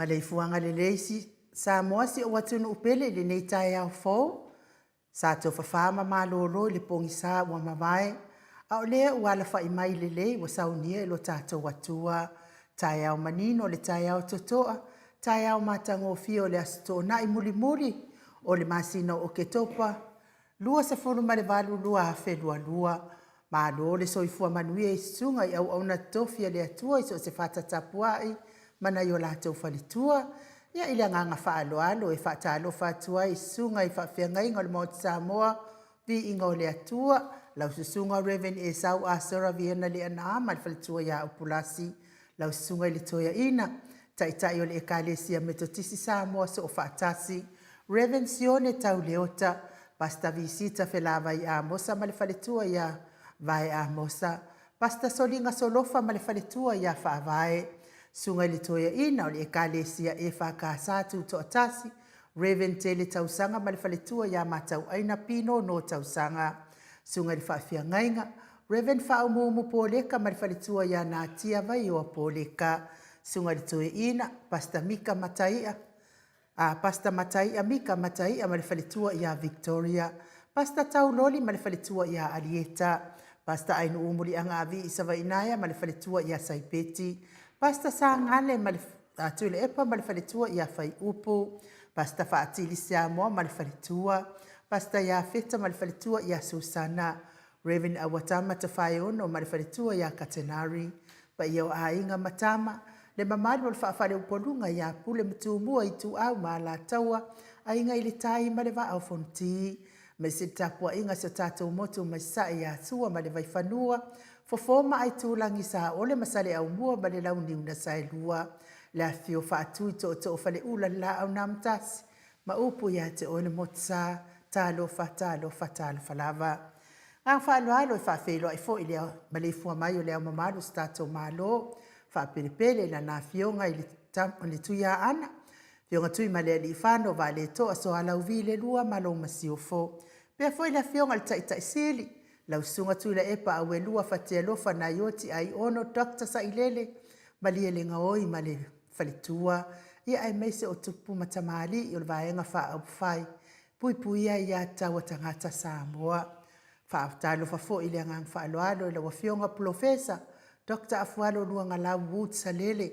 Maleifuaga lelei Samoa si ou atunuu pele i lenei taeao fou. Sa tofafa ma malolo i le pogisa ua mavae, a o lea ua alafai mai lelei ua saunia e lo tatou Atua. Taeao manino le taeao totoa, taeao matagofie o le Aso Toonai mulimuli o le masina o Oketopa 2018 2022. Malo le soifua manuia i susuga i auauna totofi a le Atua i so o se fata tapuai ma nai o latou faletua. Ia, i le agaga faaaloalo e faatalofa atu ai i susuga i faafeagaiga o le Maota Samoa, Viiga o le Atua, lau Susuga Rev Esau Asera Viena Leaana ma le faletua ia Upulasi, lau Susuga i le Toeaina, Taitai o le Ekalesia Metotisi Samoa Soofaatasi, Rev Sione Tau Leota, Pastor Visita Felavai Amosa ma le faletua ia Vae Amosa, Pastor Soliga Solofa ma le faletua ia Faavae, Susuga i le Toeaina o le Ekalesia EFKS Tutoatasi, Rev Tele Tausaga ma le faletua ia Matauaina Pinono Tausaga, Susuga i le Faafeagaiga, Rev Faaumuumu Poleka ma le faletua ia Natia Vaioa Poleka, Susuga i le Toeaina, Pastor Mika Mataia, Pastor Mataia Mika Mataia ma le faletua ia Victoria, Pastor Tauloli ma le faletua ia Alieta, Pastor Ainu'u Muliagaavi i Savainaea ma le faletua ia Saipeti, Pastor Sagale ma le Tuilaepa ma le faletua ia Faiupu, Pastor Faatili Siamoa ma le faletua, Pastor Iafeta ma le faletua ia Susana, Rev Auatama Tafaeono ma le faletua ia Katenari, paia o aiga ma tama, le mamalu o le faafaleupoluga ia Pule ma Tumua, Ituau ma Alataua, Aiga i le Tai ma le Vaa o Fonoti, aemaise le tapuaiga a si o tatou motu mai Sasae ia Sua ma le Vaifanua, Fofo ma Aitulagi, Saole ma Saleaaumua ma le Launiu na Saelua, le afifio o Faatui, Tootoo o Faleula, le Laau na Amotasi ma upu ia te oe le Motusa. Talofa, talofa, talofa lava. Agaga faaaloalo e faafeiloai foi le maleifua mai o le Ao Mamalu o si tatou Malo, faapelepele i lana Afioga i le Tuiaana, Afioga Tuimalealiifano Vaaletoa Sualauvi II ma lou Masiofo. Faapea foi le Afioga i le Taitai Sili, lau Susuga Tuilaepa Auelua Fatialofa Naioti Aiono Dr. Sailele Malielegaoi ma le faletua, ia aemaise o tupu ma tamalii o le Vaega Faaupufai Puipuia Aia Tatau a Tagata Samoa. Faatalofa foi i le agaga faaaloalo i lau Afioga Polofesa Dr. Afualo Luagalau Wood Salele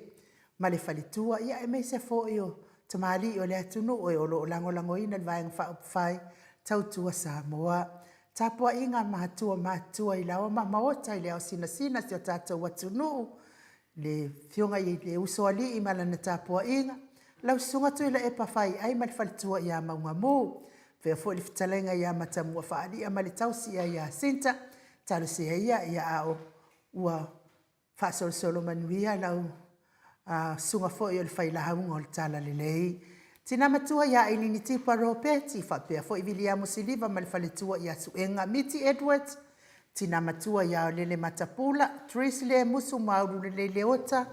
ma le faletua, ia aemaise foi o tamalii o le atunuu o lo o lagolagoina le Vaega Faaupufai Tautua Samoa. Tapuaiga a matua matutua i laoa ma maota i le ao sinasina o si o tatou atunuu, le Afioga i le Usoalii ma lana tapuaiga, lau Susuga Tuilaepa Faiai ma le faletua ia Maugamu, faapea foi le fetalaiga ia Matamua Faalia ma le tausi ia Jacinta. Talosia ia, ia a o ua faasolosolo manuia lau susuga foi o le failauga o le Talalelei. Tina matua ia Ainini Tipa Ropeti, faapea foi Viliamu Siliva ma le faletua ia Suega Miti Edwards, tina matua ia Lele Matapula, Tris Lemusu Maululelei Leota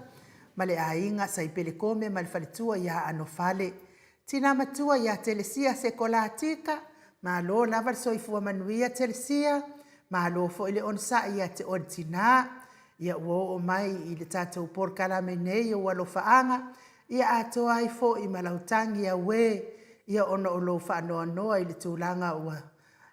ma le aiga Saipele Kome ma le faletua ia Anofale, Tina matua ia Telesia Sekolatika, malo lava le soifua manuia Telesia, malo foi le onosai ia te oe le tina. Ia ua oo mai i le tatou polokalame nei ou alofaaga, ia atoa ai foi ma lau tagi auē, ia ona o lou faanoanoa i le tulaga ua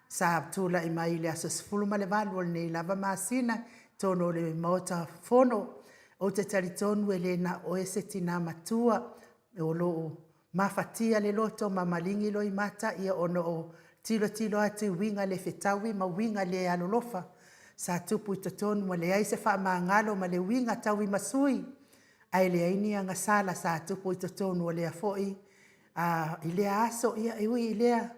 sa tulai mai i le aso 18 o lenei lava masina i totonu o le Maota Fono. Ou te talitonu e le na o oe se tina matua o lo o mafatia le loto ma maligi loimata ia ona o tilotilo atu i uiga le fetaui ma uiga le alolofa sa tupu i totonu, ua leai se faamagalo ma le uiga tauimasui, ae leai ni agasala sa tupu i totonu o lea foi i lea aso. Ia e ui i lea,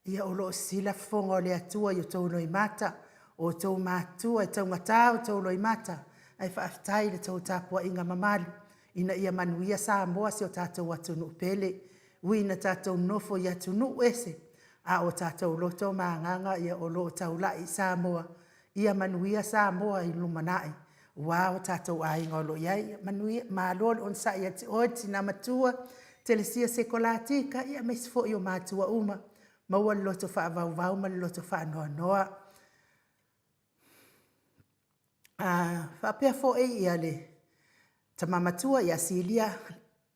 ia o lo o sisila fofoga o le Atua i outou loimata, o outou matua e taugata outou loimata, ae faafetai i le tou tapuaiga mamalu ina ia manuia Samoa si o tatou atunuu pele. Ui ina tatou nonofo i atunuu ese, a o tatou loto ma agaga o lo o taulai i Samoa, ia manuia Samoa i le lumanai, aua o tatou aiga o lo o i ai. Manuia, malo le onosai ia te oe le tina matua Telesia Sekolatika, aemaise foi o matua uma, maua le loto faavauvau ma le loto faanoanoa. Faapea foi le tama matua ia Silia.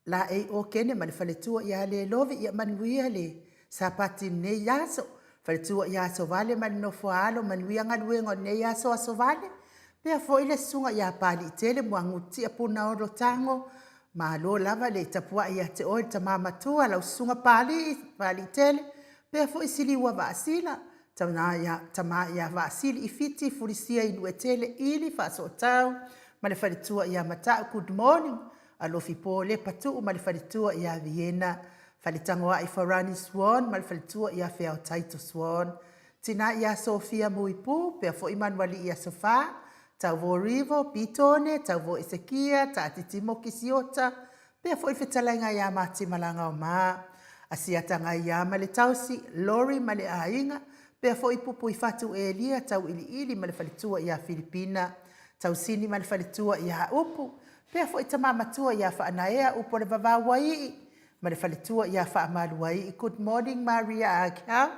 Laei Okene ma le faletua ia Lelovi, ia manuia le Sapati i lenei aso. Faletua ia Asovale ma le nofo a alo, manuia galuega o lenei aso Asovale. Faapea foi le susuga ia Papaliitele Muagututia Punaolo Tago, malo lava le tapuai ia te oe le tama matua lau susuga Papalii, Papaliitele. Faapea foi Siliua Vaasila, tama ia Vaasili Fiti Fulisia Uluetele Ili Faasootau ma le faletua ia Matau, good morning. Alofi Lepa Tuu ma le faletua ia Viena, Faletagoai Farani Swan ma le faletua ia Feao Taito Swan, tina ia Sofia Muipu, faapea foi Manualii Aso Fa, Tauvo Rivo, Pitone, Tauvo Esekia, Taatiti Moki Siota, faapea foi le fetalaiga ia Matimalagaoma, Asiata Gaia ma le tausi, Lori ma le aiga, faapea foi Pupuifatu Elia Tauiliili ma le faletua ia Filipina, Tausini ma le faletua ia Upu, faapea foi tama matua ia Faanaea Upu o le Vavau ai ma le faletua ia Faamaluai. Good morning Maria Akau,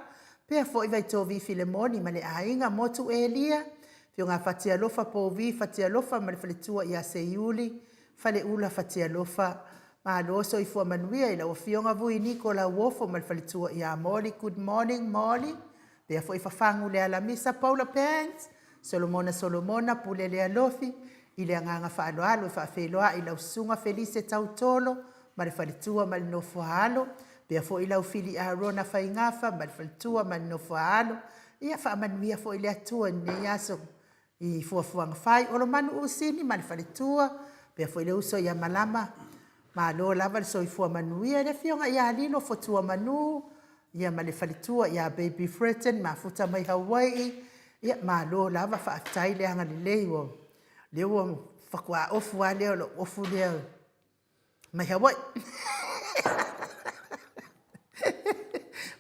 faapea foi Vaitovi Filemoni ma le aiga Motu Elia, Afioga Fatialofa Pouvi Fatialofa ma le faletua ia Seiuli, Faleula Fatialofa. Malo soifua manuia i lau afioga Vui Niko Lauofo ma le faletua ia Moli. Good morning Moli. Faapea foi Fafagu Lealamisa Paula Banks, Solomona Solomona Pule Lealofi, i le agaga faaaloalo e faafeiloai lau susuga Felise Tautolo ma le faletua ma le nofo a alo, faapea foi lau Fili Arona Faigafa ma le faletua ma le nofo a alo. Ia faamanuia foi le Atua i lenei aso i fuafuaga fai. Olomanu Usini ma le faletua, faapea foi le uso ia Malama, malo lava le soifua manuia. Le afioga ia Lilo Fotuamanu, ia ma le faletua ia Baby Fredden, mafuta mai Hawaii, ia malo lava, faafetai le agalelei, ua lea ua faatoa ofu lava lea o lou ofu lea mai Hawaii.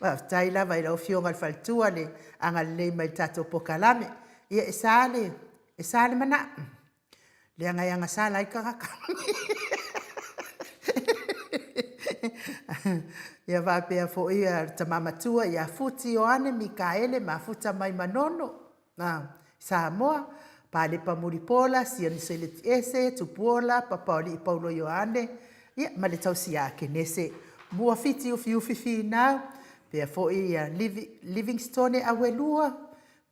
Faafetai lava i lau Afioga i le faletua le agalelei mai i le tatou polokalame. Ia e sa le manao, leaga e agasala ai le tagata. Ia faapea foi le tama matua ia Futi Ioane Mikaele Mafuta mai Manono, Samoa, Palepa Mulipola, Sioni Seletiese, Tupuola, Papaolii Paulo Ioane, ia ma le tausi Akenese. Muafiti Ufiufi Finau, faapea foi ia Livingstone Auelua,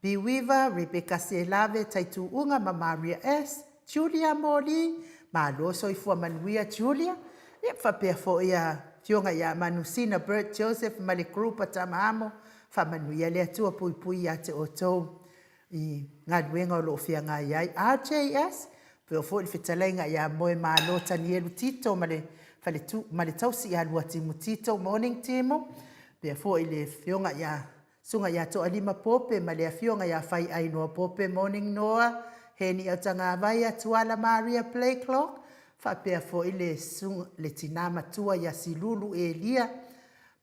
B. Weaver, Rebecca Selave, Taituuga ma Maria S. Julia Moli, malo soifua manuia Julia. Ia faapea foi ia Afioga ia Manusina Bert Joseph ma le group a Tamaamo, faamanuia le Atua puipui ia te outou i galuega o lo o feagai ai. RJS, faapea foi le fetalaiga ia Moemalo Tanielu Tito ma le faletu ma le tausi ia Luatimu Tito, morning Timo. Faapea foi le afioga ia Susuga ia Toalima Pope ma le Afioga ia Faiainoa Pope, Morning Noa, Heni Autagavaia, Tuala Maria Blakelock, faapea foi le susuga le tina matua ia Silulu Elia.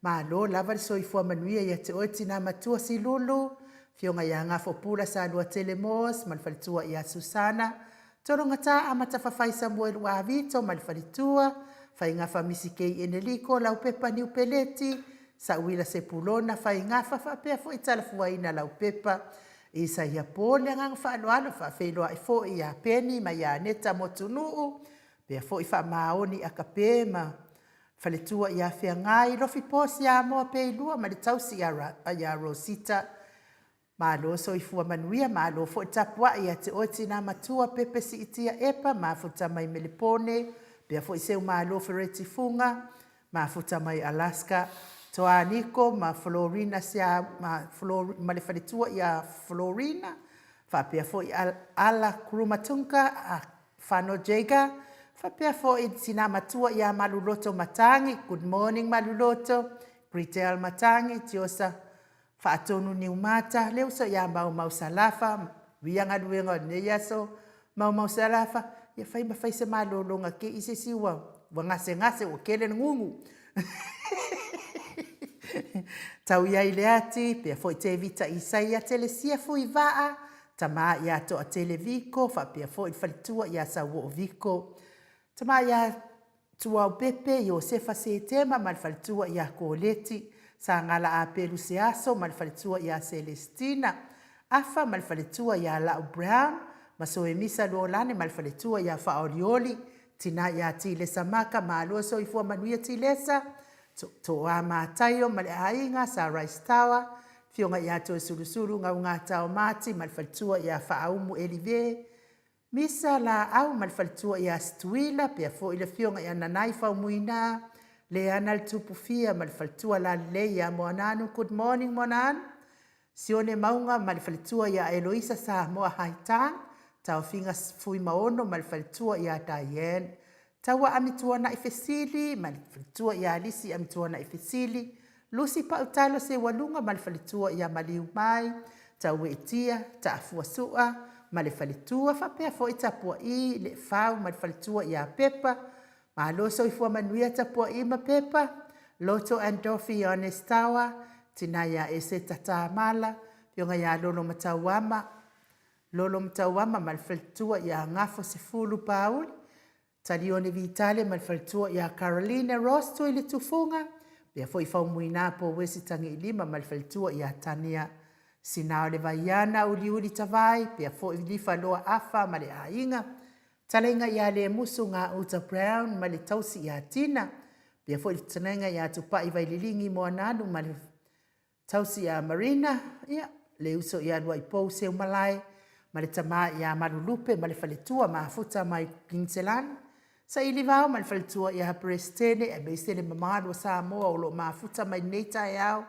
Malo lava le soifua manuia ia te oe tina matua Silulu, Afioga ia Gafopula Saluatele Moores ma le faletua ia Susana, Tologata Amatafafai Samuelu Avito ma le faletua, Faigafa Misikei Eneliko Laupepa Niupeleti, Sauila Sepulona Faigafa faapea foi Talafuaina Laupepa, Isaia Paul Le agaga faaaloalo faafeiloai foi ia Peni ma ia Aneta Motunuu, faapea foi Faamaoni Akape ma faletua ia Feagai, Lofi Posi Amoa Peilua ma le tausi ia Rosita. Malo soifua manuia, malo foi tapuai ia te oe tina matua Pepe Siitia Epa, mafuta mai Melepone, pea foi Seumalo Fereti Fuga, mafuta mai Alaska, Toa Niko ma Florina Sea, ma, Flor, ma le faletua ia Florina, faapea foi Ala Krumatunga, a Fano Jager, faapea foi tina matua ia Maluloto Matangi, good morning Maluloto, Gridel Matangi, Tiosa Faatonu Niumata, le uso ia Maumau Salafa, uia galuega o lenei aso, Maumau Salafa, ia fai ma fai se malologa ke i se isi ua, ua gasegase ua kele le gugu. Tau i ai le ati, pea foi Tevita Isaia Telesia Fuivaa, tama ia Toatele Viko, faapea foi le faletua ia Sauoo Viko. Tama ia Tuaupepe, Iosefa Setema ma le faletua ia Koleti, Sagala Apelu Seaso ma le faletua ia Selestina, Afa ma le faletua ia Lau Brown, ma Soemisa Luolane ma le faletua ia Faaolioli, Tina ia Tilesa Maka, malo le soifua manuia Tilesa, Toa Mataio ma le aiga, Sa Rice Tower, Afioga ia Toesulusulu Gaugata o Mati ma le faletua ia Faaumu Elive, Misa Laau ma le faletua ia Situila, pea foi le afioga ia Nanai Faumuina, Leana le Tupufia ma le faletua Lalelei ia Moananu. Good morning Moananu. Sione Mauga ma le faletua ia Eloisa Samoa Haitang, Taofiga Fuimaono ma le faletua ia Diane, Taua Amituanai Fesili ma le faletua ia Lisi Amituanai Fesili, Lucy Pautalo Seualuga ma le faletua ia Maliumai, Tauetia Taafua Sua ma le faletua, faapea foi Tapua'i Lefau ma le faletua ia Pepa. Malo soifua manuia Tapua'i ma Pepa, Loto and Dofi Ioane Tower, Tina ia Eseta Tamala, Afioga ia Lolo Matauama, Lolo Matauama ma le faletua ia Gafo Sefulu Pauli, Talione Vitale ma le faletua ia Carolina Ross Tui le Tufuga, pea foi Faumuina po Uesi Tagiilima ma le faletua ia Tania Sina o le Vaiana Uliuli Tavai, pea foi Lifa Loa Afa ma le aiga, Talaiga ia Lemusu Gauta Brown ma le tausi ia Tina, pea foi le fetalaiga ia Tupai Vaililigi Moananu ma le tausi ia Marina, ia, le uso ia Luaipou Seumalae ma le tama ia Malulupe ma le faletua mafuta mai Kinselani, Saili Vao ma le faletua ia Peresetene, aemaise le mamalu o Samoa o lo o mafuta mai lenei taeao,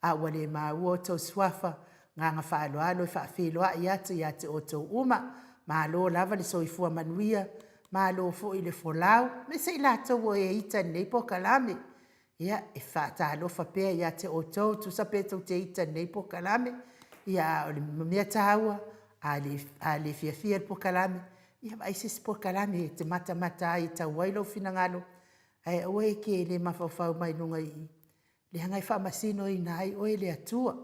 a ua le maua outou suafa, agaga faaaloalo e faafeiloai atu ia te outou uma. Malo lava le soifua manuia, malo foi le folau, aemaise i latou o e ita i lenei polokalame. Ia, e faatalofa pea ia te outou, tusa pe tou te ita i lenei polokalame, ia a o le mea taua, a le fiafia i le polokalame, ia vaai se isi polokalame e te matamata ai e tau ai lou finagalo, ae aua e te le mafaufau mai luga i i, leaga e faamasinoina ai oe e le Atua.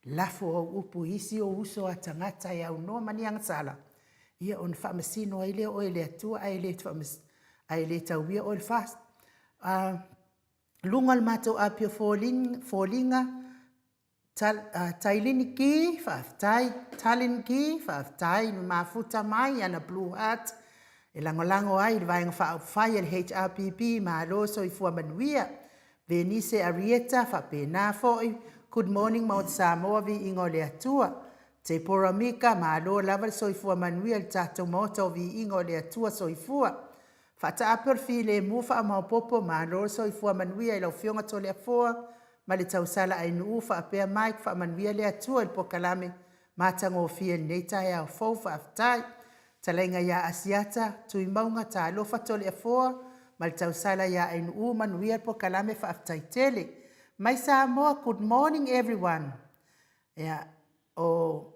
Lafo au upu i isi ou uso a tagata e aunoa ma ni agasala, ia ona faamasino ai lea o oe e le Atua, ae le tauia oe e le FAST. Luga o le matou api o foliga, Tailini Ki, faafetai. Talin Ki, faafetai na mafuta mai ana Blue Heart e lagolago ai i le Vaega Faaupufai a le HRPP. Malo soifua manuia. Venise Arieta, faapena foi. Good morning Maota Samoa, viiga o le Atua. Tepora Mika, malo lava le soifua manuia i le tatou Maota o viiga o le Atua soifua. Faataape o le filemu faamaopoopo, malo le soifua manuia i lau Afioga Toleafoa ma le tausala Ainuu faapea Mike, faamanuia le Atua i le polokalame matagofie i lenei taeao fou, faafetai. Talaiga ia Asiata, Tuimauga, talofa Toleafoa ma le tausala ia Ainuu, manuia le polokalame, faafetai tele. Mai Samoa, good morning everyone. Ia, o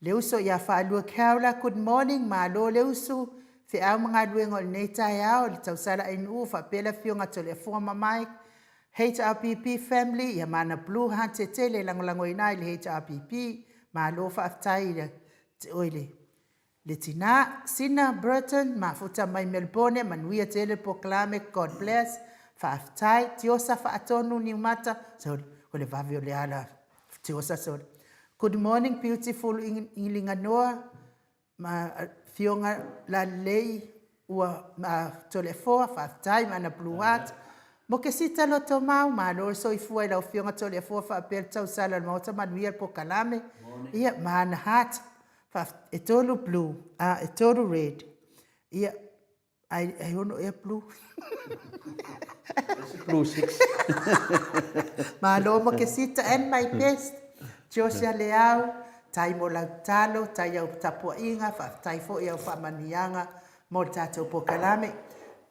Le uso ia Faalua Keaula, good morning, malo le usu, feau ma galuega o lenei taeao, le tausala Ainuu faapea le afioga Toleafoa ma Mike, HRPP family, ia ma ana blue heart e tele e lagolagoina ai le HRPP, malo faafetai i te oe le tina. Sina Burton, mafuta mai Melbourne, manuia tele le polokalame, God bless, faafetai. Tiosa Faatonu Niumata, sorry, o le vave o le ala, Tiosa, sorry. Good morning beautiful Ingilinganoa, ma afioga Lalelei ua ma Toleafoa, faafetai ma ana blue heart. Mokesita Lotomau, malo le soifua i lau afioga Toleafoa faapea le tausala o le Maota, manuia le polokalame. Ia, ma ana heart. E tolu blue, a e tolu red. Ia, ai, ai ono ea blue. Blue six. Malo mo ke sita and my best. Josia Leau, tai mo lau talo, tai au tapuaiga, faafetai foi au faamanuiaga mo le tatou polokalame.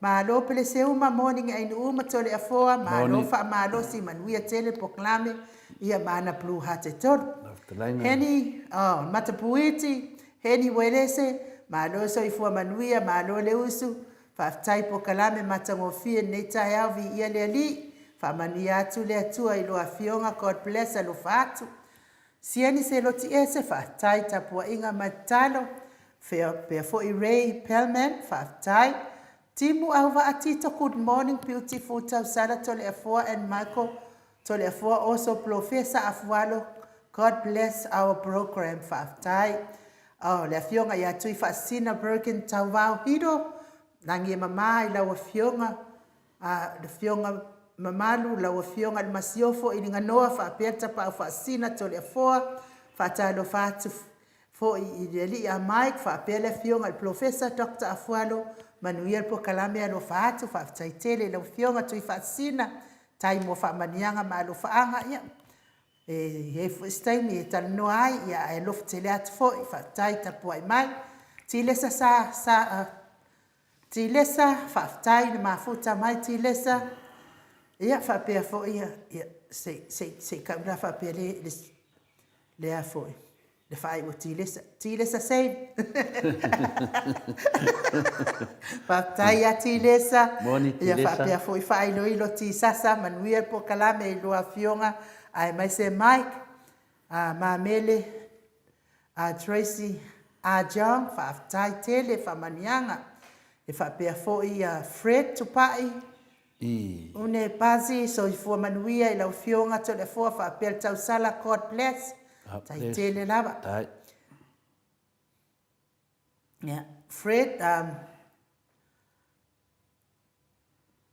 Malo Peleseuma, morning Ainuu ma Toleafoa, malo faamalosi, manuia tele le polokalame, ia ma ana blue heart e tolu. Heni, oh, Matapuiti, Heni Uelese, malo soifua manuia, malo le usu, faafetai polokalame matagofie lenei taeao, viia le Alii, faamanuia atu le Atua i lua afioga, God bless, alofa atu. Sieni Seloti Ese, faafetai tapuaiga ma tatalo, faapea foi Ray Pelman, faafetai. Timu Auvaa Tito, good morning beautiful Tausala Toleafoa and Michael Toleafoa also Polofesa Afualo, God bless our program, faafetai. Oh, le afioga ia Tuifaasisina Bergen Tauvao Hiro, Lagi e mama i lau Afioga, a le Afioga mamalu, lau Afioga i le Masiofo i Liganoa faapea le Tapaau Faasisina Toleafoa. Faatalofa atu foi i le alii ia Mike faapea le Afioga i le Polofesa Dr. Afualo, manuia le polokalame, alofa atu, faafetai tele i lau Afioga Tuifaasisina, tai mo faamanuiaga ma alofaaga. Ia, e i ai foi se taimi e talanoa ai, ia ae alofa tele atu foi, faafetai tapuai mai. Tiresa sa, Tiresa, faafetai le mafuta mai Tiresa, ia faapea foi ia, se i tau la faapea le a foi, le faaiu o Tiresa, Tiresa same. Faafetai ia Tiresa. Moni Ia Tiresa. faapea foi faailoilo Tisasa, manuia le polokalame i lua afioga aemaise Mike, Mamele, Tracy, John, faafetai tele faamanuiaga. E faapea foi ia Fred Tupai, Une Pasi, soifua manuia i lau Afioga Toleafoa faapea le tausala, God bless. God Tai bless. tele lava. Tai. Yeah. Fred,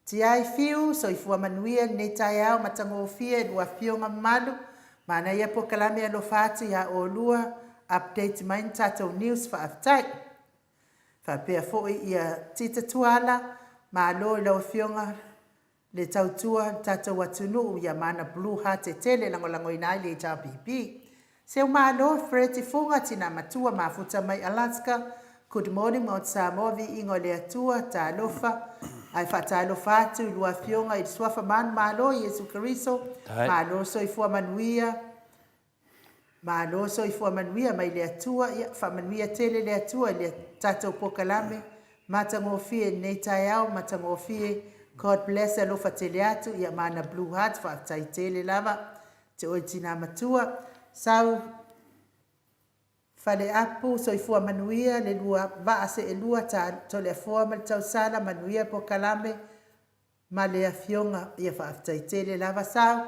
Tiai Fiu, soifua manuia i lenei taeao matagofie i lua afioga mamalu. Manaia polokalame alofa atu ia oulua, update mai ni tatou news faafetai. Faapea foi ia Tita Tuala, malo i lau afioga le tautua i le tatou atunuu ia mana blue heart e tele e lagolagoina ai le HRPP. Seu malo Fred Tifuga, tina matua mafuta mai Alaska, good morning Mount Samoa, viiga o le Atua, talofa, ae faatalofa atu i lua afioga i le suafa manumalo Iesu Keriso, malo soifua manuia, Malo soifua manuia mai le Atua. Ia faamanuia tele le Atua i le tatou polokalame matagofie i lenei taeao matagofie. God bless alofa tele atu ia mana blue heart faafetai tele lava te oe tina matua. Sau Faleapu soifua manuia le lua vaa seelua Toleafoa ma le tausala manuia polokalame ma le afioga ia faafetai tele lava Sau.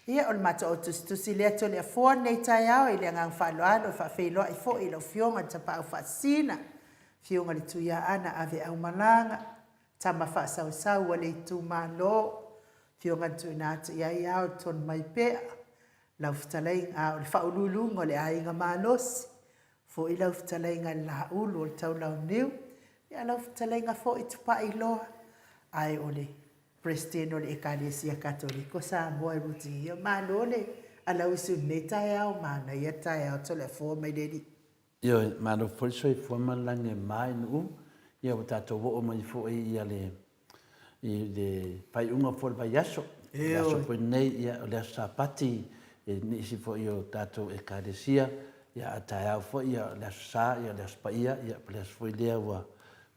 Ia o le matou au tusitusi lea Toleafoa lenei taeao i le agaga faaaloalo e faafeiloai foi i lau afioga i le Tapaau Faasisina, afioga i le Tuiaana Aveaumalaga, tama faasausau a le itumalo, afioga na tuuina atu i ai ao i tonu mai pea lau fetalaiga, a o le faauluuluga o le aiga malosi, foi lau fetalaiga i le Laulu o le Taulauniu, ia lau fetalaiga foi Tupailoa, ae o le Peresetene o le Ekalesia Katoliko Samoa e Rutiia. Malo le alauisu i lenei taeao, manaia le taeao Toleafoa mai le Alii. Ioe, malo foi le soifua ma le lagi e mama i Nu'u. Ia ua tatou oo mai foi ia le i le faaiuga foi o le vaiaso. O le aso foi lenei, ia, o le aso Sapati i nisi foi o tatou Ekalesia, ia, a taeao foi, ia, o le aso Sa, ia, o le aso Paia, ia, o le aso foi lea ua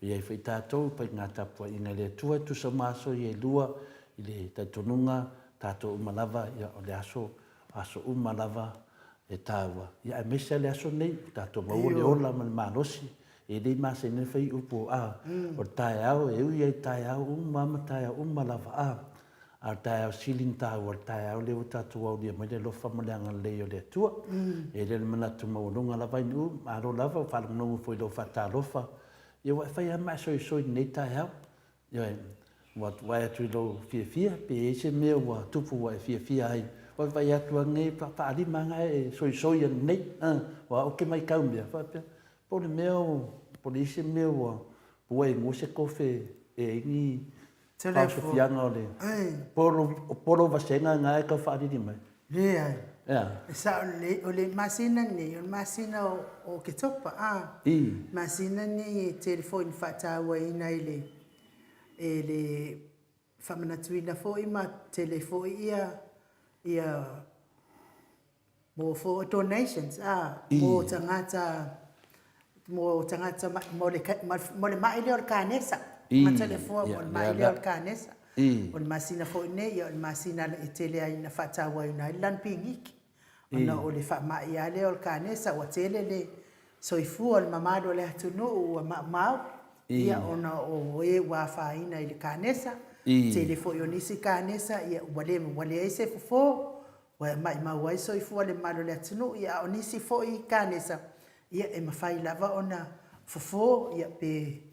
i ai foi tatou i faiga tapuaiga i le Atua e tusa ma aso ia e lua i le talitonuga tatou uma lava, ia, o le aso, aso uma lava e taua, ia, aemaise lava le aso lenei, ua tatou maua le ola ma le malosi. E le i masani ona fai upu a, o le taeao e ui ai taeao uma ma taeao uma lava a, a o le taeao sili ona taua, o le taeao lea ua tatou aulia mai le alofa ma le agalelei o le Atua. E le o le manatu maualuga lava Ainuu, malo lava ua faalogologo foi i lou faatalofa, ia ua e fai lava ma e soisoi i lenei taeao. Ioe, ua vaai atu i lou fiafia, pe i ai se mea ua tupu ua e fiafia ai, ua vaai atu anei faalima lava e soisoi anei, aua ou te matau mea faapea, po o le mea po o le i ai se mea ua ua e maua se kofe e ai ni faaosofiaga o le po o lou vasega lena e tau faalili mai. Leai. E a? E sao lelei, o le masina lenei, o le masina o Oketopa, a. Masina lenei e tele foi ina faatauaina i le, e le faamanatuina foi ma tele foi ia, ia mo for donations, a, mo tagata, mo tagata, mo le, mo le mai lea o le kanesa. Tagata lea fua mo le mai lea o le kanesa. O le masina foi lenei, o le masina e tele ai ina faatauaina ai le lanipiniki, ona o le faamai lava lea o le kanesa, ua tele le soifua o le mamalu o le atunuu ua maumau, ia ona o e ua afaina i le kanesa. Tele foi o nisi kanesa ua leai se fofo, ua maumau ai soifua o le mamalu o le atunuu, a o nisi foi kanesa, e mafai lava ona fofo pe...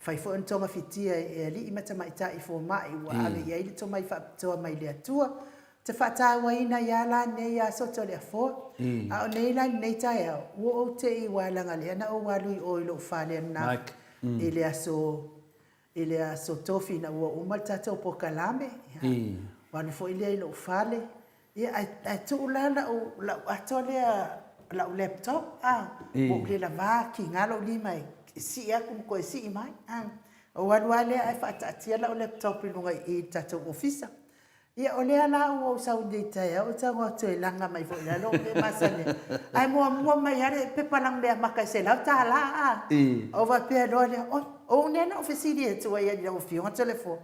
Mafai foi ona togafitia e alii ma tamaitai fomai ua ave i ai le tomai faapitoa mai le Atua. Ou te faatauaina ai lava la lenei aso Toleafoa. A o nei la i lenei taeao, ua ou te i aua leaga o lea na ou alu i o i lou fale ananafi i le aso i le aso Tofi ina ua uma le tatou polokalame, ia, alu foi lea i lou fale, ia, ae, ae tuu la lau, lau ato lea, lau laptop, a, ua ou le lava, kiga lou lima e sii atu ma toe sii mai, a. Ou alu lava lea ae faataatia lau laptop i luga i i i le tatou ofisa. Ia, o lea la ua ou sau nei i le taeao ou tago atu e laga mai foi i lalo mea e masani ai. Ae muamua mai lava le pepa lanumeamata e $100 a. Ou faapea loa lea, oi, o au nei na ou fesili atu ai i lau Afioga Toleafoa,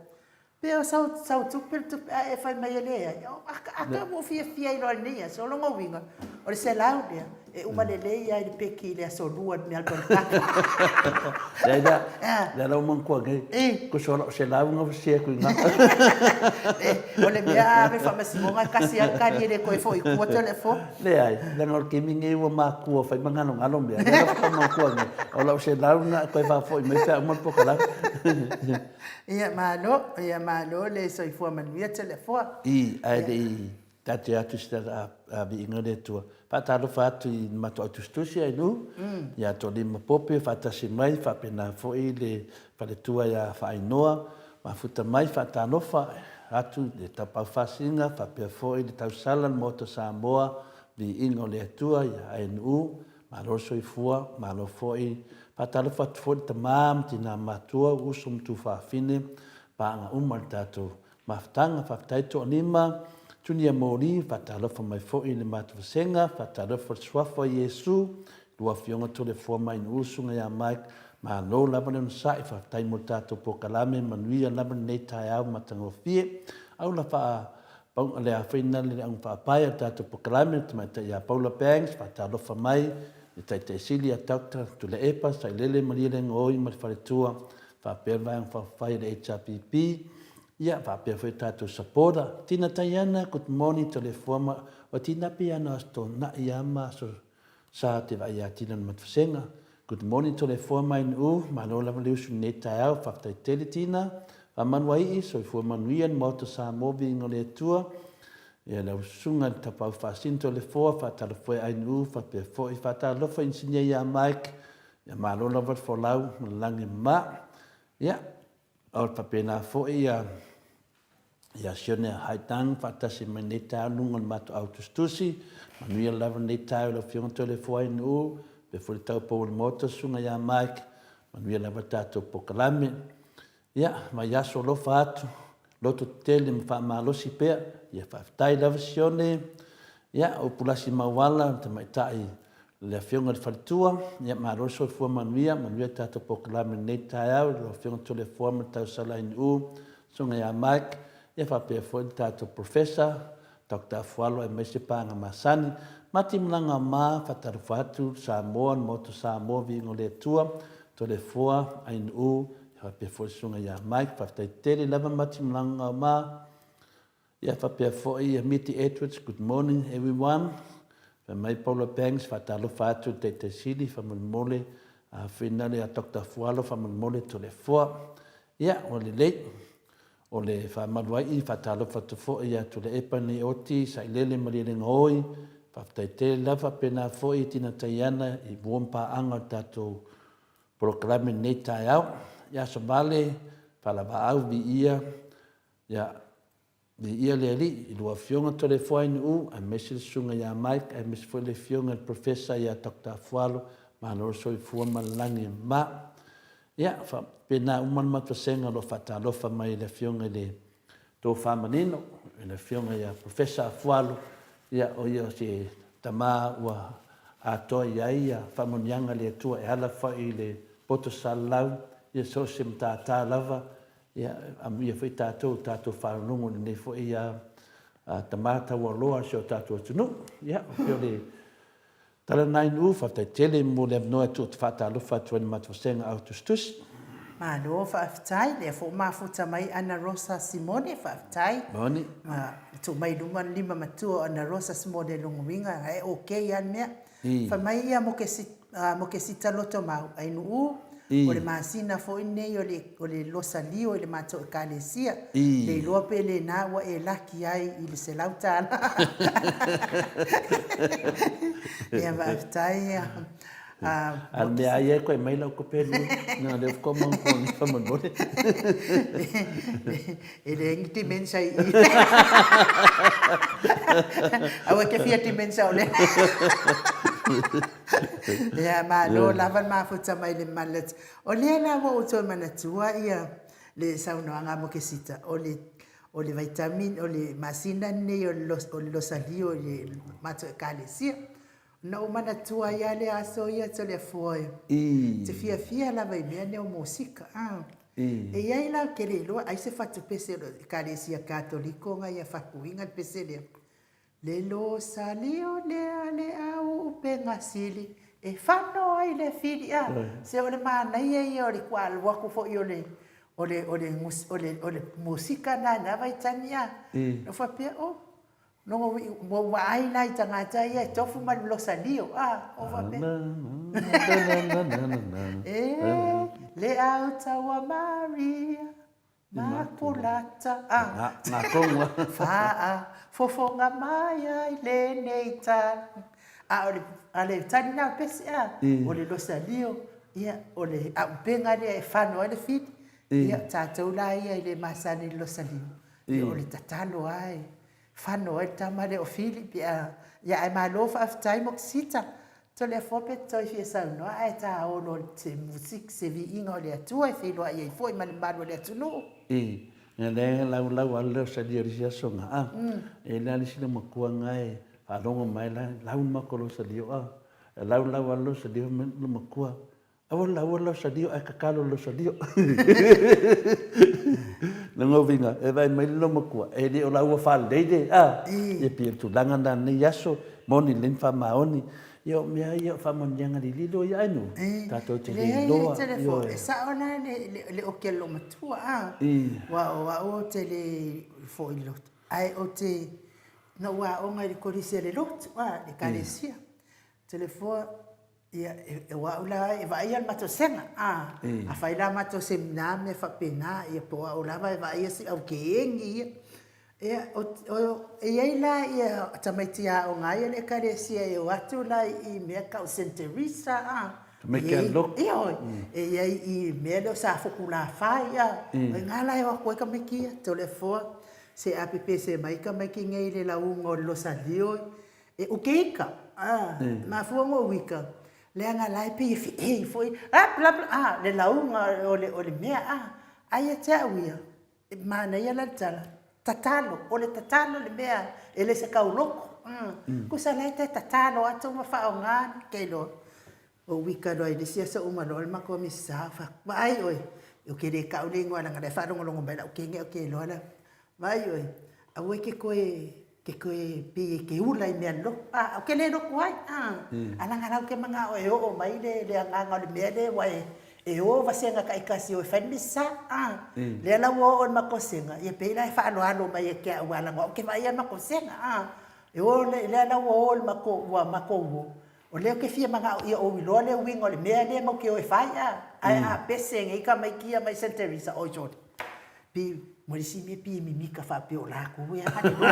pe o sau, sau tupe le tupe ae e fai mai e leai. Ata ua ou fiafia ai loa i lenei aso. O lona uiga, o le $100 lea, E uma lelei lava i le peki i le aso Lua i le Melbourne Cup. Leai la, lea la ua manatua nei, tusa o lau $100 na ua share atu i ina. O le mea a ave i le faamasinoga e tasi lava le tali e le toe foi i tua Toleafoa. Leai, leaga o le taimi lenei ua matua fai ma galogalo mea, lea la faatoa manatua nei, o lau $100 lena e toe faafoi mai pe a uma le polokalame. Ia malo, ia malo le soifua manuia Toleafoa. I, ae le i Taatia atu i se viiga o le Atua. Faatalofa atu i le matou au tusitusi a Lu, ia Toalima Pope faatasi mai, faapena foi le faletua ia Faainoa, mafuta mai, faatalofa atu i le Tapaau Faasina, faapea foi le tausala le Maota Samoa, viiga o le Atua ia ANU, malo le soifua, malo foi. Faatalofa atu foi i le tama ma tina matua, uso ma tufaafine, paaga uma i le tatou Mafutaga, faafetai Toalima, Junia Moli, faatalofa mai foi i le matou vasega, faatalofa i le Suafa o Iesu, lua Afioga Toleafoa Mainuu, Susuga ia Mike, malo lava le onosai, faafetai mo le tatou polokalame, manuia lava lenei taeao matagofie. Aula faa le afaina le auga faapae o le tatou polokalame, le Tamaitai ia Paula Banks, faatalofa mai le Taitai Sili ia Doctor Tuilaepa Sailele Malielegaoi ma le faletua, faapea le Vaega Faaupufai a le HRPP, ia faapea foi tatou supporter. Tina Taiana, good morning Toleafoa ma o Tina pei ana aso tona'i a ma aso sa te vaai ia Tina le Matufasega. Good morning Toleafoa ma NU, malo lava le usu i lenei taeao, faafetai tele Tina. Faamanuai'i, soifua manuia le Maota Samoa viiga o le Atua. Ia lau susuga i le Tapaau Faasino Toleafoa, faatalofa e NU, faapea foi faatalofa Inisinia ia Mike, Ia malo lava le folau ma le lagi ma. Ia, o le faapena foi ia ia Sione Haitang faatasi mai nei taeao luga o le matou au tusitusi. Manuia lava lenei taeao i lau Afioga Toleafoa Ainuu, faapea foi le taupou o le Maota, Susuga ia Mike. Manuia lava le tatou polokalame. Ia, vaiaso alofa atu, loto tetele ma faamalosi pea. Ia faafetai lava Sione. Ia, o Pulasi Mauala, le tamaitai le Afioga i le Faletua. Ia, malo le soifua manuia, manuia le tatou polokalame i lenei taeao i lau Afioga Toleafoa ma le Tausala NU, Susuga ia Mike, ia faapea foi le tatou Professor, Doctor Afualo aemaise paaga masani. Mati Malaga ma faatalofa atu Samoa, le Maota Samoa, viiga o le Atua, Toleafoa, Ainuu, faapea foi le Susuga ia Mike. Faafetai tele lava Mati Malaga ma. Ia faapea foi ia Miti Edwards, good morning everyone. Fai mai Paula Banks, faatalofa atu i le Taitai Sili, faamolemole, finale ia Doctor Afualo, faamolemole Toleafoa. Ia, ua lelei. O le faamalu ai i, faatalofa atu foi ia Tuilaepa Neioti, Sailele Malielegaoi, faafetai tele lava, faapena foi Tina Taiana i mua ma paaga o le tatou polokalame i lenei taeao. Ia Aso Vale, Faalavaau, Viia, ia Viia le Alii i lua Afioga Toleafoa Ainuu, aemaise le Susuga ia Mike, aemaise foi le Afioga i le Professor ia Doctor Afualo, malo le soifua ma le lagi e mama. Ia, faapena uma le matou vasega o lo o faatalofa mai i le Afioga i le Tofa Manino, i le Afioga ia Professor Afualo, ia, o ia o se tama ua atoa i ai ia faamanuiaga a le Atua e ala foi i le poto salalau, ia so o se matata lava, ia, amuia foi tatou, tatou faalogologo i lenei foi ia tama taualoa o si o tatou atunuu. Ia, o le Tala Nainu, faafetai tele mo le avanoa e tuu atu faatalofa atu ai i le matou vasega au tusitusi. Malo faafetai, lea foi ua mafuta mai Ana Rosa Simone, faafetai. Moni. Ma tuu mai i luma le lima matua o Ana Rosa Simone Logoiga, ae ok lava le mea. I. Fai mai ia Mokesita Lotomau, Ainuu, O le masina foi lenei o le, o le losalio i le matou ekalesia. Le iloa pe lena ua e laki ai i le $100. Ia faafetai. A o le mea lava ia e toe aumai lau tupe leaga o lea faatoa maua nei faamolemole. E leai ni dementia i i. Aua e te fia dementia o lea. Ia, malo lava le mafuta mai le mallet. O lea la ua ou toe manatua ia le saunoaga a Mokesita, o le o le vaitaimi, o le masina lenei o le losalio i le matou ekalesia. Na ou manatua ai lava le aso ia Toleafoa e te fiafia lava i mea nei o musika. E i ai la ou te le iloa ai se fatu pese o le Ekalesia Katoliko na ia fatuina le pese lea. Le losalio lea le au upega sili e fano ai le fili. A, se o le manaia ia o le alu atu foi o le o le o le o le o le musika na i na vaitaimi a. Na ou faapea, oh, Ua ou vaai la i tagata ia e tofu ma le losalio, a, ou faapea, E, le au taua Maria, Makulata, a, faafofoga mai ai lenei tala. A o le, a le tali lena o le pese, a, o le losalio, ia, o le aupega lea e fano ai le fili. Ia, tatou la ia e le masani i le losalio, ia o le tatalo lava e fano ai le tama lea o Fili pe a, ia ae malo faafetai Mokisita, Toleafoa pe te toe fia saunoa ae taolo se musiki se viiga o le Atua e feiloai ai foi ma le mamalu o le atunuu. I, ia lea e laulau lava le Rosalia i le isi aso na, a, e le a le isi loomatua na e faalogo mai la, lau le matou Rosalia, a, e laulau lava le Rosalia ma le loomatua, Aua le laua lau salio ae tatalo lau salio. Lona uiga, e vaai mai le loomatua, e le o laua faalelei le, a? Ia pei o le tulaga lena i lenei aso, moni lelei ma faamaoni. Ia o mea ia o faamanuiaga lililo ia Ainuu, tatou te le iloa. Leai, e sao la le oki a le loomatua, a? Aua o au ou te le foi i le lotu, ae ou te, na ou aoga i le Kolisi a le lotu, a, le Ekalesia. Toleafoa, Ia, o au la e vaaia le matou sega, a, a fai la matou semina ma mea faapena, ia po o au lava e vaaia si au kēngi ia. Ia, e i ai la ia tamaiti aoga ai a le Ekalesia e o atu la i mea tau Saint Teresa, a. Tamaiti a le lotu. Ioe, e i ai i mea lea o Safotulafai, a. O i ina la e o atu ai tamaiti ia, Toleafoa, se a pepese mai tamaiti nei i le lauga o le Losalio, E uke ika, a, e mafua ona ou ika, leaga la e pei e feei foi, a, bla, bla, a, le lauga o le, o le mea, a. Ae ia te au ia, e manaia la le tala, tatalo, o le tatalo le mea, e le se tauloko, tusa la e toe tatalo atu ma faaaoga, ke iloa. Ou ika loa i le isi aso uma loa le matou misa, ou fai atu, vaai oe, ou te le tau le igoa leaga o la e faalogologo mai lau teine ae ou te iloa la, vaai oe, aua e te toe, te toe pei e te ula i mea lotu, a, ou te le lotu ai, a, a leaga la ou te manao e oo mai le, le agaga o le mea lea ua e, e o vasega taitasi e o e fai le misa, a, lea la ua oo i le matou sega, ia pei la e faaaloalo mai ia te au aua leaga o au ou te vaaia le matou sega, a, e o le, lea la ua o i le matou, ua matou o, O lea ou te fia manao ia ou iloa le uiga o le mea lea matou te o e fai a, ae a pese nei tamaiti ia mai Saint Teresa, oi sole, pi, mo le isi mea pi e mimika faapea o latou e ana le lotu.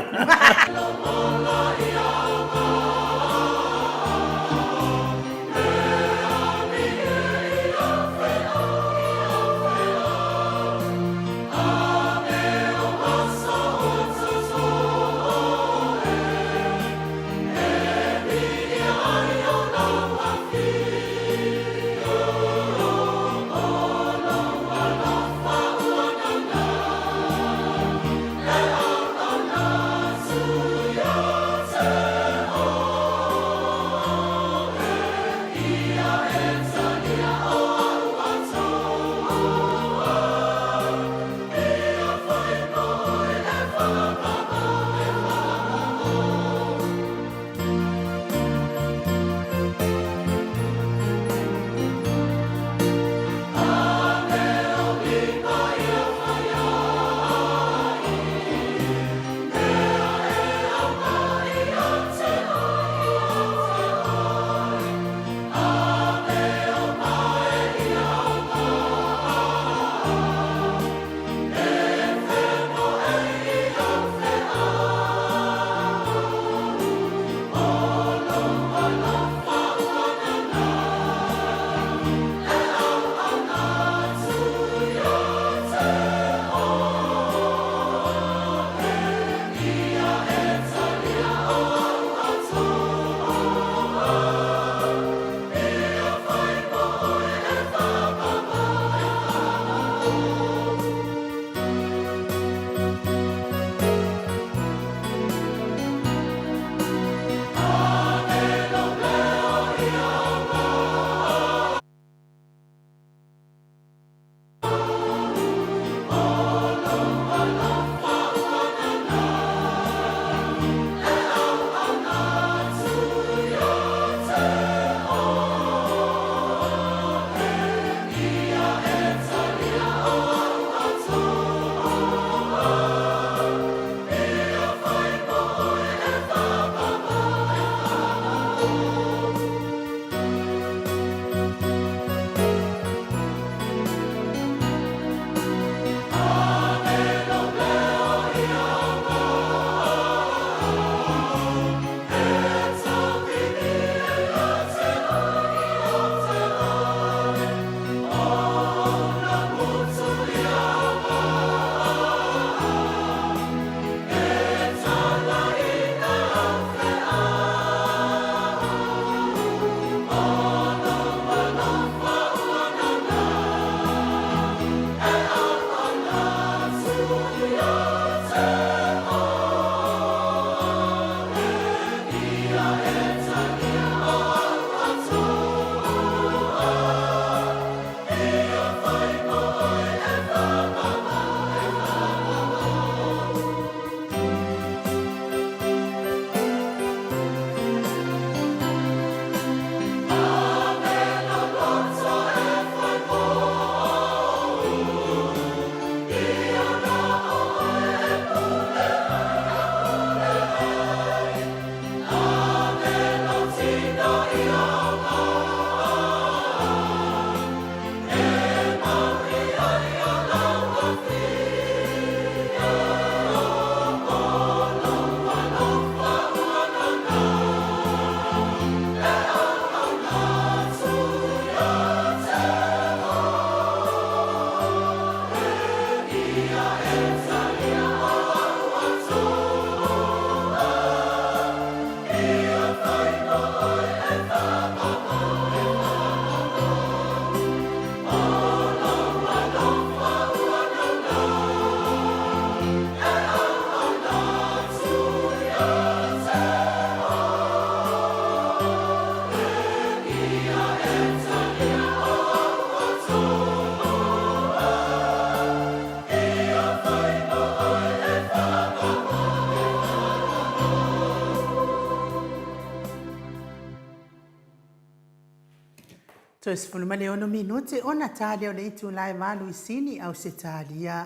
Toe 16 minute ona ta lea o le itula e 8 i Sini, Ausetalia.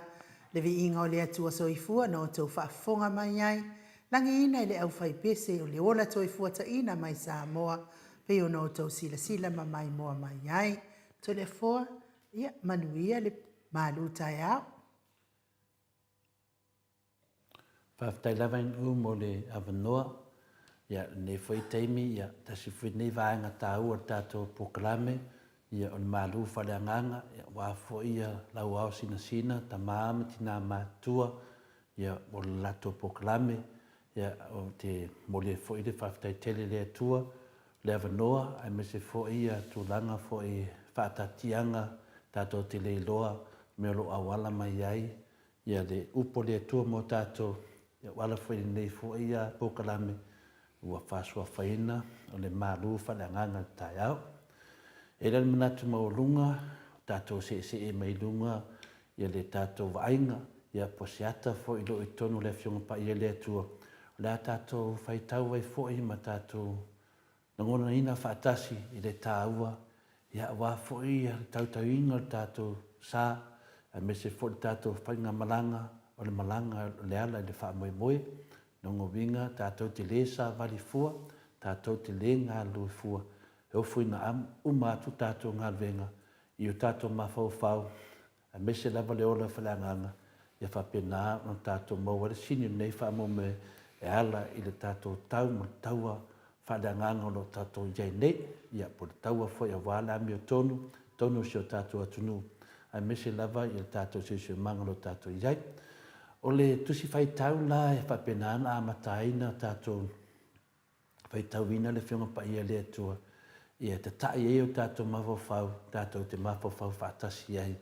Le viiga o le Atua Soifua na outou faafofoga mai ai, lagiina i le aufaipese o le ola toefuataina mai Samoa, pei ona outou silasila ma maimoa mai ai. Toleafoa, ia manuia le malu taeao. Faafetai lava Inu mo le avanoa. Ia, lenei foi taimi, ia, tasi foi lenei vaega taua o le tatou polokalame, ia, o le malu faaleagaga, ia, aua foi ia lauao sinasina, tama ma tina matutua, ia, mo le latou polokalame. Ia, ou te momoli ai foi le faafetai tele i le Atua, le avanoa, aemaise foi ia tulaga foi faataatiaga tatou te le iloa mea o lo o auala mai ai Ia le upu a le Atua mo tatou, ia ua ala foi i lenei foi polokalame ua faasuafaina o le malu faaleagaga i le taeao. E i ai la le manatu maualuga, ua tatou seesee mai i luga ia le tatou vaaiga, ia po o se ata foi o lo o i totonu o le Afioga Paia a le Atua, o le a tatou faitau ai foi ma tatou Lagonaina faatasi i le taua, ia aua foi le tautauina o le tatou sa, aemaise foi le tatou faigamalaga o le malaga o le ala i le faamoemoe. Lona uiga, tatou te le savali fua, tatou te le galulue fua, e ofoina uma atu tatou galuega i o tatou mafaufau aemaise lava le ola faaleagaga, ia faapena ona tatou maua ai le sini o lenei faamoemoe e ala i le tatou tau ma le taua faaleagaga o lo o tatou i ai nei, ia po o le taua foi aua le amiotonu, tonu o si o tatou atunuu, aemaise lava i le tatou siosiomaga o lo o tatou i ai. O le Tusi Faitau la e faapena ona amata ai ona tatou faitauina le Afioga Paia a le Atua, ia tata'i ai o tatou mafaufau, tatou te mafaufau faatasi ai.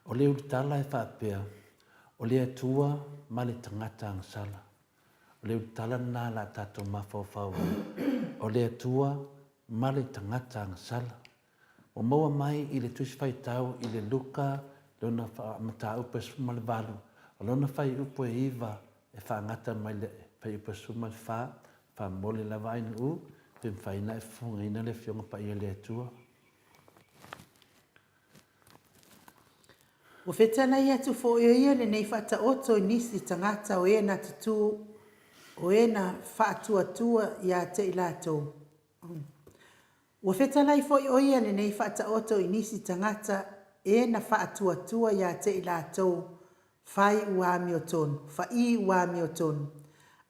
O le ulutala e faapea, O le Atua ma le tagata agasala. O le ulutala lena la tatou mafaufau ai, o le Atua ma le tagata agasala. Ua maua mai i le Tusi Faitau i le Luka lona mataupu e 18, o lona fuaiupu e 9 e faagata mai le fuaiupu e 14, Faamomoli lava ai Nu'u, pe mafai ona e fofogaina le Afioga Paia a le Atua. Ua fetalai atu foi o ia lenei faataoto i nisi tagata o e na tutū, o e na faatuatua ia te i latou. Ua fetalai foi o ia lenei faataoto i nisi tagata e na faatuatua ia te i latou fai ua amiotonu, fa'i ua amiotonu,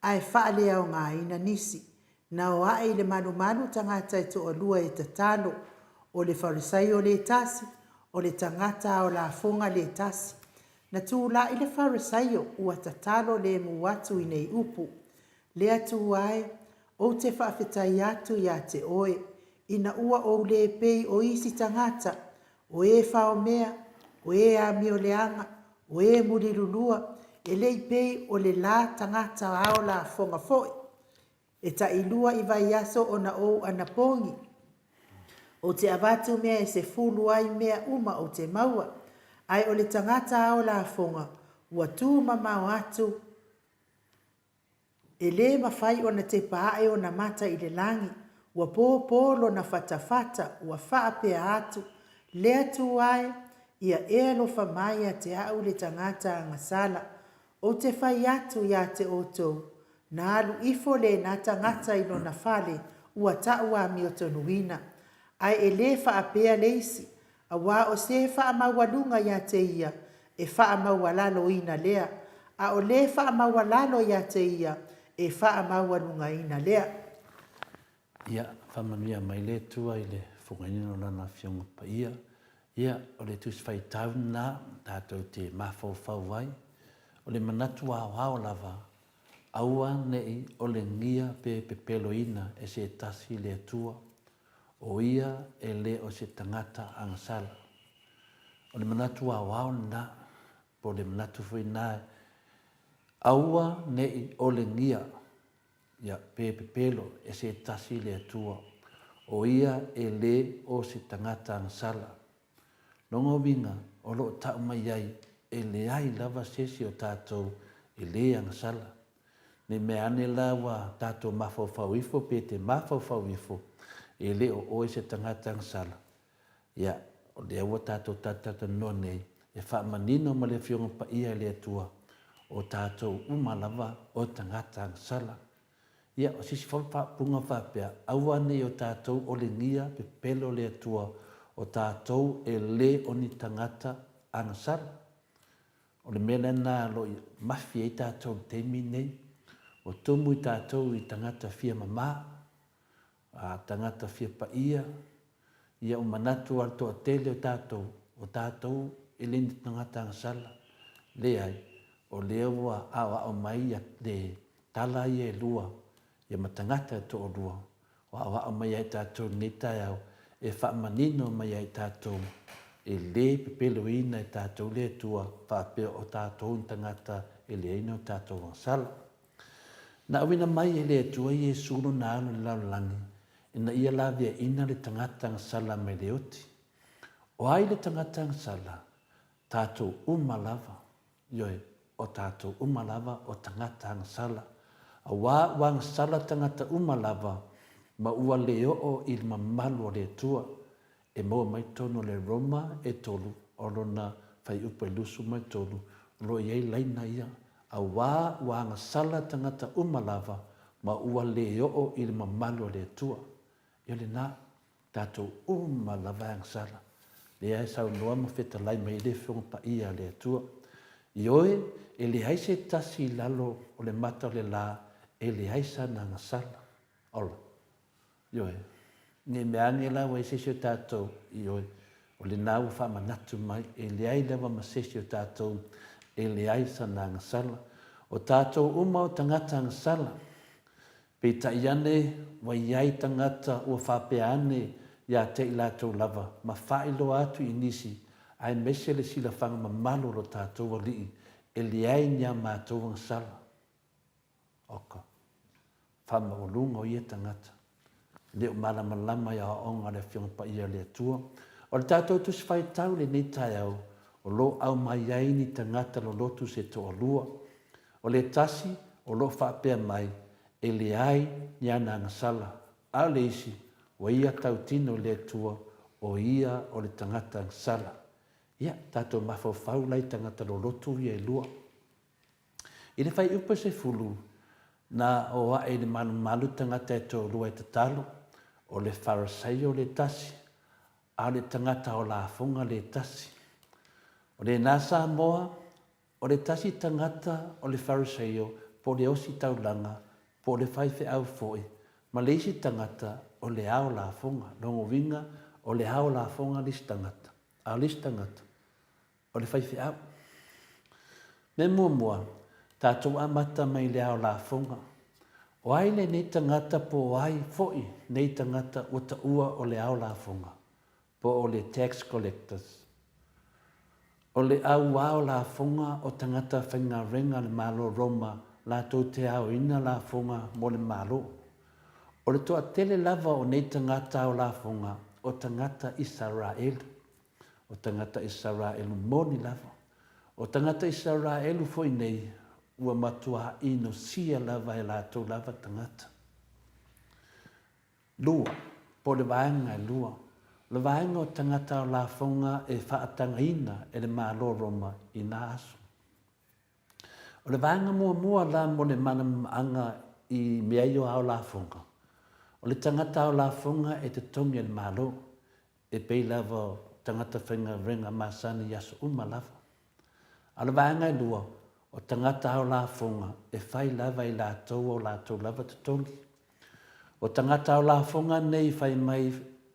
ae faaleaogaina nisi. Na o ae i le malumalu tagata e toalua e tatalo, o le Farisaio le tasi, o le tagata ao lafoga le tasi. Na tula'i le Farisaio ua tatalo lemu atu i nei upu, Le Atua e, ou te faafetai atu ia te oe, ina ua ou le pei o isi tagata, o e faomea, o e amioleaga, o e mulilulua, e le i pei o le la tagata ao lafoga foi. E tailua i vaiaso ona ou anapogi. Ou te avatu mea e sefulu ai mea uma ou te maua, ae o le tagata ao lafoga, ua tu mamao atu, E lē mafai ona tepa ae ona mata i le lagi, ua pōpō lona fatafata, ua faapea atu, Le Atua e, ia e alofa mai ia te a'u le tagata agasala. Ou te fai atu ia te outou, na alu ifo lena tagata i lona fale, ua ta'u amiotonuina. Ae e lē faapea le isi, Aua o se faamaualuga ia te ia, e faamaualaloina lea, a o le faamaualalo ia te ia, e faamaualugaina lea. Ia, faamanuia mai le Atua i le fofogaina o Lana Afioga Paia. Ia, o le Tusi Faitau lena tatou te mafaufau ai. O le manatu aoao lava, aua ne i olegia pe pepeloina e se tasi le Atua, O ia e le o se tagata agasala. O le manatu aoao lena, po o le manatu foi lena, aua ne i olegia, ia, pe pepelo e se tasi le Atua, o ia e le o se tagata agasala. Lona uiga, o lo o tau mai ai, e leai lava se isi o tatou e le agasala. Ne i mea ane la ua tatou mafaufau ifo pe te mafaufau ifo, e le o oe se tagata agasala. Ia, o lea ua tatou talatalanoa nei e faamanino ma le Afioga Paia i le Atua, o tatou uma lava o tagata agasala. Ia, o se isi foi faaupuga faapea, aua ne i o tatou olegia pepelo le Atua, o tatou e le o ni tagata agasala. O le mea lena o lo o mafi ai tatou i le taimi lenei, ua tumu i tatou i tagata fia mama, a tagata fia paia, ia ua manatu lava le toatele o tatou, o tatou e le ni tagata agasala. Leai, o lea ua aoao mai le tala ia e lua, ia ma tagata e toalua, ua aoao mai ia i tatou i lenei taeao, e faamanino mai ia i tatou, e le pepeloina e tatou le Atua faapea o tatou ni tagata e leai ni o tatou agasala. Na auina mai e le Atua Iesu Lona Alo i le lalolagi, ina ia laveaiina le tagata agasala mai le oti. O ai le tagata agasala? Tatou uma lava. Ioe, o tatou uma lava o tagata agasala. Auā ua agasala tagata uma lava, ma ua le oo i le mamalu o le Atua. E maua mai totonu o le Roma e tolu, o lona fuaiupu e 23, o lo o i ai laina ia, Auā ua agasala tagata uma lava, ma ua le oo i le mamalu o le Atua. Ia lena, tatou uma lava e agasala. Lea e saunoa ma fetalai mai ai le Afioga Paia a le Atua. Ioe, e leai se tasi i lalo o le mata o le la e leai sana agasala. Ola. Ioe. Ne i mea ane la ua i ai se isi o tatou, ioe, o lena ua faamanatu mai, e leai lava ma se isi o tatou e leai sana agasala. O tatou uma o tagata agasala. Peitai ane, ua i ai tagata ua faapea ane ia te i latou lava ma faailoa atu i nisi, aemaise le silafaga mamalu o lo tatou Alii, e leai ni a matou agasala. Oka. Faamaualuga o ia tagata. E le o malamalama i aoaoga a le Afioga Paia a le Atua. O le tatou Tusi Faitau i lenei taeao, o lo o aumai ai ni tagata lolotu se toalua. O le tasi o lo o faapea mai, e leai ni ana agasala, a o le isi, ua ia tautino i le Atua, o ia o le tagata agasala. Ia, tatou mafaufau la i tagata lolotu ia e lua. I le fuaiupu e 10, na o aʻe i le malumalu tagata e toalua e tatalo, o le Farisaio le tasi, a o le tagata ao lafoga le tasi. O lena Samoa, o le tasi tagata o le Farisaio po o le osi taulaga, po o le faifeau foi, ma le isi tagata o le ao lafoga. Lona uiga, o le ao lafoga le isi tagata, a o le isi tagata, o le faifeau. Mea muamua, tatou amata mai le ao lafoga. O ai lenei tagata po o ai foi nei tagata ua taua o le ao lafoga, po o le tax collectors? O le au ao lafoga o tagata faigaluega a le Malo Roma latou te aoina lafoga mo le Malo. O le toatele lava o nei tagata ao lafoga o tagata Isaraelu. O tagata Isaraelu moni lava. O tagata Isaraelu foi nei, ua matuā inosia lava e latou lava tagata. Lua, po o le vaega e lua, o le vaega o tagata o lafoga e faatagaina e le Malo Roma i na aso. O le vaega muamua la mo le malamalamaaga i mea ia o ao lafoga, o le tagata ao lafoga e totogi e le Malo, e pei lava o tagata faigaluega masani i aso uma lava. A o le vaega e lua, o tagata ao lafoga e fai lava e latou o latou lava totogi. O tagata ao lafoga nei fai mai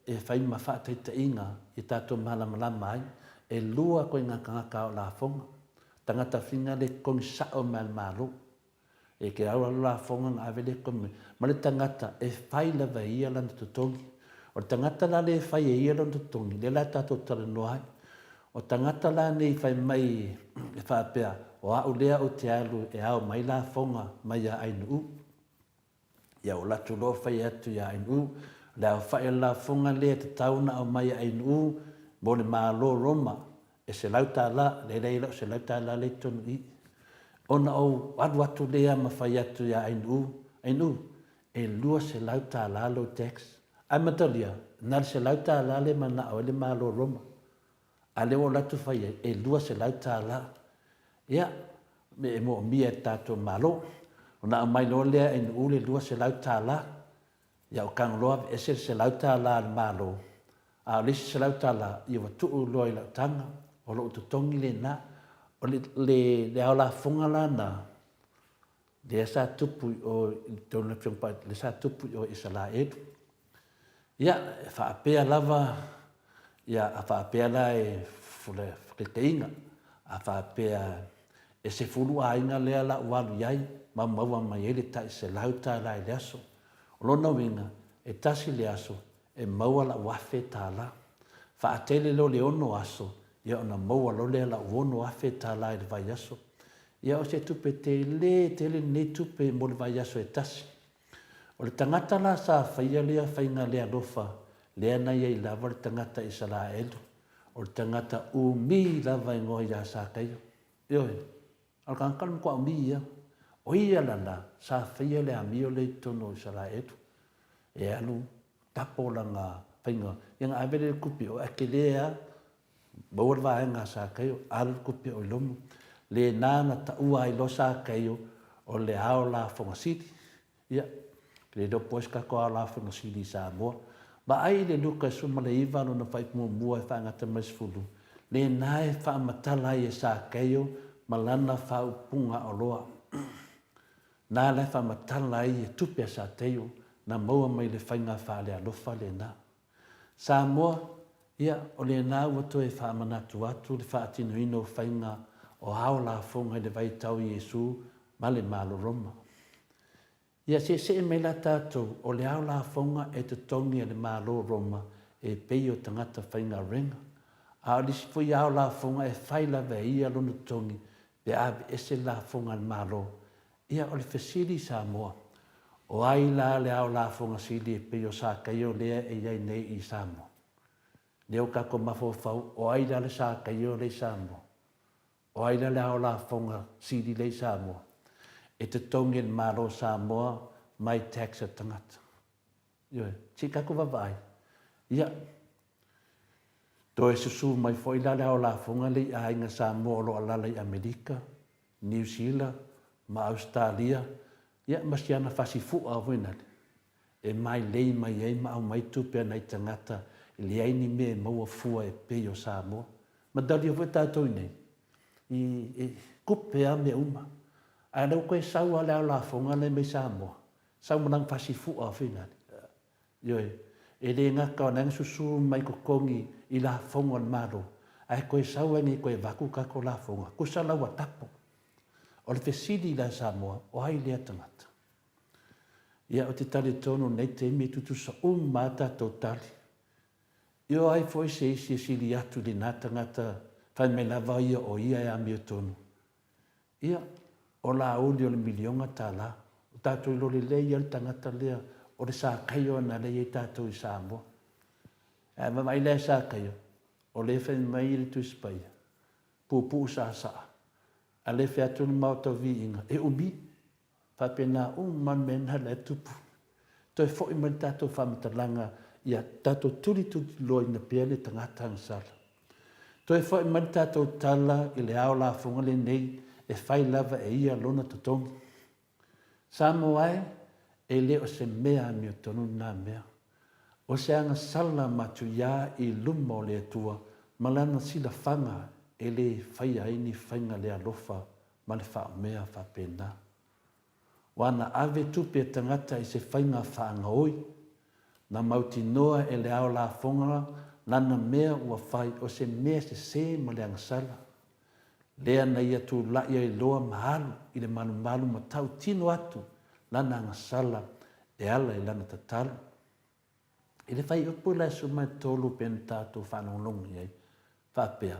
e fai ma faataitaiga ia tatou malamalama ai, e lua koe ngā tagata ao lafoga. Tagata whina le totogi sao mai a le Malo. E ke au alo lafoga na ave le totogi mai. Ma le tagata e fai lava e ia lana totogi. O le tagata la lea e fai e ia lona totogi, lea la tatou talanoa ai. O tagata la nei fai mai e faapea, o au lea ou te alu e ao mai lafoga mai ia Ainuu. Ia ua latou loa fai atu ia Ainuu, o le aofai o le lafoga lea e tatau ona aumai e Ainuu mo le Malo o Roma, e $100, lea la e i ai lau $100 lea i totonu i i. Ona ou alu atu lea ma fai atu ia Ainuu, Ainuu, e $200 lou tax. Ae matalia, na o le $100 lea e manao ai le Malo o Roma. A lea ua ou alu atu fai ai, e $200. Ia, e moomia e le tatou Malo. Ona aumai loa lea e Nu'u le $200. Ia ou tago loa aveese le $100 a le Malo, a o le isi $100, ia ua tuu loa i lau taga, o lou totogi lena. O le, le, le ao lafoga la na, lea sa tupu i o i totonu o le Afioga Paia, lea sa tupu i o i Isalaelu. Ia, e faapea lava, ia, a faapea la e, o le faataitaiga, a faapea e 10 aiga lea la ua alu i ai ma maua mai ai le tai $100 i le aso. O lona uiga, e tasi le aso e maua la'u $1000. Faatele loa le ono aso, ia ona maua loa lea la'u $6000 i le vaiaso. Ia o se tupe tele tele lenei tupe mo le vaiaso e tasi. O le tagata la sa faia lea faiga le alofa, lea na i ai lava le tagata Isalaelu, o le tagata umi lava e igoa ia Sakaio. Ioe, a o le tagata o le matua umi ia. O ia la na sa faia le amio lea i totonu o Isalaelu, e alu tapo lana faiga, ia na ave lea i le tupe o, ae tele lava, maua le vaega a Sakaio, alu le tupe o i loma. Lena na taua ai loa Sakaio o le ao lafoga sili. Ia, le iloa po o ai se tatou ao lafoga sili i Samoa. Vaai i le Luka 19 lona fuaiupu muamua e faagata mai le 10, lena e faamatala ai e Sakaio ma lana faaupuga oloa. Na la e faamatala ai e tupe a Sakaio na maua mai le faiga faalealofa lena. Samoa, ia, o lena ua toe faamanatu atu le faatinoina o faiga o ao lafoga i le vaitau Iesu ma le Malo Roma. Ia seesee mai la tatou, o le ao lafoga e totogi e le Malo Roma e pei o tagata faigaluega. A o le isi foi ao lafoga e fai lava e ia lona totogi pe a aveese le lafoga a le Malo. Ia, o le fesili i Samoa, o ai la le ao lafoga sili e pei o Sakaio lea e i ai nei i Samoa? Lea ua tatou mafaufau, o ai la le Sakaio lea i Samoa? O ai la le ao lafoga sili lea i Samoa? E totogi e le Malo o Samoa mai tax a tagata. Ioe, se i tatou vaavaai. Ia, toe susu mai foi la le ao lafoga lea i aiga Samoa o lo o alaala i Amerika, Niu Sila ma Ausetalia, ia ma si ana fasifu'a foi nale, e mailei mai ai ma aumai tupe a nai tagata e leai ni mea e maua fua e pei o Samoa. Matalia foi tatou i nei, i, e tupe lava mea uma. Ae lea ua toe sau lava le ao lafoga lea mai Samoa, sau ma lana fasifu'a foi nale. Ioe, e le gata o lena susu mai totogi i lafoga o le Malo, ae toe sau ai nei toe avatu tatou lafoga, tusa la ua tapo. O le fesili la Samoa, o ai lea tagata? Ia, ou te talitonu i lenei taimi e tutusa uma lava tatou tali. Ia o ai foi se isi e sili atu i lena tagata fai mai lava ia o ia e amiotonu? Ia, o Laauli o le miliona tala. O tatou iloa lelei lava le tagata lea, o le Sakaio na lea i ai tatou i Samoa. Ae vaavaai la e Sakaio, o lea e fai mai le Tusi Paia, puupuu saasaa, a le fai atu le Maota o Viiga, e umi. Faapena uma le mea lena la e tupu. Toe foi mai le tatou faamatalaga ia tatou tulituliloaina pea le tagata agasala. Toe foi mai le tatou tala i le ao lafoga lenei e fai lava e ia lona totogi. Samoa e, e le o se mea amiotonu lena mea. O se agasala matuia i luma o le Atua ma lana silafaga e le faia ai ni faiga le alofa ma le faaomea faapena. Ua na ave tupe a tagata i se faiga faagaoi, na mautinoa e le ao lafoga lana mea ua fai o se mea sese ma le agasala. Lea na ia tula'i ai loa ma alu i le malumalu ma tautino atu lana agasala e ala i lana tatalo. I le fuaiupu la e 13 pei ona tatou faalogologo i ai, faapea,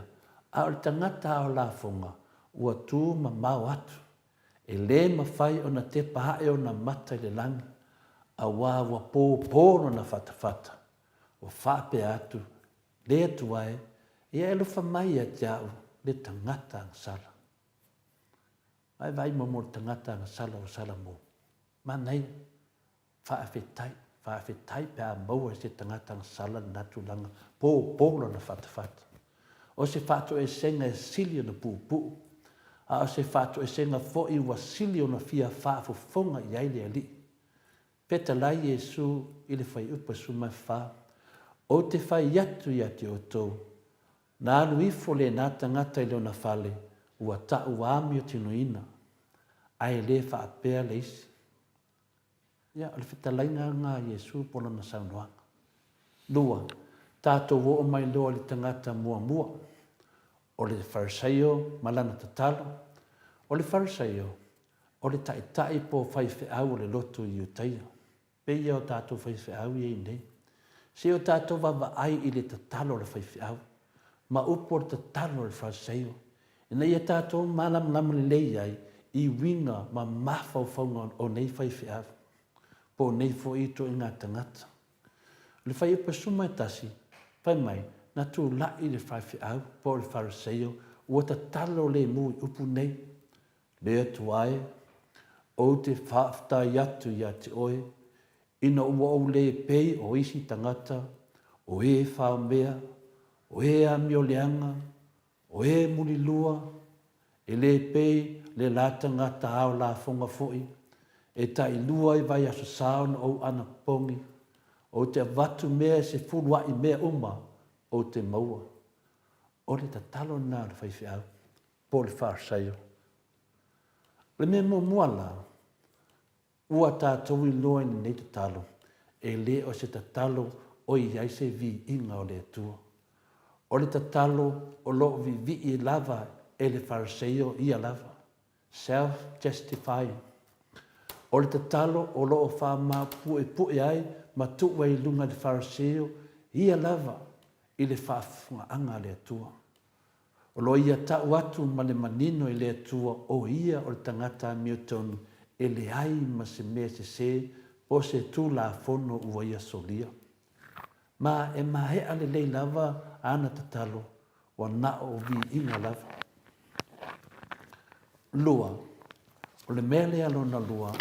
A o le tagata ao lafoga, ua tu mamao atu, e lē mafai ona tepa aʻe ona mata i le lagi, auā ua pōpō lona fatafata, ua faapea atu, Le Atua e, ia e alofa mai ia te a'u le tagata agasala. Vaai vaai muamua i le tagata agasala o Salamo. Manaia. Faafetai. Faafetai pe a maua e se tagata agasala lena tulaga pōpō lona fatafata. O se faatoesega e sili ona puupuu, a o se faatoesega foi ua sili ona fia faafofoga i ai le Alii. Fetalai Iesu i le fuaiupu e 14, Ou te fai atu ia te outou, na alu ifo lena tagata i lona fale, ua ta'u amiotinoina, ae le faapea le isi. Ia, o le fetalaiga lena a Iesu po o lana saunoaga. Lua, tatou oo mai loa i le tagata muamua, o le Farisaio ma lana tatalo. O le Farisaio, o le taitai po o faifeau o le lotu i Iutaia, pei ia o tatou faifeau ia i nei. Se i o tatou vaavaai i le tatalo a le faifeau, ma upu o le tatalo a le Farisaio, ina ia tatou malamalama lelei ai i uiga ma mafaufauga o nei faifeau, po o nei foi ituaiga tagata. O le fuaiupu 11, fai mai, na tulai le faifeau po o le Farisaio ua tatalo lemu i upu nei, Le Atua e, ou te faafetai atu ia te oe, ina ua ou le pei o isi tagata, o e faomea, o e amioleaga, o e mulilua, e le pei le la tagata ao lafoga foi, e tailua i vaiaso sa ona ou anapopogi, ou te avatu mea e sefulu aʻi mea uma ou te maua. O le tatalo lena a le faifeau po o le Farisaio. O le mea muamua la, Ua tatou iloa i lenei tatalo, e le o se tatalo o i ai se viiga o le Atua. O le tatalo o lo o vivii lava e le Fariseio ia lava, self-justifying. O le tatalo o lo o faamaupuepue ai ma tuu ai i luga e le Fariseio ia lava i le faafofogaaga a le Atua. O lo o ia tau atu ma le manino i le Atua o ia o le tagata amiotonu e leai ma se mea sese po o se Tulafono ua ia solia. Ma e maea lelei lava ana tatalo ua na o viiga lava. Lua, o le mea lea lona lua,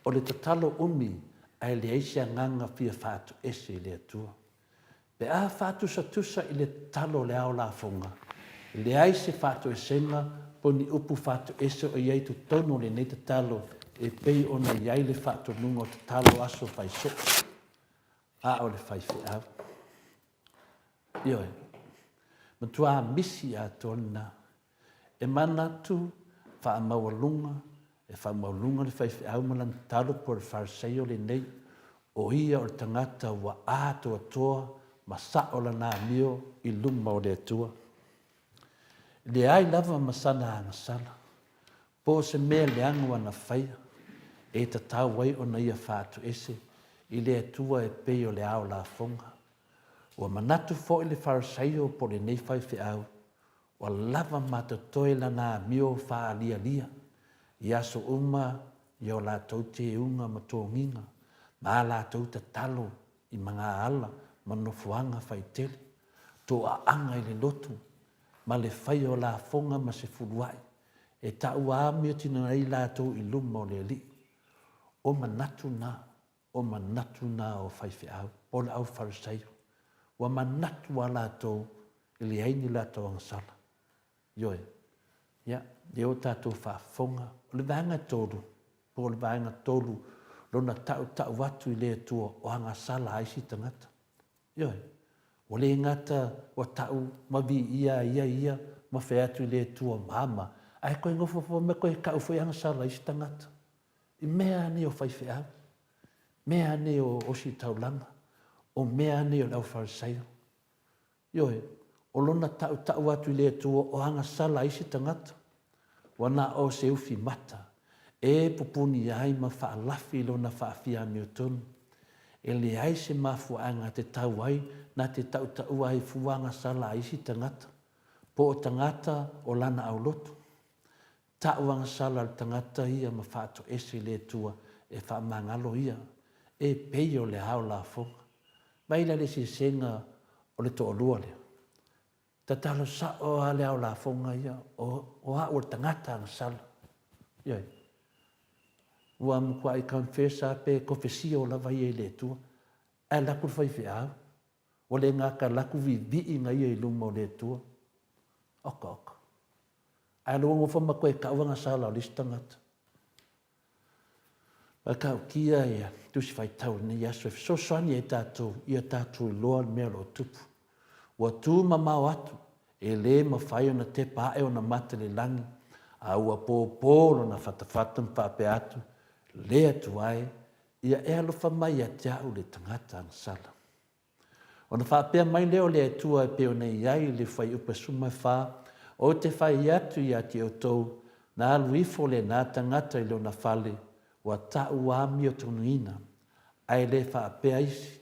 o le tatalo umi ae leai se agaga fia faatoese i le Atua. Pe a faatusatusa i le tatalo o le ao lafoga, e leai se faatoesega po o ni upu faatoese o i ai i totonu o lenei tatalo e pei ona i ai le faatonuga o tatalo aso fai soo, a o le faifeau. Ioe, matua misi atoa lena. E manatu faamaualuga, e faamaualuga le faifeau ma lana tatalo po o le Fariseio lenei, o ia o le tagata ua atoatoa ma sao lana amio i luma o le Atua. E leai lava ma sana agasala, po o se mea leaga ua na faia, e tatau ai ona ia faatoese i le Atua e pei o le ao lafoga. Ua manatu foi le Fariseio po o lenei faifeau, Ua lava ma totoe lana amio faalialia i aso uma i o latou teuga ma togiga ma a latou tatalo i magaala ma nofoaga faitele, toaaga i le lotu ma le faia o lafoga ma sefuluai, e taua amiotino ai latou i luma o le Alii. O manatu na, o manatu na o faifeau po o le au Farisaio, ua manatu a latou e leai ni latou agasala. Ioe. Ia, lea ua tatou faafofoga, o le vaega tolu, po o le vaega tolu lona tautau atu i le Atua o agasala a isi tagata. Ioe. Ua le gata ua tau ma viia ai ia ia ma fai atu i le Atua mama, ae toe nofonofo mai toe tau foi agasala a isi tagata. I mea a nei o faifeau, mea a nei o ositaulaga, o mea a nei o le aufarisaio. Ioe, o lona tautau atu i le Atua o agasala a isi tagata, ua na o se ufi mata, e pupuni ai ma faalafi lona faafia amiotonu. E leai se mafuaaga te tau ai na te tautaua ai fua agasala a isi tagata, po o tagata o lana aulotu. Ta'u agasala le tagata ia ma faatoese i le Atua e faamagalo ia, e pei o le ao lafoga. Mai la le eseesega o le toalua lea. Tatalo sa'o a le ao lafoga ia, o, o a'u o le tagata agasala. Ioe. Ua matua'i confess a pe kofesio lava ia i le Atua. Ae alu atu le faifeau, ua le gata alu atu viiviiga ia i luma o le Atua. Oka oka. Ae alu nofo ma toe tau agasala o le isi tagata. Matautia ia Tusi Faitau i lenei aso e fesoasoani ai tatou ia tatou iloa le mea o lo o tupu. Ua tu mamao atu, e le mafai ona tepa ae ona mata i le lagi, a ua pōpō lona fatafata ma faapea atu, Le Atua e, ia e alofa mai ia te au le tagata agasala. Ona faapea mai lea o le Atua e pei ona i ai i le fuaiupu e 14, Ou te fai atu ia te outou, na alu ifo lena tagata i lona fale, ua ta'u amiotonuina, ae le faapea isi,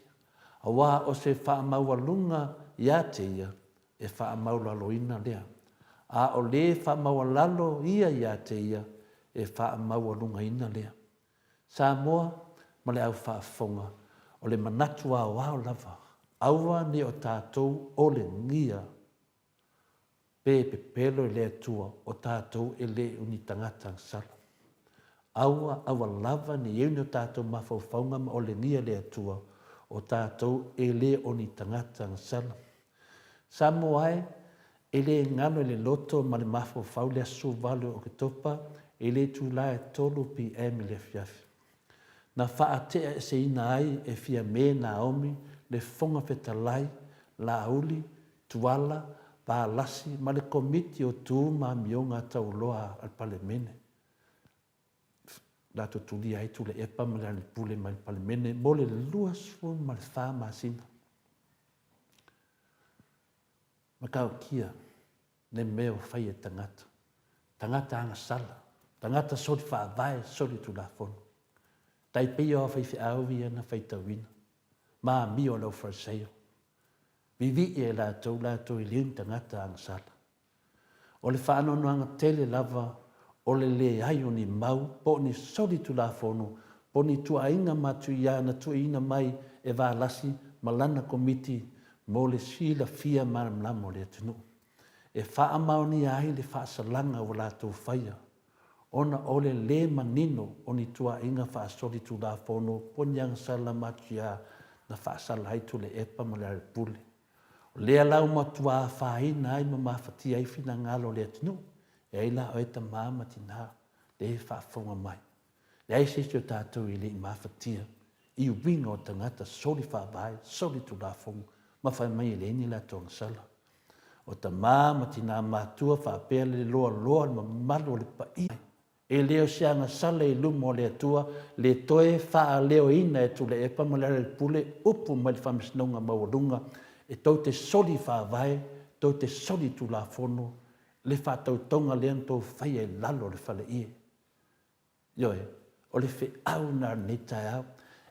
auā o se faamaualuga ia te ia, e faamaualaloina lea, a o le faamaualalo ia ia te ia, e faamaualugaina lea. Samoa ma le au faafofoga, o le manatu aoao lava, aua ne o tatou olegia pe pepelo i le Atua o tatou e le o ni tagata agasala. Aua, aua lava ne i euni o tatou mafaufauga ma olegia le Atua o tatou e le o ni tagata agasala. Samoa e, e le galo i le loto ma le mafaufau le aso 18 o Oketopa i le itula e 3 PM i le afiafi. Na faateaeseina ai e Fiame Naomi le Fofoga Fetalai, Laauli, Tuala, Valasi ma le Komiti o Tu ma Amioga Taualoa a le Palemene. Latou tulia ai Tuilaepa ma Lealailepule mai le Palemene mo le 24 masina. Matautia le mea ua fai e tagata, tagata agasala, tagata soli faavae, soli tulafono. Tai pei o faifeau ia na faitauina, ma amio a le aufarisaio. Vivii e latou latou e le ni tagata agasala. O le faanoanoaga tele lava o le leai o ni mau po o ni solitulafono po o ni tuuaiga matuia na tuuina mai e Valasi ma lana Komiti mo le silafia malamalama o le atunuu e faamaonia ai le faasalaga ua latou faia ona o le lē manino o ni tuuaiga faasolitulafono po o ni agasala matuia na faasala ai Tuilaepa ma Lealailepule. O lea la ua matua afaina ai ma mafatia ai finagalo o le atunuu, e ai la oe tama ma tina le faafofoga mai. Leai se isi o tatou e le i mafatia i uiga o tagata soli faavae, soli tulafono ma fai mai e leai ni latou agasala. O tama ma tina matua faapea le loaloa o le mamalu o le paia E le o se agasala i luma o le Atua le toe faaleoina e Tuilaepa ma Lealailepule upu mai le Faamasinoga Maualuga e tou te soli faavae, tou te soli tulafono le faatautoga lea na tou faia i lalo o le faleie. Ioe, o le feau lena o lenei taeao.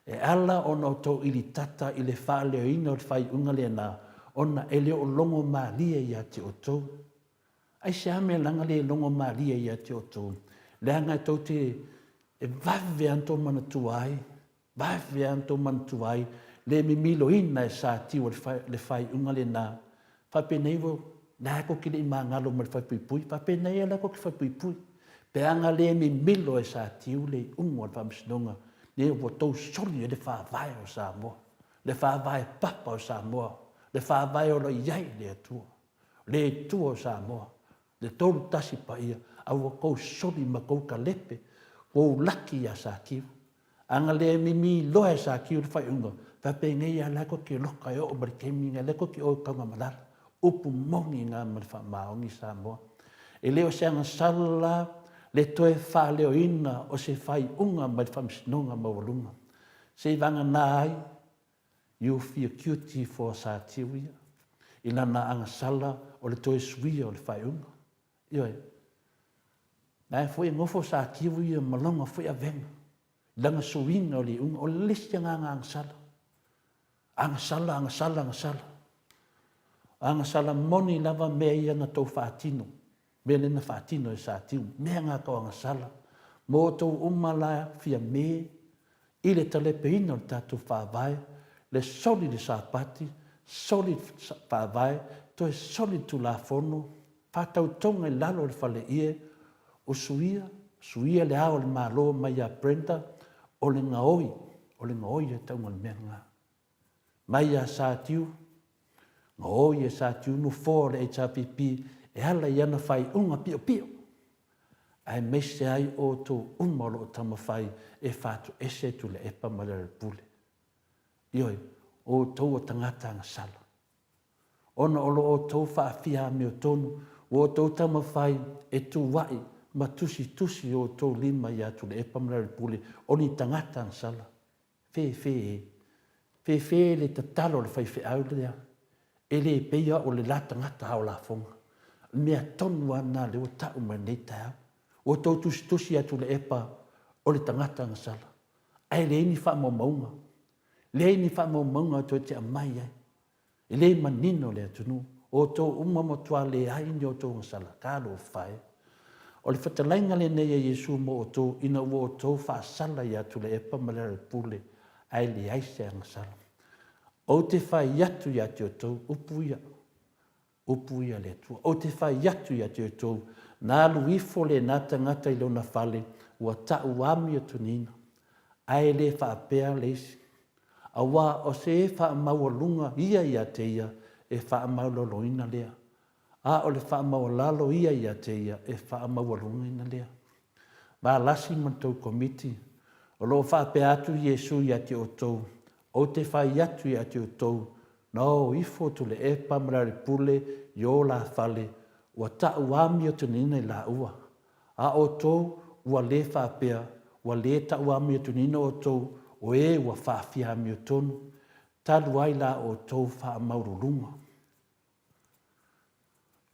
E ala ona outou ilitata i le faaleoina o le faaiuga lena ona e le o logo malie ia te outou. Aisea mea leaga le logo malie ia te outou? Leaga e tou te e vave lava ona tou manatua ai, vave lava ona tou manatua ai le mimiloina e satiu o le faaiuga lena. Faapenei ua, la e tou te le i magalo ma le faaipuipui, faapenei lava la tou te faaipuipui. Pe ana le mimilo e satiu le iuga o le faamasinoga, ne ua tou soli ai le faavae o Samoa, le faavae papa o Samoa, le faavae o lo o i ai le Atua. Le Atua o Samoa, le 31 paia, a ua tou soli ma tou talepe, ua ou laki ia Satiu. A na le mimi loa e Satiu le faaiuga, faapenei lava la tou te loka e oo mai le taimi lenei, lea tou te o i Tanugamanono. Upu moni na ma le faamaoni Samoa. E le o se agasala la le toe faaleoina o se faaiuga mai le Faamasinoga Maualuga, seivagana ai You feel guilty for Satiu ia i lana agasala o le toe suia o le faaiuga. Ioe. Na e foi e nofo Satiu ia ma lona foi avega i lana suiga o le iuga, o le isi agaga agasala. Agasala, agasala, agasala. Agasala moni lava mea ia na tou faatino, mea lea na faatino e Satiu, mea na tou agasala. Mo outou uma la Fiame, i le talepeina o le tatou Faavae, le soli le Sapati, soli le Faavae, toe soli le Tulafono, faatautoga i lalo o le faleie, usuia, suia le Ao o le Malo mai ia Brenda, o le gaoi, o le gaoi le tauga o le mea lena. Mai ia Satiu, na o ia Satiu nofoa o le HRPP e ala i ana faaiuga piopio, aemaise ai outou uma o lo o taumafai e fatoese Tuilaepa ma Lealailepule. Ioe, o outou o tagata agasala. Ona o lo outou faafia amiotonu, ua outou taumafai e tuua'i ma tusitusi i outou lima ia Tuilaepa ma Lealailepule o ni tagata agasala. Fefe e. Fefe le tatalo a le faifeau lea, e le pei au o le la tagata ao lafoga. O le mea tonu lava lena lea ua tau mai lenei taeao. Ua outou tusitusi atu i le epa o le tagata agasala, ae leai ni faamaumauga. Leai ni faamaumauga toe te aumai ai. E le manino le atunuu. O outou uma matua leai ni outou agasala. Talofa e! O le fetalaiga lenei a Iesu mo outou ina ua outou faasala ia Tuilaepa ma Lealailepule, ae leai se agasala. Ou te fai atu ia te outou, upu ia, upu ia a le Atua. Ou te fai atu ia te outou, na alu ifo lena tagata i lona fale, ua ta'u amiotoniina, ae le faapea le isi. Auā o se e faamaualuga ia ia te ia, e faamaualaloina lea. A o le faamaualalo ia ia te ia, e faamaualugaina lea. Valasi ma le tou Komiti, o lo o faapea atu Iesu ia te outou, Ou te fai atu ia te outou, na o ifo Tuleepa ma Lealepule i o la fale, ua ta'u amiotoniina i laua. A outou ua le faapea, ua le ta'u amiotoniina outou, o e ua faafia amiotonu, talu ai la outou faamaululuga.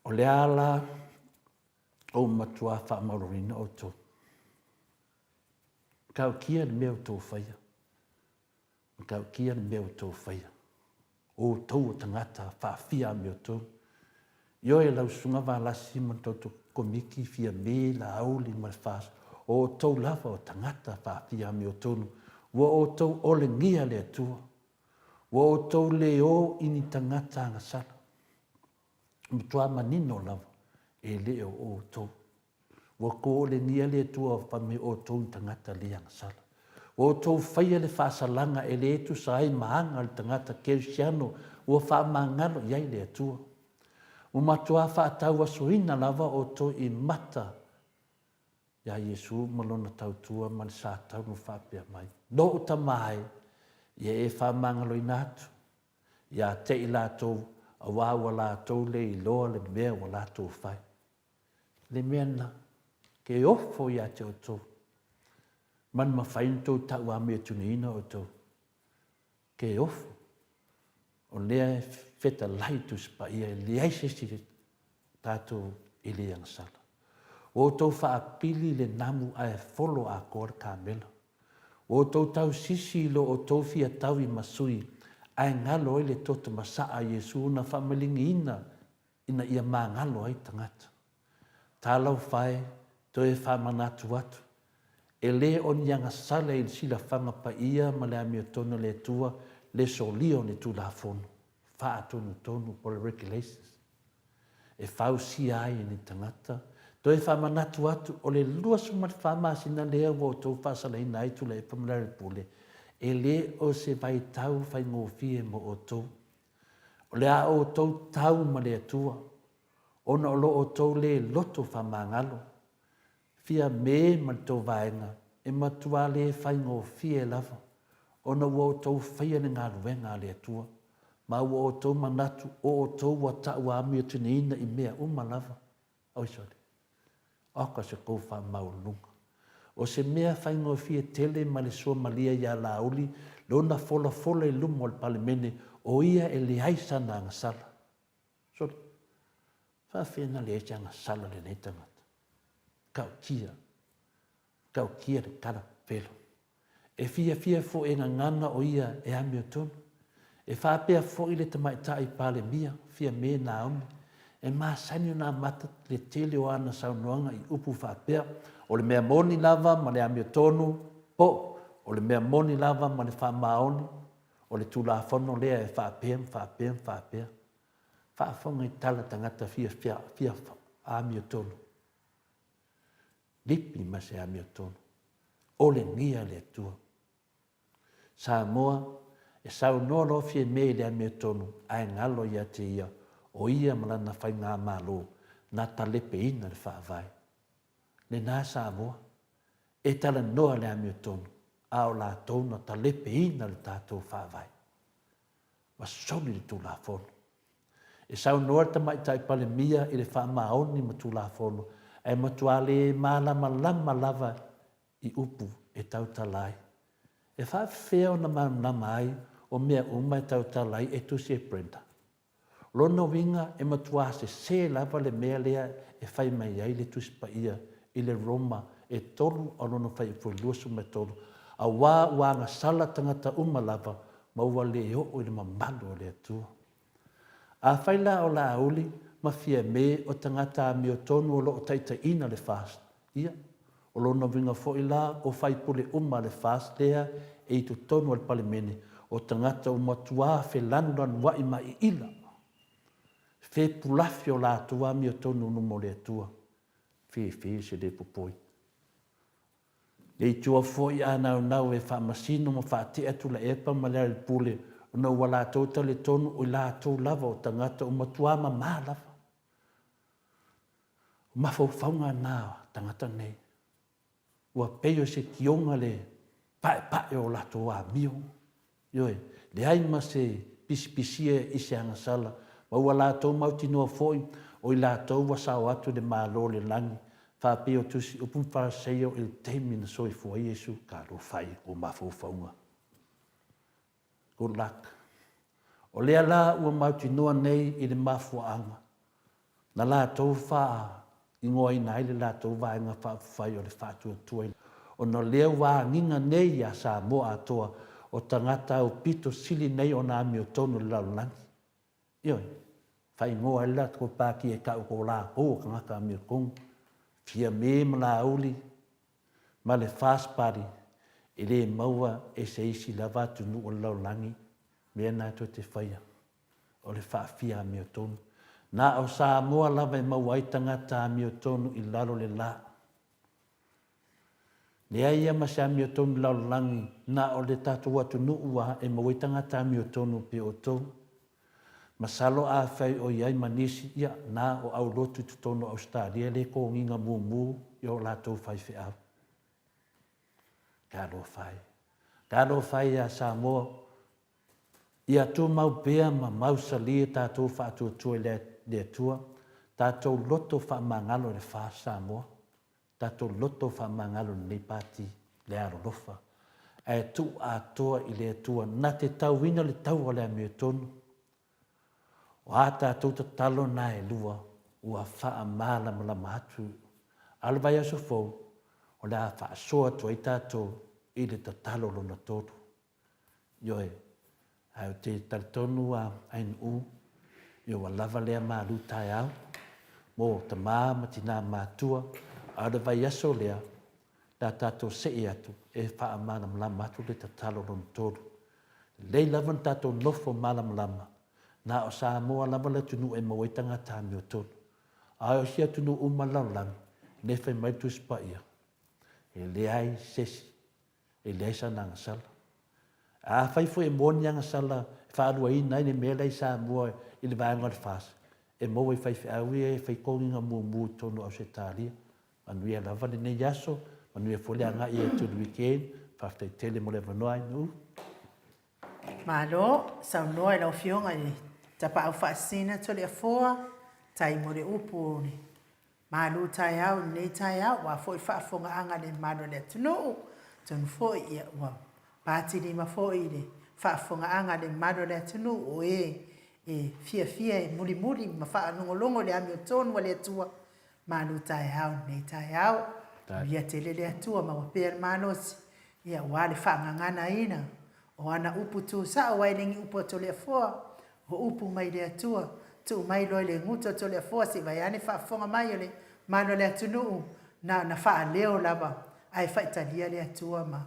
O le a la ou matuā faamaualaloina outou? Matautia le mea o outou faia. Matautia le mea o outou faia. O outou o tagata faafia amiotonu. Ioe lau Susuga Valasi ma le tou Komiti Fiame, Laauli ma le FAST, o outou lava o tagata faafia amiotonu. Ua outou olegia le Atua. Ua outou le o i ni tagata agasala. Matua manino lava, e le o outou. Ua koolegia le Atua fai mai outou ni tagata le agasala. Ua outou faia le faasalaga e le tusa ai ma aga a le tagata kerisiano ua faamagalo i ai le Atua. Ua matua faatauasoina lava outou i mata iā Iesu ma Lona tautua ma le sa taunu faapea mai, Noʻu tama e, ia e faamagaloina atu ia te i latou, auā ua latou le iloa le mea ua latou fai. Le mea lena, ke ofo ia te outou, ma na mafai ona outou tauamiotuniina outou. Ke ofo, o lea e fetalai Tusi Paia, e leai se isi tatou e le agasala. Ua outou faapili le namu ae folo atoa le kamela. Ua outou tausisi i lo outou fia tau i masui, ae galo ai le toto masaa a Iesu na faamaligiina ina ia magalo ai tagata. Talofa e, toe faamanatu atu, e le o ni agasala i le silafaga paia ma le amiotonu a le Atua le solia o ni Tulafono faatonutonu po o le Regulations e fausia ai e ni tagata. Toe faamanatu atu, o le 24 masina lea ua outou faasalaina ai Tuilaepa ma Lealailepule, e le o se vaitau faigofie mo outou. O le a outou tau ma le Atua, ona o lo outou le loto faamagalo, fia me ma le tou vaega, e matua le faigofie lava, ona ua outou faia le galuega a le Atua, ma ua outou manatu o outou ua tauamiotoneina i mea uma lava. Oi sole! Oka se kou faamaualuluga. O se mea faigofie tele ma le suamalie iā Laauli lona folafola i luma o le Palemene o ia e leai sana agasala. Sole! Faafefea na leai se agasala lenei tagata? Tautia. Tautia le tala pepelo. E fiafia foi e gagana o ia e amiotonu. E faapea foi le tamaitai Palemia, Fiame Naomi, e masani ona amata le tele o ana saunoaga i upu faapea, O le mea moni lava ma le amiotonu, po o le mea moni lava ma le faamaoni, o le Tulafono lea e faapea ma faapea ma faapea. Faafofoga i tala tagata fia amiotonu. Lipi ma se amiotonu. Olegia le Atua. Samoa, E saunoa loa Fiame i le amiotonu ae galo ia te ia o ia ma lana faigamalo na talepeina le Faavae. Lena Samoa, e talanoa le amiotonu a o latou na talepeina le tatou Faavae. Ua soli le Tulafono. E saunoa le Tamaitai Palemia i le faamaoni ma Tulafono ae matua le malamalama lava i upu e tautala ai. E faafefea ona malamalama ai o mea uma e tautala ai e tusi e Brenda? Lona uiga e matuā sesē lava le mea lea e fai mai ai le Tusi Paia i le Roma e tolu a lona fuaiupu e 23, auā ua agasala tagata uma lava ma ua le oo i le mamalu o le Atua. Afai la o Laauli ma Fiame o tagata amiotonu o lo o taitaiina le FAST, ia, o lona uiga foi la o faipule uma a le FAST lea e i totonu o le Palemene, o tagata ua matuā felanulanuaʻi ma iila, fepulafi o latou amiotonu i luma o le Atua. Fefe se le popoi. Leitua foi a naunau e faamasino ma faatea Tuilaepa ma Lealailepule ona ua latou talitonu o i latou lava o tagata ua matua mamā lava. O mafaufauga na o tagata nei. Ua pei o se tioga le paepae o latou amio. Ioe, leai ma se pisipisia i se agasala, ma ua latou mautinoa foi o i latou ua sao atu i le Malo o le lagi, faapea o tusi upu ma Fariseio i le taimi na soifua ai Iesu, talofa e, o mafaufauga. Good luck. O lea la ua mautinoa nei i le mafuaaga na latou faaigoaina ai le latou Vaega Faaupufai o le Faatuatua ona o lea ua agiga nei iā Samoa atoa o tagata aupito sili nei ona amiotonu i le lalolagi. Ioe, faaigoa ai le latou pāti e tau ko latou o tagata amiotonu, Fiame ma Laauli ma le First Party e le maua e se isi lava atunuu o le lalolagi mea na tou te faia. O le faafia amiotonu. Na o Samoa lava e maua ai tagata amiotonu i lalo le la. Leai ia ma se amiotonu i lalolagi, na o le tatou atunuu a e maua ai tagata amiotonu pei o outou. Masalo afai o i ai ma nisi, ia, na o aulotu i totonu o Ausetalia le togiga mumu i o latou faifeau. Talofa e. Talofa e ia Samoa, Ia tumau pea ma mausali e tatou faatuatua i le Atua, tatou loto faamagalo i le fa Samoa, tatou loto faamagalo i lenei Pati le alolofa, ae tuu atoa i le Atua na te tauina le taua o le amiotonu. O a tatou tatalo na e lua ua faamalamalama atu a le vaiaso fou o le a faasoa atu ai tatou i le tatalo lona tolu. Ioe, ae ou te talitonu a Ainuu, io ua lava lea malu taeao mo tama ma tina matua, a o le vaiaso lea, le a tatou see atu e faamalamalama atu le tatalo lona tolu. Lelei lava ona tatou nofo malamalama, na o Samoa lava le atunuu e maua ai tagata amiotonu. A o isi atunuu uma o le lalolagi, nei fai mai le Tusi Paia, e leai se isi E leai sana agasala. Afai foi e maua ni agasala e faaluaina ai le mea la i Samoa i le vaega o le FAST, e maua i faifeau ia e fai togiga mumu i totonu o Ausetalia. Manuia lava lenei aso, manuia foi le agai atu i le weekend. Faafetai tele mo le avanoa Ainuu. Malo saunoa i lau Afioga i le Tapaau Faasisina Toleafoa, tai mo le upu o le Malu taeao i lenei taeao, aua foi le faafofogaaga a le mamalu o le atunuu. Atonu foi ia ua patilima foi i le faafofogaaga a le mamalu o le atunuu o e e fiafia e mulimuli ma faalogologo i le amiotonu a le Atua. Malu taeao i lenei taeao. Manuia tele le Atua, maua pea le malosi, ia aua le faagaganaina O ana upu tu sao aua e le ni upu a Toleafoa, o upu mai le Atua, tuu mai loa i le gutu a Toleafoa se i vaeane faafofoga mai o le malu o le atunuu, na ona faaleo lava ae faitalia le Atua ma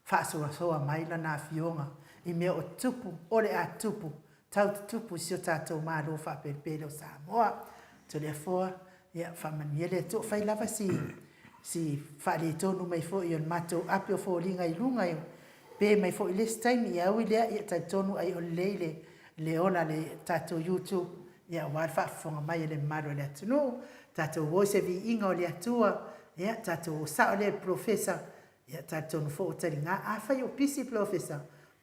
faasoasoa mai Lana Afioga i mea o tupu o le a tupu, tau tutupu i si o tatou Malo faapelepele o Samoa. Toleafoa, ia faamanuia le Atua, fai lava si si faaletonu mai foi o le matou ape o foliga i luga e. pe mai foi i le isi taimi, ia ui lea, ia talitonu ai o lelei le le ola a le tatou YouTube, ia aua le faafofoga mai a le mamalu o le atunuu. Tatou o i se viiga o le Atua, ia tatou o sao lea i le Polofesa, ia talitonu foi ua taliga. Afai o pisi Polofesa,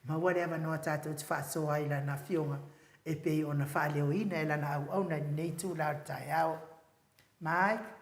maua le avanoa tatou te faasoa ai i lana afioga e pei ona faaleoina e lana auauna i lenei itula o le taeao. Mike.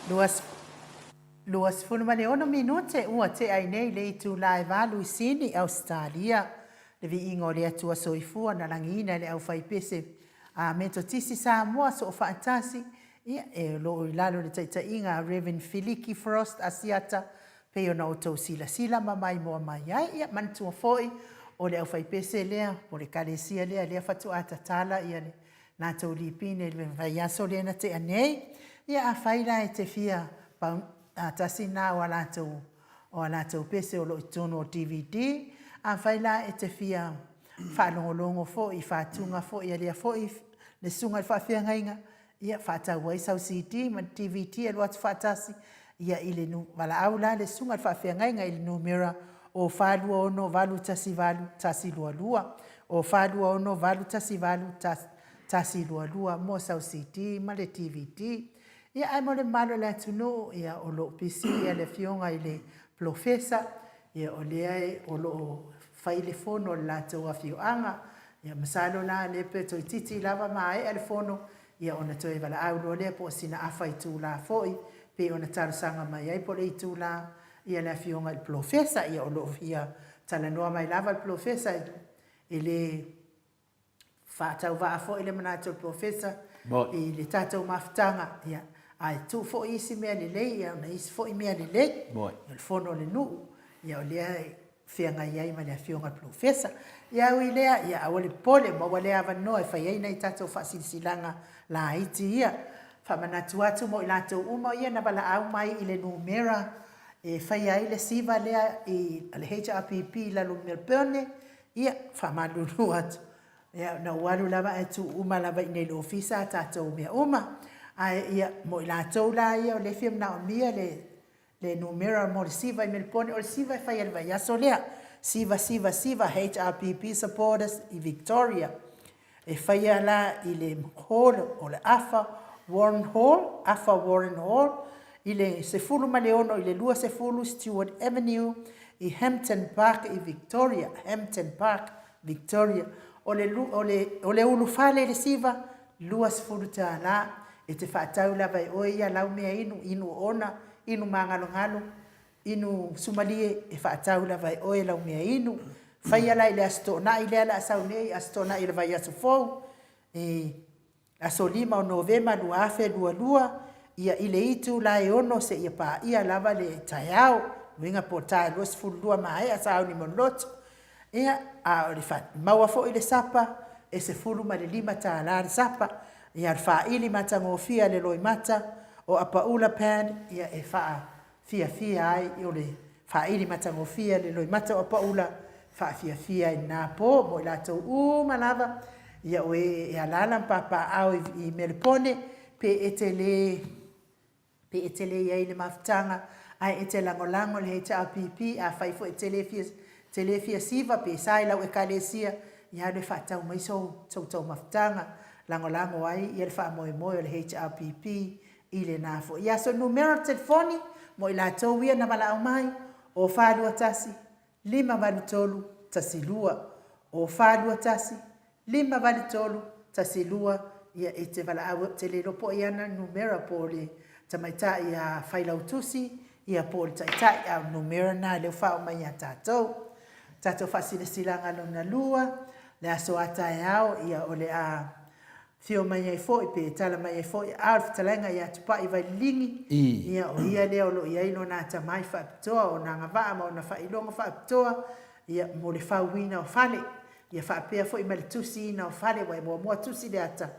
26 minute ua tea ai nei le itula e valu i Sini, Ausetalia. Le viiga o le Atua Soifua na lagiina e le aufaipese a Metotisi Samoa Soofaatasi, ia, e o lo o i lalo o le taitaiga a Rev. Filiki Frost Asiata, pei ona outou silasila ma maimoa mai ai. Ia, manatua foi, o le aufaipese lea, po o le Ekalesia lea, lea faatoa tatala ia le latou lipine i le vaiaso lea na tea nei. Ia, afai la e te fia pau, tasi lena o a latou, o a latou pese o lo o i totonu o DVD. Afai la e te fia faalogologo foi i faatuga foi a lea foi le susuga i le faafeagaiga, ia faatau ai sau CD ma le DVD e alu atu faatasi, ia i le nu, valaau la le susuga i le faafeagaiga i le numera o 426 81 122, o 426 81 122 mo sau CD ma le DVD. Ia ae mo le mamalu o le atunuu, ia o lo o pisi ia le afioga i le Polofesa, ia o lea o lo o fai le fono a le latou afioaga. Ia masalo la lea pe toeitiiti lava maea le fono, ia ona toe valaau loa lea po o sina afa itula foi, pei ona talosaga mai ai po o le itula ia le afioga i le Polofesa. Ia o lo o fia talanoa mai lava le Polofesa e le faatauvaa foi le manatu o le Polofesa i le tatou mafutaga, ia, ae tuu foi isi mea lelei ia ona isi foi mea lelei. O le fono a le nuu, ia o lea e feagai ai ma le afioga i le Polofesa. Ia ui i lea, ia aua le popole, maua lea avanoa e fai ai nai tatou faasilasilaga laiti ia. Faamanatu atu mo i latou uma ia na valaau mai i le numera e faia ai le siva lea i le HRPP i lalo o Melbourne, ia, faamalulu atu, ia, na ou alu lava ae tuu uma lava i inei i le ofisa a tatou mea uma. Ae, ia, mo i latou la ia o lea e fia manaomia le le numera mo le siva i Melepone, o le siva e faia i le vaiaso lea, siva siva siva HRPP supporters i Victoria. E faia la i le hall o le Arthur Warren Hall, Arthur Warren Hall, i le 16 i le 20 Stewart Avenue i Hampton Park i Victoria, Hampton Park, Victoria. O le, o le, o le ulufale i le siva, $20. E te faatau lava e oe ia lau mea inu, inu oona, inu magalogalo, inu sumalie, e faatau lava e oe lau mea inu. Faia la i le Aso Toonai lea o le a sau nei, Aso Toonai o le vaiaso fou, e aso 5 o Novema 2022, ia i le itula e 6 seia paia lava le taeao, uiga po o le ta 22 maea sauni mo le lotu. Ia, a o le maua foi le sapa, e $15 le sapa. Ia, o le faili matagofie a le loimata o Apaula Pan, ia, e faafiafia ai, o le faili matagofie a le loimata o Apaula, faafiafia ai lena po mo i latou uma lava, ia, o e e alaala ma papaaao i Melepone, pe e te le Pe e te le i ai i le mafutaga, ae e te lagolago i le HRPP, afai foi e te le fia, te le fia siva pe sa i lau Ekalesia, ia alu e faatau mai sou, sou taumafutaga. Lagolago ai ia le faamoemoe o le HRPP i lena foi aso. Numera o le telefoni mo i latou ia na valaau mai, o 421 583 12, o 421 583 12, ia e te valaau ou te le iloa po o ai ana numera po o le tamaitai a Failautusi ia po o le taitai a o le numera lena lea ua faaoo mai ia tatou. Tatou faasilasilaga lona lua, le aso a taeao ia o le a afio mai ai foi pe tala mai ai foi a o le fetalaiga ia Tupai Vaililigi, ia o ia lea o lo o i ai lona atamai faapitoa, ona agavaa ma ona faailoga faapitoa ia mo le fauina o fale. Ia faapea foi ma le tusiina o fale, aua e muamua tusi le ata,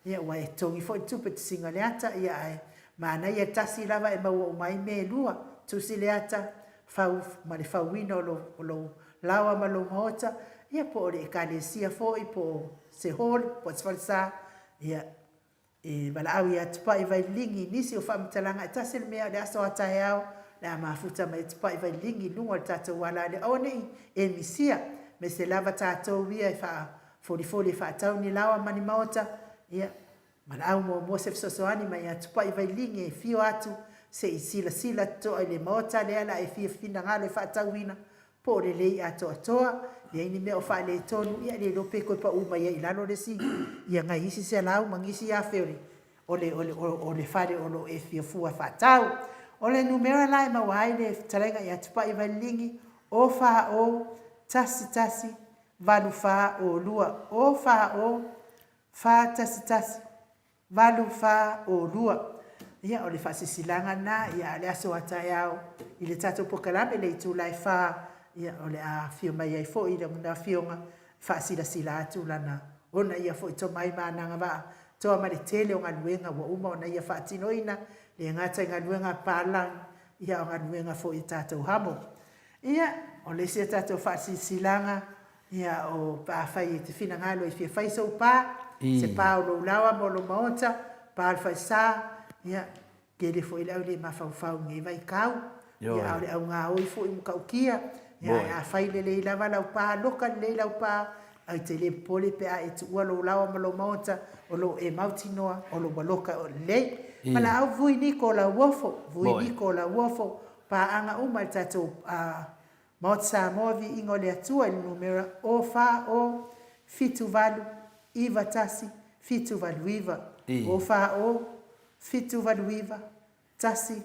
ia ua e totogi foi le tupe tusiga o le ata, ia ae manaia e tasi lava e maua uma ai mea e lua, tusi le ata, fau ma le fauina o lou, o lou laoa ma lou maota, ia po o le ekalesia foi, po o se hall, po o se falesa, ia E valaau ia Tupai Vaililigi i nisi o faamatalaga e tasi le mea o le aso a taeao le a mafuta mai e Tupai Vaililigi i luga o le tatou ala lea aua nei e misia mese lava tatou ia e faafolifoli e faatau ni laoa ma ni maota ia valaau muamua se fesoasoani mai ia Tupai Vaililigi e fio atu se i silasila totoa i le maota lea la e fia finagalo e faatauina po o lelei atoatoa, i ai ni mea o faaletonu, ia le iloa pe toe pau mai ai i lalo le isi, ia nai isi selau ma nisi afe o le, o le, o le, o le fale o lo o e fia fua e faatau. O le numera la e maua ai le fetalaiga ia Tupai Vaililigi, o fa o, 1 1 8 4 o 2, o fa o, 4 1 1 8 4 o 2. Ia, o le faasilasilaga lena, ia, a o le aso a taeao i le tatou polokalame i le itula e 4, ia, o le a afio mai ai foi lana afioga e faasilasila atu lana, ona ia foi tomai ma ana agavaa, toa ma le tele o galuega ua uma ona ia faatinoina, le gata i galuega a papalagi, ia a o galuega foi a tatou hamo. Ia, o le isi a tatou faasilasilaga, Ia, o, pe afai e te finagalo e fia fai sou pa, se pa o lou laoa ma o lou maota, pa o le falesa, ia, tele foi le au le mafaufau i lenei vaitau, ia, a o le augaoi foi matautia, ia, ae afai lelei lava lau pa, loka lelei lau pa, e te le popole pe a e tuua lou laoa ma lou maota, o lo o e mautinoa o lo o ua loka o lelei. Valaau vui niko o Lauofo, vui niko o Lauofo, paaga uma i le tatou Maota Samoa Viiga o le Atua i le numera 0 4 0 7 8 9 1 7 8 9 0 4 0 7 8 9 1 7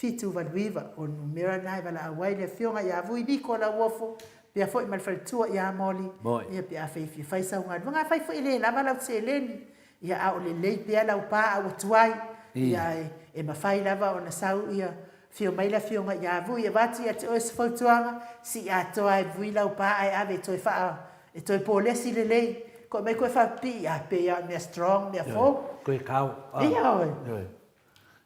8 9. O le numera lena e valaau ai le Afioga ia Vui Niko Lauofo pea foi ma le faletua ia Molly ia pe afai e fia fai sau galuega. Afai foi e le lava lau seleni ia a o lelei pea lau pa a ua tuai ia e mafai lava ona sau ia Afio mai le afioga ia Vui e avatu ia te oe se fautuaga, sii atoa e Vui lau pa ae ave e toe faa, e toe polesi lelei, koe mai koe faapipii a pei a o mea strong mea fou. Koe kao a. Ia oe. Ioe.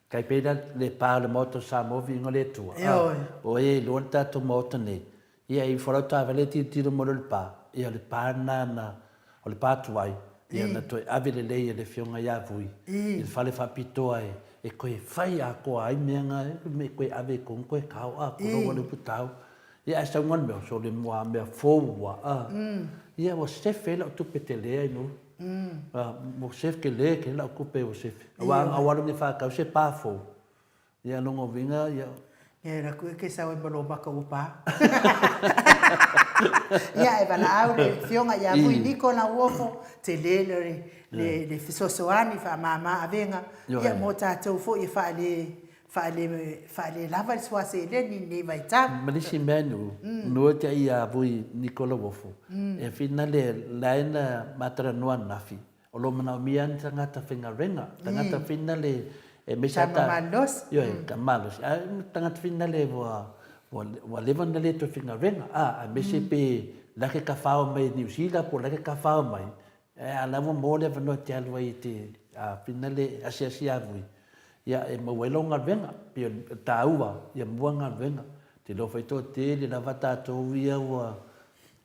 Kai pei la le pa o le Maota o Samoa viiga o le Atua. Ioe. O e iloa le tatou Maota nei, Ia e ifo lau taavale e tilotilo mo le pa, ia o le pa lena na, o le pa tuai, ia na toe ave lelei e le Afioga ia Vui i le fale faapitoa e, e toe fai atoa ai mea na, e toe ave i tonu toe kao a kolo ua le upu tau. Ia ae sau le mea, so le mua mea fou ua a. Ia ua sefe ai lau tupe tele ai no. Ua sefe tele tele lau tupe ua sefe. Aua a alu nei faatau se pa fou, Ia lona uiga, ia. Ia e raku e ke sau e ma lo maka ua pa. Ia e valaau le afioga ia Vui Niko Lauofo, tele le le le fesoasoani faamama avega ia mo tatou foi e faale faale faale lava le sua seleni i lenei vaitau. Ma le isi mea nu, nu te ia Vui Niko Lauofo, e whina le lae na matalanoa ananafi, O lo o manaomia ni tagata faigaluega, tagata finale e aemaise lava ta. Tama malosi. Ioe, tama malosi. Ae tagata finale ua, ua, ua leva ona le toe faigaluega, a, aemaise pe la ke tafao mai Niu Sila po o la ke tafao mai, a o la ua maua le avanoa e te alu ai e te, a, finale asiasi ia vui, ia, e maua ai lau galuega. Pei o le taua, ia maua galuega. Ou te iloa foi toatele lava tatou ia ua,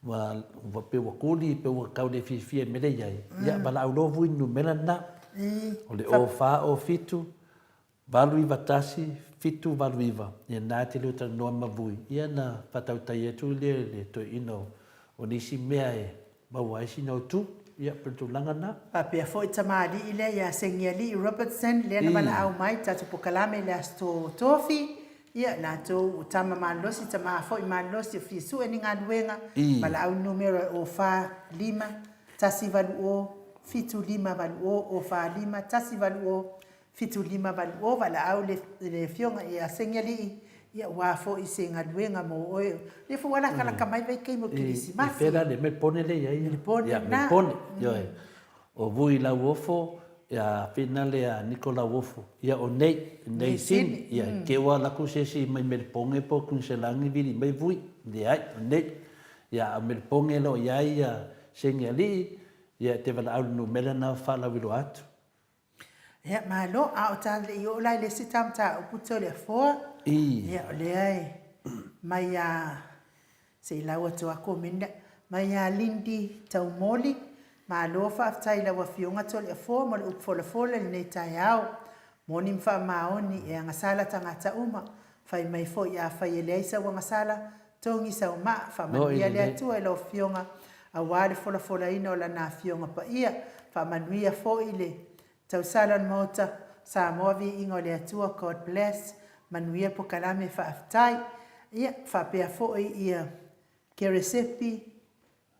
Ua, ua pei ua kuli, pei ua tau le fiafia i mea lea i ai. Ia, valaau loa vui i numera lena. O le 04 07 891 789. Ia, na e te leo talanoa ma vui. Ia, na faatautai atu lea i le toeaina o nisi mea e maua ai sina utu. Ia, pei o le tulaga lena. Faapea foi tamalii lea ia Segialii Robertson lea na valaau mai i le tatou pokalame i le Aso Tofi. Ia, latou o tama malosi, tama foi malosi o fia sue ni galuega, valaau numera o 4 5 1 8 0 7 5 8 0 o 4 5 1 8 0 7 5 8 0, valaau le, le afioga ia Segialii, ia ua foi se galuega mo oe. Lea foi ua lakalaka mai vaitaimi o Kerisimasi. I fea la le Melpone lea i ai? Melpone lena. Melpone, ioe. O Vui Lauofo, ia Whina lea Niko Lauofo, ia o Nei, Nei Sini, ia ke ua laku se isi mai Meliponge po Kuniselani vili mai Vui, leai, o Nei. Ia a o Meliponge lo o iai ia Seni Alii, ia te valaau le numera na faalauiloa atu. Ia, malo, a o ta le i oo la i le isi ta mataupu Toleafoa, ia o lea e mai a Se i lau atu a komeni mai ia Lindy Taumoli. Malo faafetai i lau Afioga Toleafoa mo le upu folafola i lenei taeao. Moni ma faamaoni e agasala tagata uma. Fai mai foi afai e leai sau agasala, togi sau maa, faamanuia le Atua i lau Afioga aua le folafolaina o Lana Afioga Paia. Faamanuia foi le Tausala o le Maota, Samoa Viiga o le Atua God bless Manuia Pokalame Faafetai Ia faapea foi ia Keresepi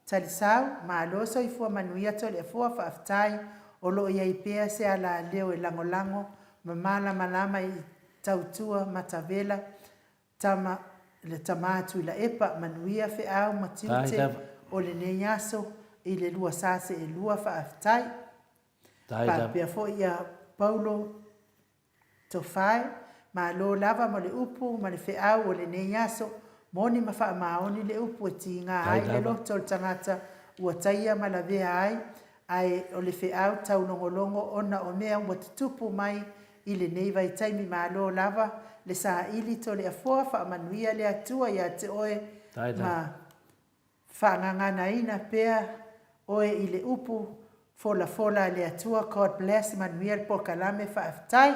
Talisau Malo Soifua Manuia Toleafoa Faafetai. O lo o i ai pea se alaleo e lagolago ma malamalama i tautua matavela tama le tama Tuilaepa manuia feau ma tiute o lenei aso i le lua sa seelua faafetai. Faapea foi ia Paulo Tofae, malo lava mo le upu ma le feau o lenei aso, moni ma faamaoni le upu e tiga ai le loto o le tagata ua taia ma lavea ai, ae o le feau taulogologo ona o mea ua tutupu mai i lenei vaitaimi malo lava le saili Toleafoa faamanuia le Atua ia te oe ma Faagaganaina pea oe i le upu folafola a le Atua God bless manuia le polokalame faafetai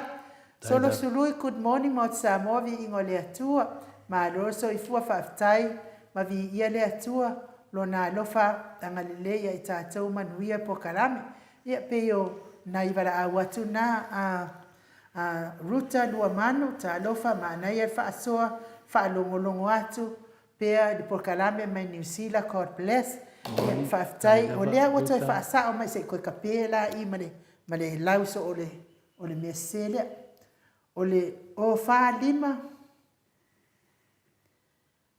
Solo Sului good morning Maota Samoa viiga o le Atua malo le soifua faafetai ma viia le Atua lona alofa agalelei ia i tatou manuia le polokalame ia pei o nai valaau atu na a a Ruta Luamanu talofa manaia le faasoa faalogologo atu pea i le polokalame mai Niu Sila God bless. Ia faafetai o lea ua toe faasao mai se i toe kape la i ma le ma le lauso o le o le mea sese lea. O le o fa lima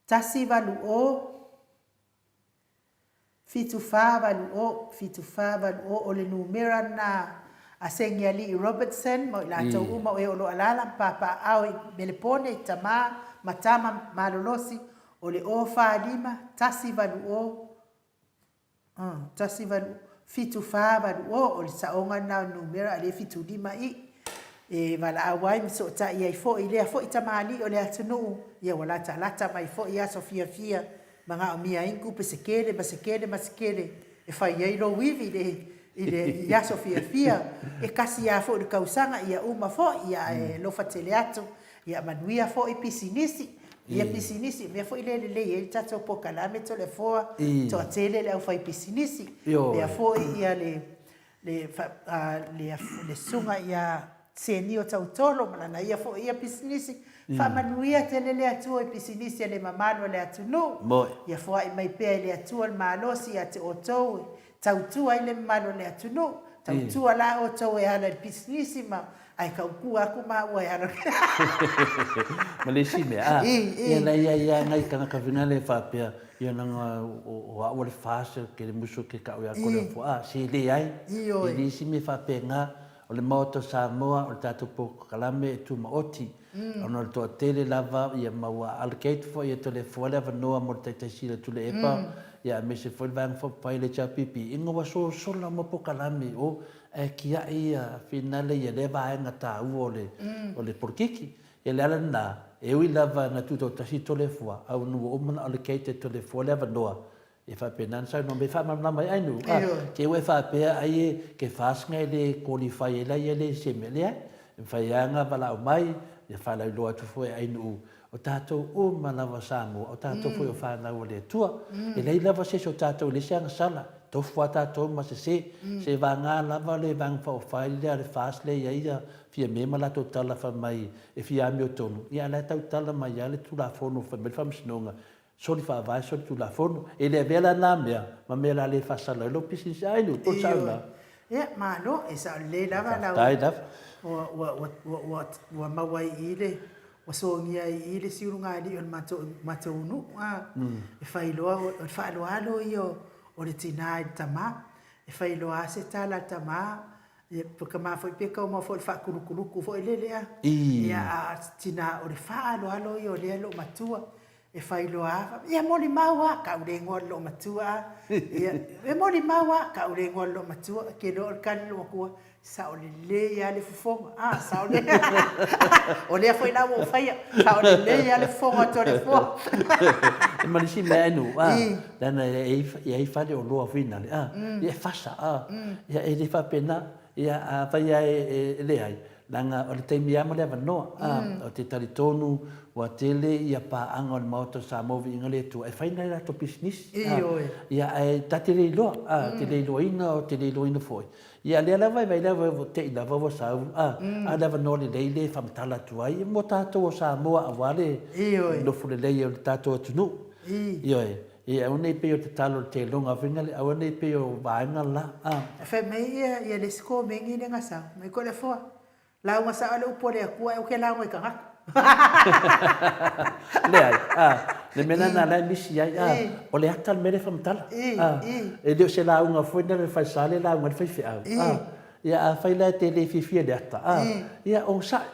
1 8 0 7480, 7480, o le numera lena a Segialii Robertson ma i latou uma o e o lo o alaala ma papaaao i Melepone i tama ma tama malolosi, o le 045 180, 180, 7480, o le saoga lena o le numera a o lea e 75 i. E valaau ai ma sootai ai foi lea foi tamalii o le atunuu, ia ua latalata mai foi aso fiafia Manaomia ai ni tupe se tele ma se tele ma se tele e fai ai lou ivi i le i le i aso fiafia e kasi a foi i le tausaga ia uma foi ia ae alofa tele atu ia manuia foi pisinisi ia pisinisi mea foi lea e lelei ai le tatou polokalame Toleafoa toatele le aufai pisinisi mea foi ia le le le le susuga ia Senio Tautolo ma lana ia foi ia pisinisi. Faamanuia tele le Atua i pisinisi a le mamalu o le atunuu. Ia foai mai pea e le Atua le malosi ia te outou e tautua ai le mamalu o le atunuu. Tautua la outou e ala i le pisinisi ma ae tautua atu maua e ala Ma le isi mea, a, ia na ia ia nai tagata finale e faapea, ia leaga o au o le FAST ke le musu ke kau ia kore fo a, se leai, e le isi mea faapena, o le Maota o Samoa, o le tatou polokalame e tumaoti, ona o le toatele lava ia ma ua allocate foi e Toleafoa le avanoa mo le Taitaisili o Tuilaepa, ia aemaise foi le Vaega Faaupufai a le HRPP, ina ua sosola uma polokalame i o, ae tiai ia finale ia lea vaega taua o le o le polokiki. Ia le ala lena, e ui lava na tutoatasi Toleafoa, a ua uma ona allocate e Toleafoa le avanoa, e faapena ona saunoa mai e faamalamalama ai Ainuu, a, te i ua e faapea ai e ke FAST e le qualify ai la ia le se mea. Leai, e mafai lava ona valaau mai, ia faalauiloa atu foi e Ainuu, o tatou uma lava o Samoa, o tatou foi o fanau a le Atua. E leai lava se isi o tatou e leai se agasala, tofu lava tatou ma sese. Se vagana lava le Vaega Faaupufai lea a le FAST lea e i ai ia Fiame ma latou tala fai mai e fia amiotonu, ia a o la e tautala mai lava le Tulafono fai mai le Faamasinoga, soli faavae, soli tulafono. E le avea la na mea ma mea o le a le faasala ai lou pisinisi. Ai lu, po sao na. Ia, malo, e sao lelei lava lau. Faafetai lava. Ua, ua, ua, ua, ua, ua maua ai i i le, ua sogia ai i i le isi ulugalii o le matou, matou nuu, a. E fai loa, o le faaaloalo ia o le tina i le tama. E fai loa lava se tala a le tama, Ia, pe tama foi pe kauma foi le faakulukuluku foi lele a. Ia, a tina o le faaaloalo ia o lea loomatua e fai loa a, ia molimau a, tau le igoa o le loomatua a. Ia, e molimau a, tau le igoa o le loomatua, ke iloa o le tali loomatua, sao lelei a le fofoga, a, sao lelei. O lea foi la ua ou faia, sao lelei a le fofoga o Toleafoa. E ma le isi mea enu, a, leaga e i ai fale oloa foi nale, a, ia e fasa, a, ia e le faapena, ia afai lava e leai, leaga o le taimi lava ma le avanoa, a, ou te talitonu ua tele ia paaga o le Maota o Samoa Viiga le Atua e fai nai latou pisinisi, a, ia ae ta te le iloa, a, te le iloaina, ou te le iloaina foi. Ia lea lava e vaai lava ua tei lava ua sau, a, a o le avanoa lelei lea e faamatala atu ai mo tatou o Samoa aua le nofo lelei o le tatou atunuu. Ioe. Ia aua nei pei o tatalo le teloga foi na le aua nei pei o vaega la a. Fai mai ia ia le isi komeni lea na sau mai ko le afoa lauga sao le upu a le Atua ae ou te lauga i tagata. Leai a, le mea lena la e misi ai a, o le ata le mea lea e faamatala a, e le o se lauga foi lea le falesa lea e lauga ai le faifeau a. Ia afai la e te le fiafia i le ata, a, ia onosai.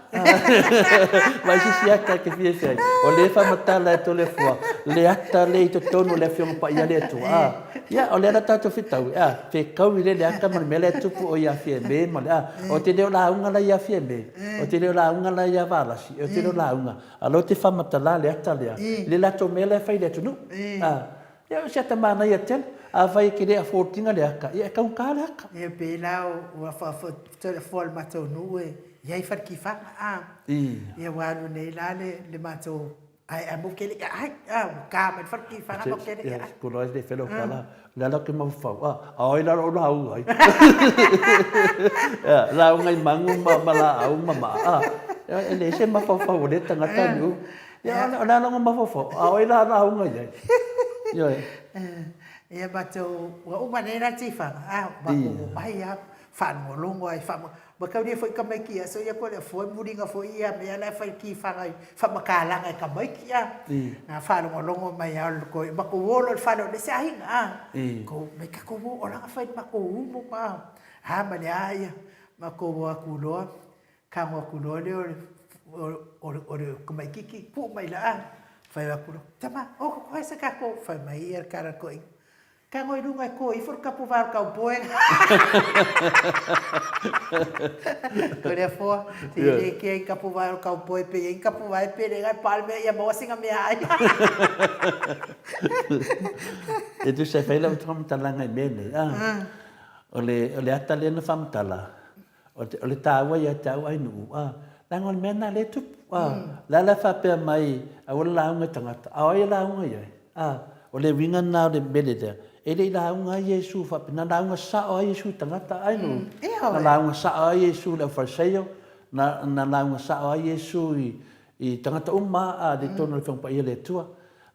Vaai se isi ata e te fiafia ai. O lea e faamatala e Toleafoa le ata lea i totonu o le Afioga Paia a le Atua, a. Ia, o lea la tatou fetaui, a, fetaui lea le ata ma le mea la e tupu o ia Fiame ma le, a. Ou te le o lauga la ia Fiame, ou te le o lauga la ia Valasi, ou te le o lauga, a o lea ou te faamatala le ata lea i le latou mea la e fai i le atunuu, a. Ia o se ata manaia tele. Afai e te le afford ina le ata, ia e taugata le ata. Ia pei la ua faafoa le matou nuu e i ai faletifaga a. Ia ua alu nei la le matou ae mo ke le ia ai a ua ka mai le faletifaga mo ke le ia ai. Ko loa le felo kala le ala ke mafaufau a a oi la o lauga ai. Ia lauga i magu ma laau ma maa a. E le se mafaufau o lea tagata ni u. Ia, o le ala o mafaufau, a o ai la lauga i ai? Ioe. Ia matou, ua uma nei la tifaga, a, matou omai lava, faalogologo ai, faamatauli ai foi tamaiti i aso ia ko le afoa e muliga foi ia mea la e fai i tifaga i faamatalaga e tamaiti, a. Na faalogologo mai lava o le toe, matou o loa i le fale o le isi aiga, a. Tou, omai tatou o, o la na fai i le matou umu, a, a ma le a ia, matou o atu loa, Tago atu loa lea o le tamaititi, tuu mai laa, fai atu loa, tama, o koe se tatou, fai mai ia le tala a le toeaina, tago i luga e to ifo le tapuvae o le kaupoe. Ko le afoa, se i le kea i tapuvae o le kaupoe, pe i ai ni tapuvae pe leai, pau le mea ia maua sina meaai. E tusa e fai lau faamatalaga i mea nei, o le ata lea na faamatala, O le taua ia te au Ainuu, a, leaga o le mea lena lea e tupu, a. O le a la e faapea mai aua le lauga i tagata, a o ai e lauga i ai? A, o le uiga lena o le mele lea, e le i lauga ai Iesu faapena, na lauga sao ai Iesu i tagata, Ainuu. Na lauga sao ai Iesu i le aufalesaio, na, na lauga sao ai Iesu i, i tagata uma, a, i totonu o le Afioga Paia a le Atua.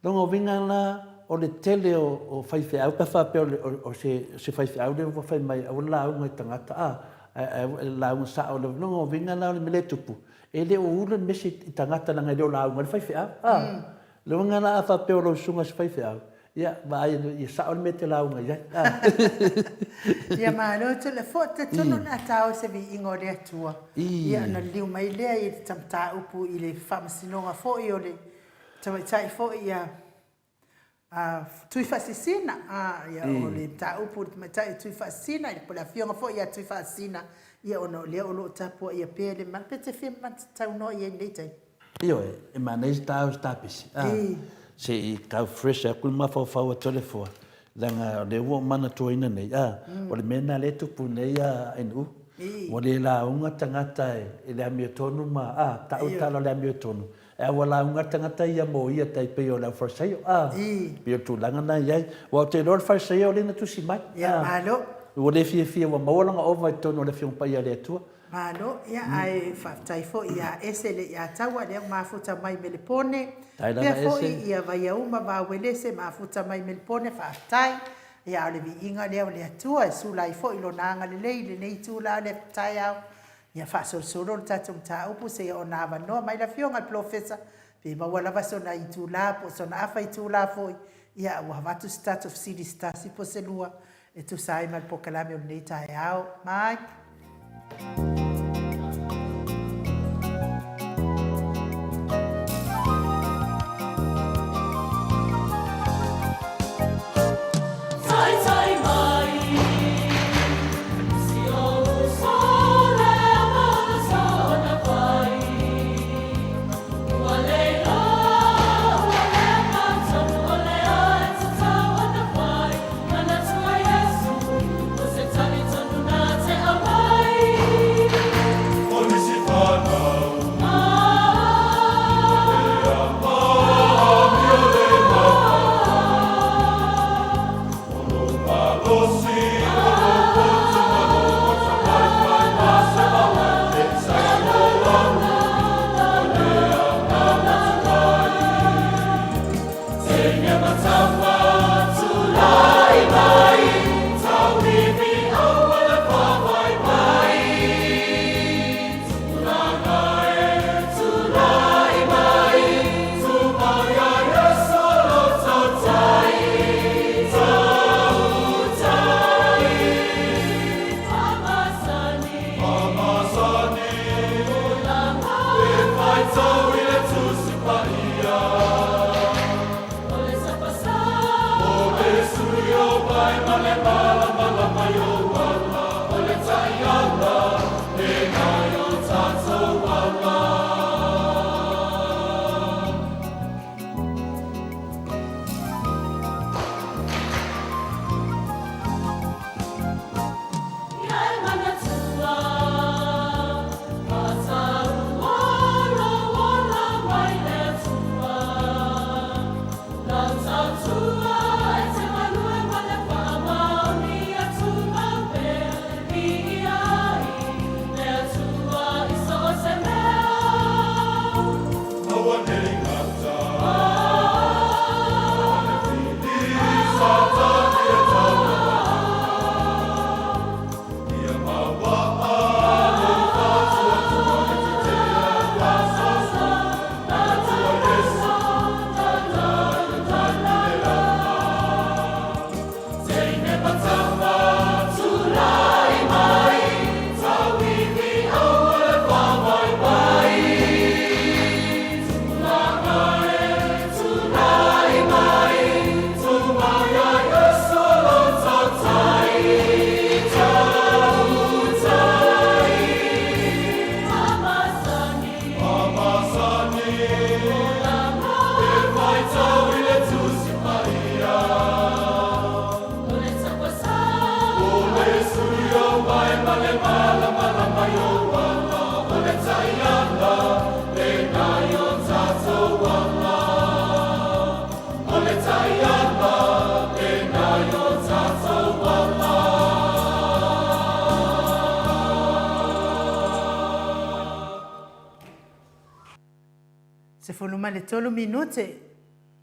Lona uiga la, o le tele o faifeau, pe a faapea o se faifeau lea ua fai mai aua le lauga i tagata, a, ae lauga sao i le Lona uiga la o le mea lea e tupu, e le o ulu le mesi i tagata leaga e le o lauga ai le faifeau, a. Lona uiga la a faapea o lau susuga o se faifeau, ia, vaai ia sao le mea e te lauga i ai, a. Ia malo tele foi, te tonu le atao i se viiga o le Atua, ia ona liliu mai lea i le mataupu i le faamasinoga foi o le Tamaitai foi ia Tuifaasisina, ia o le mataupu i le tamaitai o Tuifaasisina, po o le afioga foi ia Tuifaasisina, ia ona o lea o lo o tapuaia pea le mala. Pe te fia saunoa i ai i lenei taimi? Ioe, e manaia se taao i se tapisi, a, se i tau fresh atu le mafaufau a Toleafoa, leaga o lea ua ou manatuaina nei, a, o le mea lena lea e tupu nei a Ainuu, ua le lauga tagata i le amiotonu ma, a, tau le tala o le amiotonu, E a ua lauga le tagata ia mo ia tai pei o le aufalesaio, a, pei o le tulaga lena e i ai. Aua ou te iloa o le falesaio lea na tusi mai, a, Malo. Ua le fiafia ua maua lana ova i totonu o le Afioga Paia a le Atua. Malo, ia ae faafetai foi ia Ese Leiataua lea ua mafuta mai Melepone, Faafetai lava pea foi Ese. ia Vaiauma Vauelese mafuta mai Melepone, faafetai. Ia a o le viiga lea o le Atua e sula ai foi Lona agalelei i lenei itula o le taeao. Ia faasolosolo le tatou mataupu seia ona avanoa mai le Afioga i le Polofesa pe maua lava sona itula po o sona afa itula foi, ia ua avatu se tatou fesili se tasi po o se lua e tusa ai ma le polokalame o lenei taeao. Mike. 13 minute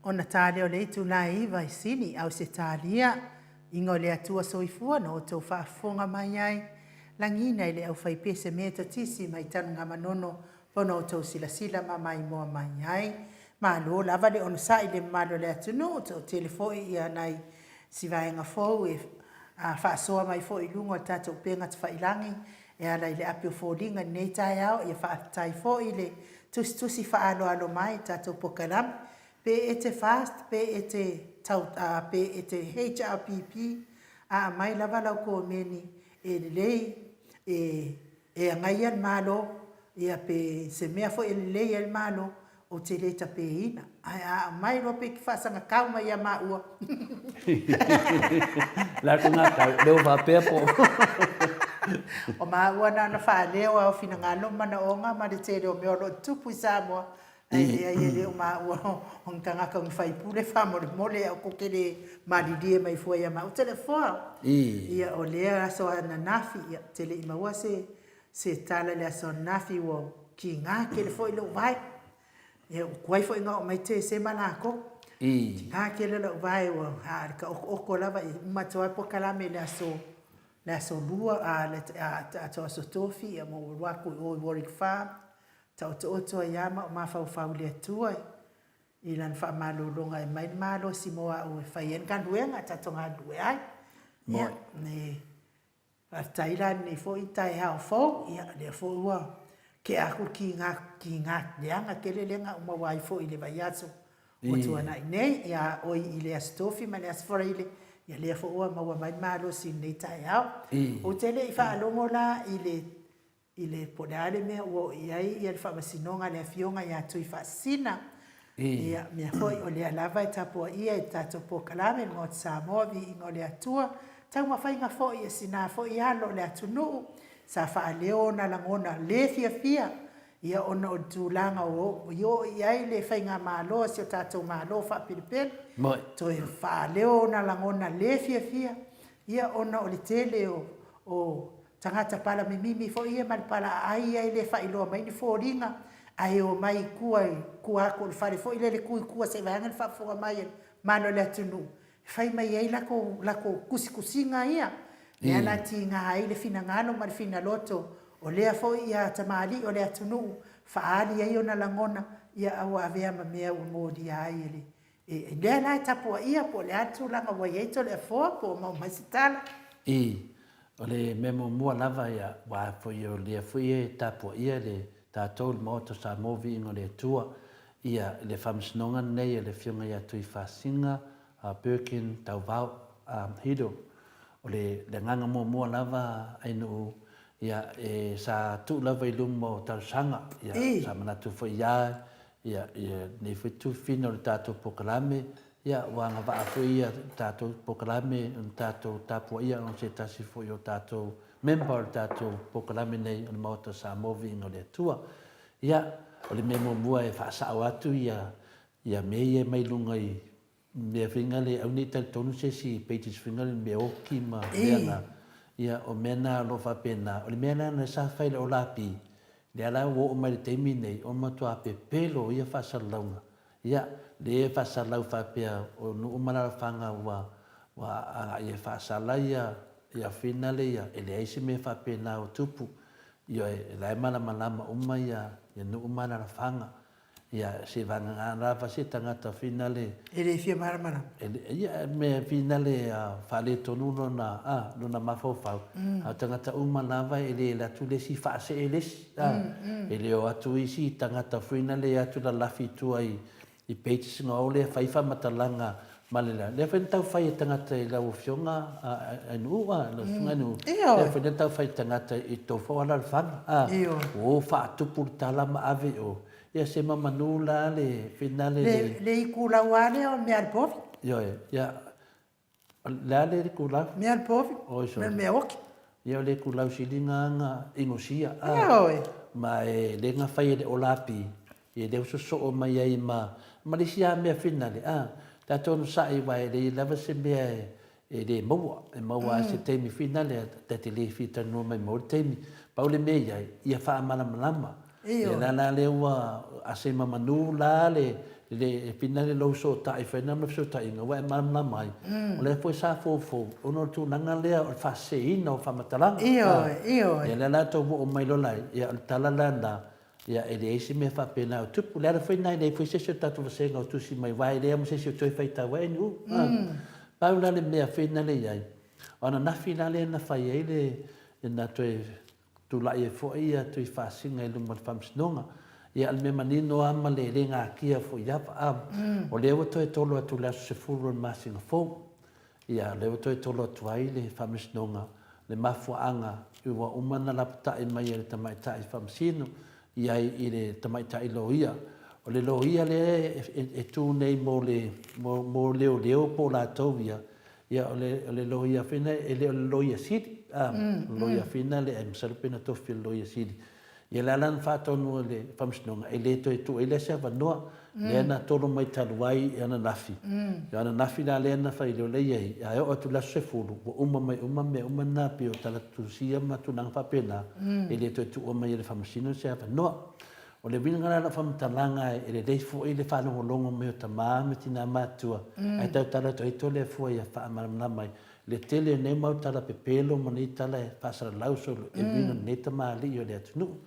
ona ta lea o le itula e 9 i Sini, Ausetalia. Iga o le Atua Soifua na outou faafofoga mai ai, lagiina i le aufaipese Metotisi mai Tanugamanono ona outou silasila ma maimoa mai ai. Malo lava le onosai i le mamalu o le atunuu, toatele foi ia nai si vaega fou e faasoa mai foi i luga o le tatou upega tafailagi e ala i le api o foliga i lenei taeao. Ia faafetai foi i le tusitusi faaaloalo mai i le tatou polokalame, pe e te FAST, pe e te tau, pe e te HRPP, a aumai lava lau komeni e lelei, e agaia le Malo, ia pe se mea foi e lelei ai le Malo, ou te le tapeina. Ae a aumai loa pe te faasagatau mai ia maua. Le a ku gatau, le ua faapea po. O maua na ona faaleo lava o finagalo ma manaoga ma le tele o mea o lo o tutupu i Samoa, ae leai e le o maua o ni tagata o ni faipule faamolemole aua tou te le malilie mai fua ia maua. Toleafoa, ia o lea aso ananafi, ia ou te le i maua se se tala i le aso ananafi ua kiga tele foi lou vae. Ia ua tuai foi ona oo mai Tesema latou. Kiga tele lou vae ua a o le taotooto lava e uma atu lava le polokalame i le aso le aso Lua a le aso Tofi ia ma ou alu atu i o i Warwick Farm taotooto ai lava ma ou mafaufau i le Atua i Lana faamalologa e aumai le malosi mo au e fai ai le galuega e tatou galulue ai. Ia, e faafetai la i lenei foi taeao fou, ia lea foi ua tea atu le kiga, kiga leaga tele lea na ou maua ai foi i le vaiaso ua tuanai nei, ia oi i le Aso Tofi ma le Aso Faraile, ia lea foi ua maua mai le malosi i lenei taeao. Ou te le i faalogo la i le i le po o le a le mea ua oo i ai le faamasinoga a le Afioga ia Tuifaasisina. Ia, mea foi o lea lava e tapuaia i le tatou polokalame le Maota Samoa, Viiga o le Atua, taumafaiga foi a sina foi alo o le atunuu sa faaleo ona lagona le fiafia ia ona o le tulaga ua oo i ai le faigamalo a si o tatou Malo faapelepele, toe faaleo ona lagona le fiafia ia ona o le tele o Tagata palamimimi foi ia ma le palaaai ia e le faailoa mai ni foliga ae omai i tua i tua atu o le fale foi lele tu i tua se i vaeane le faafofoga mai a le mamalu o le atunuu e fai mai ai latou latou tusitusiga ia lea la tiga ai le finagalo ma le finaloto o lea foi ia tamalii o le atunuu faaali ai ona lagona ia a ua avea ma mea ua molia ai e le E lea la e tapuaia po o le a le tulaga ua i ai Toleafoa po o maua mai se tala. I, o le mea muamua lava ia, aua foi o lea foi e tapuaia le tatou le Maota o Samoa Viiga o le Atua ia le Faamasinoga lenei a le Afioga ia Tuifasiga Birkin Tauvao Hilo. O le agaga muamua lava Ainuu ia e sa tuu lava i luma o talosaga ia sa manatu foi ia ia lenei foi tufina o le tatou polokalame ia ua agavaa foi ia tatou polokalame ona tatou tapuaia ona o se tasi foi o tatou member o le tatou polokalame nei o le Maota o Samoa Viiga o le Atua. Ia o le mea muamua e faasao atu ia ia mea ia mai luga i mea foi na le aua ne i talitonu se isi i pages foi na le mea oki ma mea na. Ia o mea na o lo o faapena. O le mea la na sa fai i le Olapi, lea la ua oo mai i le taimi nei, ua matua pepelo ia faasalalauga. Ia, lea e faasalalau faapea o nuu ma alaalafaga ua ua agai e faasala ia ia finale ia, e leai se mea faapena o tupu. Ioe, o la e malamalama uma ia nuu ma alaalafaga. Ia, seivagana lava se tagata finale. E le fia malamalama. Ia, mea finale faaletonu lona, a, lona mafaufau. A o tagata uma lava e le alu atu le isi faasee le isi, a. E le o atu isi tagata finale e atu lalafi i tua i, i pages ona o lea fai faamatalaga ma le la. Lea foi na tau fai e tagata i lau Afioga Ainuu, a, lau Susuga Ainuu. Lea foi na tau fai e tagata i tou foi alaalafaga, a. Ua o faatupu le tala ma ave i o. Ia se mamanu la le finale le. Le itulau lava lea o le mea a le povi. Ioe, ia, o le a le itulau? Mea a le povi, me mea oki. Ia o le itulau sili na na inosia, a. Ioe. Ma e le na fai e le Olapi, ia lea ua sosoo mai ai ma, ma le isi lava mea finale, a. Tatou onosai aua e leai lava se mea e, E le maua, e maua lava i se taimi finale, ta te le fia talanoa mai maua le taimi. Pau le mea i ai, ia faamalamalama. Ia la la lea ua ase ma manu la le le finale lou sootai fai na ma fesootaiga ua e malamalama ai. O lea foi sa foufou ona o le tulaga lea o le faaseseina o faamatalaga. Ioe, ioe. Ia lea la tou oo mai loa la, ia o le tala la lena, Ia, e leai se mea faapena o tupu. O le ala foi lena e leai foi se isi o tatou vasega o tusi mai, aua e leai lava ma se isi o toe faitau ai ni upu. Pau la le mea finale i ai, o ananafi la lea na fai ai le, na toe tulai ai foi ia Tuifaasina i luma o le Faamasinoga. Ia, o le mea manino lava ma le le natia foi i ava, o lea ua toe tolo atu i le aso 10 o le masina fou. Ia, lea ua toe tolo atu ai le Faamasinoga le mafuaaga ua uma ona lapatai mai e le Tamaitai Faamasino i ai i le Tamaitai Loia. O le Loia lea e tu nei mo le mo leoleo po o latou ia, ia o le o le Loia foi lena, e le o le Loia Sili, a, o le Loia foi lena e masalo pe na tofi e le Loia Sili. Ia le ala na faatonu e le Faamasinoga, e le toe tuu ai lea se avanoa, lea na tolo mai talu ai i ananafi. O ananafi la lea na fai leo lea i ai, ae oo atu i le aso 10, ua uma mai uma mea uma na pei o tala tusia ma tulaga faapena, e le toe tuua mai e le Faamasino se avanoa. O le uiga la o lau faamatalaga, e lelei foi le faalogologo mai o tama ma tina matutua, ae tautala atu ai tole fua ia faamalamalama ai Le tele o nei mau tala pepelo ma nei tala e faasalalau solo e uiga i nei tamalii o le atunuu.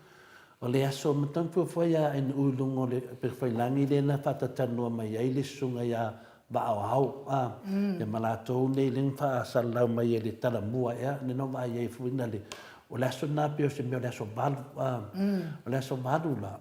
O le aso mataupu foi a NU i luga o le Upegafailangi lea na faatatalanoa mai ai le susuga ia Vaaoao a, ia ma latou nei lea na faasalalau mai e le talamua ea lea na vaai ai foi na le, o le aso lena pei o se mea o le aso valu a, o le aso valu la,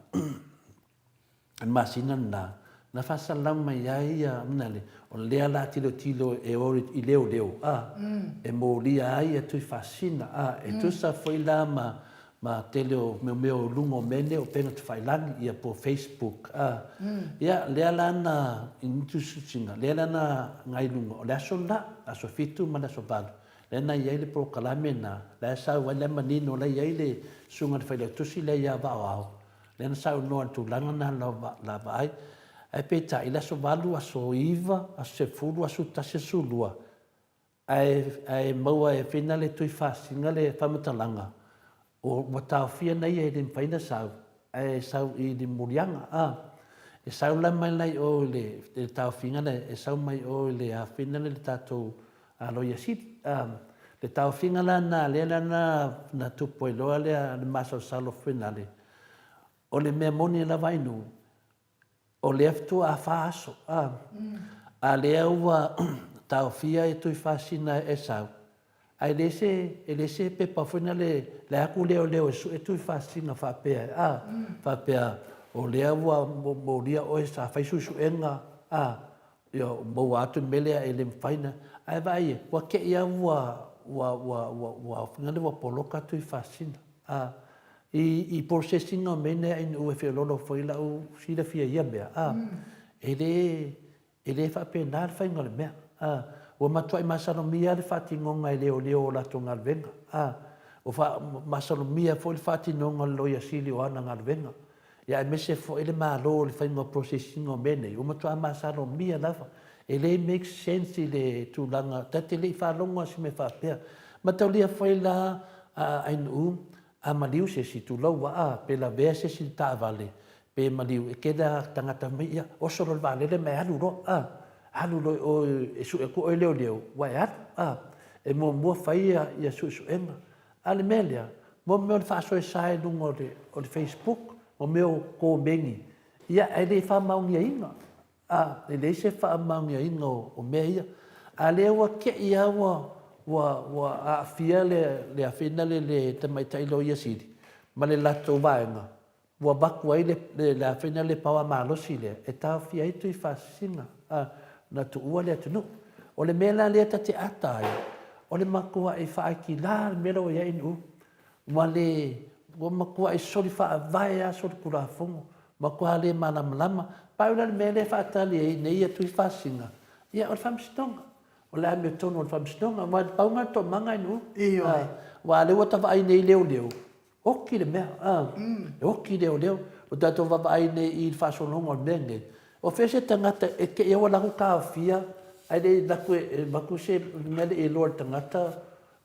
le masina lena, na faasalalau mai ai ia mina le, o lea la tilotilo e o i leoleo, a, e molia ai ia Tuifaasina, a, e tusa foi la ma, ma tele o mea mea o luga o mea nei o upega tafailagi, ia po o Facebook, a. Ia, lea la na, i ni tusitusiga, lea la na agai i luga, o le aso lena, aso 7 ma le aso 8, lea na i ai le polokalame lena, la e sau ai, la e manino, la e i ai le susuga i le Failautusi lea ia Vaaoao, Lea na saunoa i le tulaga lena la vaai. Ae peitai, i le aso 8, aso 9, aso 10, aso 11, aso 12, ae, ae maua e Fina le Tuifasina le faamatalaga, ua taofia na ia e le mafai ona sau, ae sau i le moliaga, a. E sau la mai la i o i le, le taofiga lea, e sau mai o i le Afina le tatou Loia Sili. A, le taofiga la lena lea la na, na tupu ai loa lea le masalosalo foi nale, O le mea moni lava Ainuu, o lea faatoa fa aso, a, a lea ua taofia e Tuifasina e sau, Ae le se, e le se pepa foi na le, le aku leoleo e sue Tuifaasisina faapea, a, faapea, o lea ua molia oe sa fai suesuega, a, ia, maua atu le mea lea e le mafai na, ae vaai e, ua te i lava ua, ua, ua, ua, ua, ua, ua poloka Tuifaasisina, a. I, i process ina o mea nei a ina ua feololo foi lau silafia i ia mea, a, e le, E le faapena le faiga o le mea. A, ua matuai masalomia le faatinoga e leoleo o latou galuega. A, ua fa, masalomia foi le faatinoga o le Loia Sili o ana galuega. Ia aemaise foi le Malo i le faiga o processing o mea nei, ua matua masalomia lava. E le make sense i le tulaga, ta te le i faalogo lava i se mea faapea. Mataulia foi la a Ainuu, a maliu se isi, tulou ua a, pe lavea se isi i le taavale, Pe maliu, e tele a tagata mai, ia, oso loa i le vaalele ma e alu loa, a. Alu loa i o e sue atu oe leoleo, ua e alu, a. E muamua fai ia, ia suesuega. A o le mea lea, mo mea o le faasoesa i luga o le, o le facebook, mo mea o komeni, ia, ae le faamaoniaina. A, e leai se faamaoniaina o, o mea ia. A lea ua te i lava ua, ua, ua aafia le, le afina le, le tamaitai loia sili ma le latou vaega, Ua avatu ai le afena le paoa malosi lea e taofia ai Tuifaasisina na tuua le atunuu. O le mea la lea ta te ata ai, o le matuaʻi faaitila le mea lea ua i ai Nuʻu. Ua le, ua matuaʻi soli faavae lava solitulafono, matua le malamalama. Pau la le mea lea e faatali ai nei ia Tuifaasisina, ia o le Faamasinoga. O le amiotonu o le Faamasinoga. Aua pau lena o le toomaga i Nuʻu. Ioe. Aua o lea ua ta vaai nei i leoleo, Oki le mea, a, e oki leoleo. Ua tatou vaavaai nei i le faasologa o le mea lenei. O fea se tagata e te i a ua latou taofia ae le i alu atu e avatu se mea le i iloa e le tagata,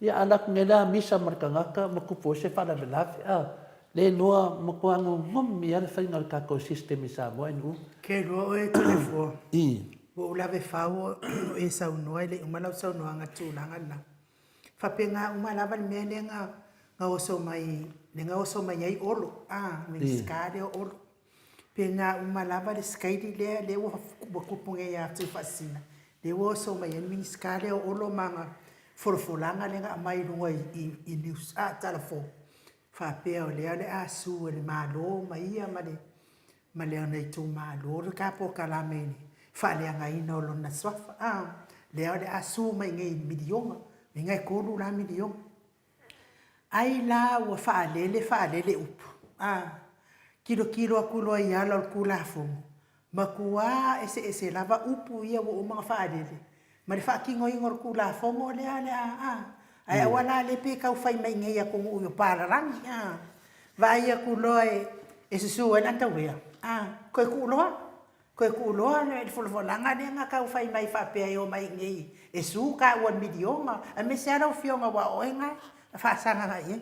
ia a alu atu nei la misa ma le tagata ma tupu ai se faalavelave, a. Le iloa, matua gogomi lava le faiga o le tatou system i Samoa i Nu'u. Ke iloa oe Toleafoa, ua ou lave fau o e saunoa e le i uma lau saunoaga i le tulaga lena. Faapena uma lava le mea lea na na oso mai, lea na oso mai ai Olo, a, Minisita lea o Olo. Pena uma lava le sikaili lea, lea ua ua tupu nei ia Tuifaasisina, lea ua oso mai ai le Minisita lea o Olo ma ana folafolaga lea na aumai i luga i i news, a, tala fou, faapea o lea o le a sue e le Malo ma ia ma le ma lona itumalo le ta polokalame i le faaleagaina o lona suafa a lea o le a su mai nei i le miliona uiga e $3 la miliona. Ai la ua faalele faalele upu a tilotilo atu loa i ala o le Tulafono matua eseese lava upu ia ua uma ona faalele ma le faatinoina o le Tulafono lea o le a a ae aua la le pe tau fai mai nei atunuu i o palalagi a vaai atu loa e susu ai le antauea a toe tuu loa toe tuu loa le folafolaga lea na tau fai mai faapea e omai iinei e su taua i le miliona aemaise lava lau afioga aua o oe na e faasagaga i ai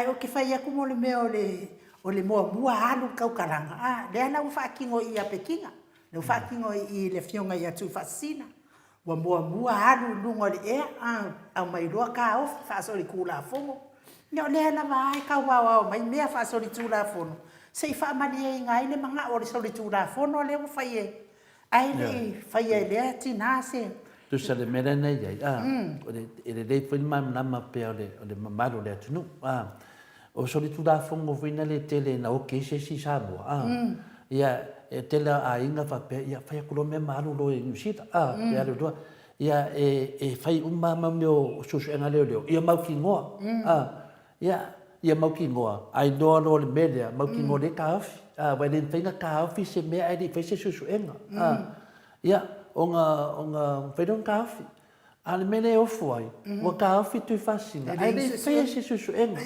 ae ou te fai atu mo le mea o le o le muamua alu le tautalaga a lea la ua faatino i i ia Pekina lea ua faatino i i le afioga ia Tuifaasisina Ua muamua alu i luga o le ea, aumai loa taofi faasolitulafono. Ia o lea lava a e tau aoao mai mea faasolitulafono, se i faamalieina ai le manao o le solitulafono lea ua fai e, ae le i faia e lea tina se. Tusa le mea lea na i ai, a, e lelei foi le malamalama pea o le mamalu o le atunuu, a. O solitulafono foi na le tele na oki ai se isi i Samoa, a. Ia, e tele a aiga faapea, ia fai atu loa mea ma alu loa i Niu Sila, a, pe alu loa. Ia, e fai uma lava mea o suesuega a leoleo, ia mautinoa, a. Ia, ia mautinoa, a iloa loa le mea lea, mautinoa lelei taofi, a, aua e le mafai ona taofi se mea ae le i faia se suesuega, a. Ia, ona, ona mafai lea ona taofi. A o le mea lea e ofo ai, ua taofi Tuifaasisina, ae le i faia se suesuega,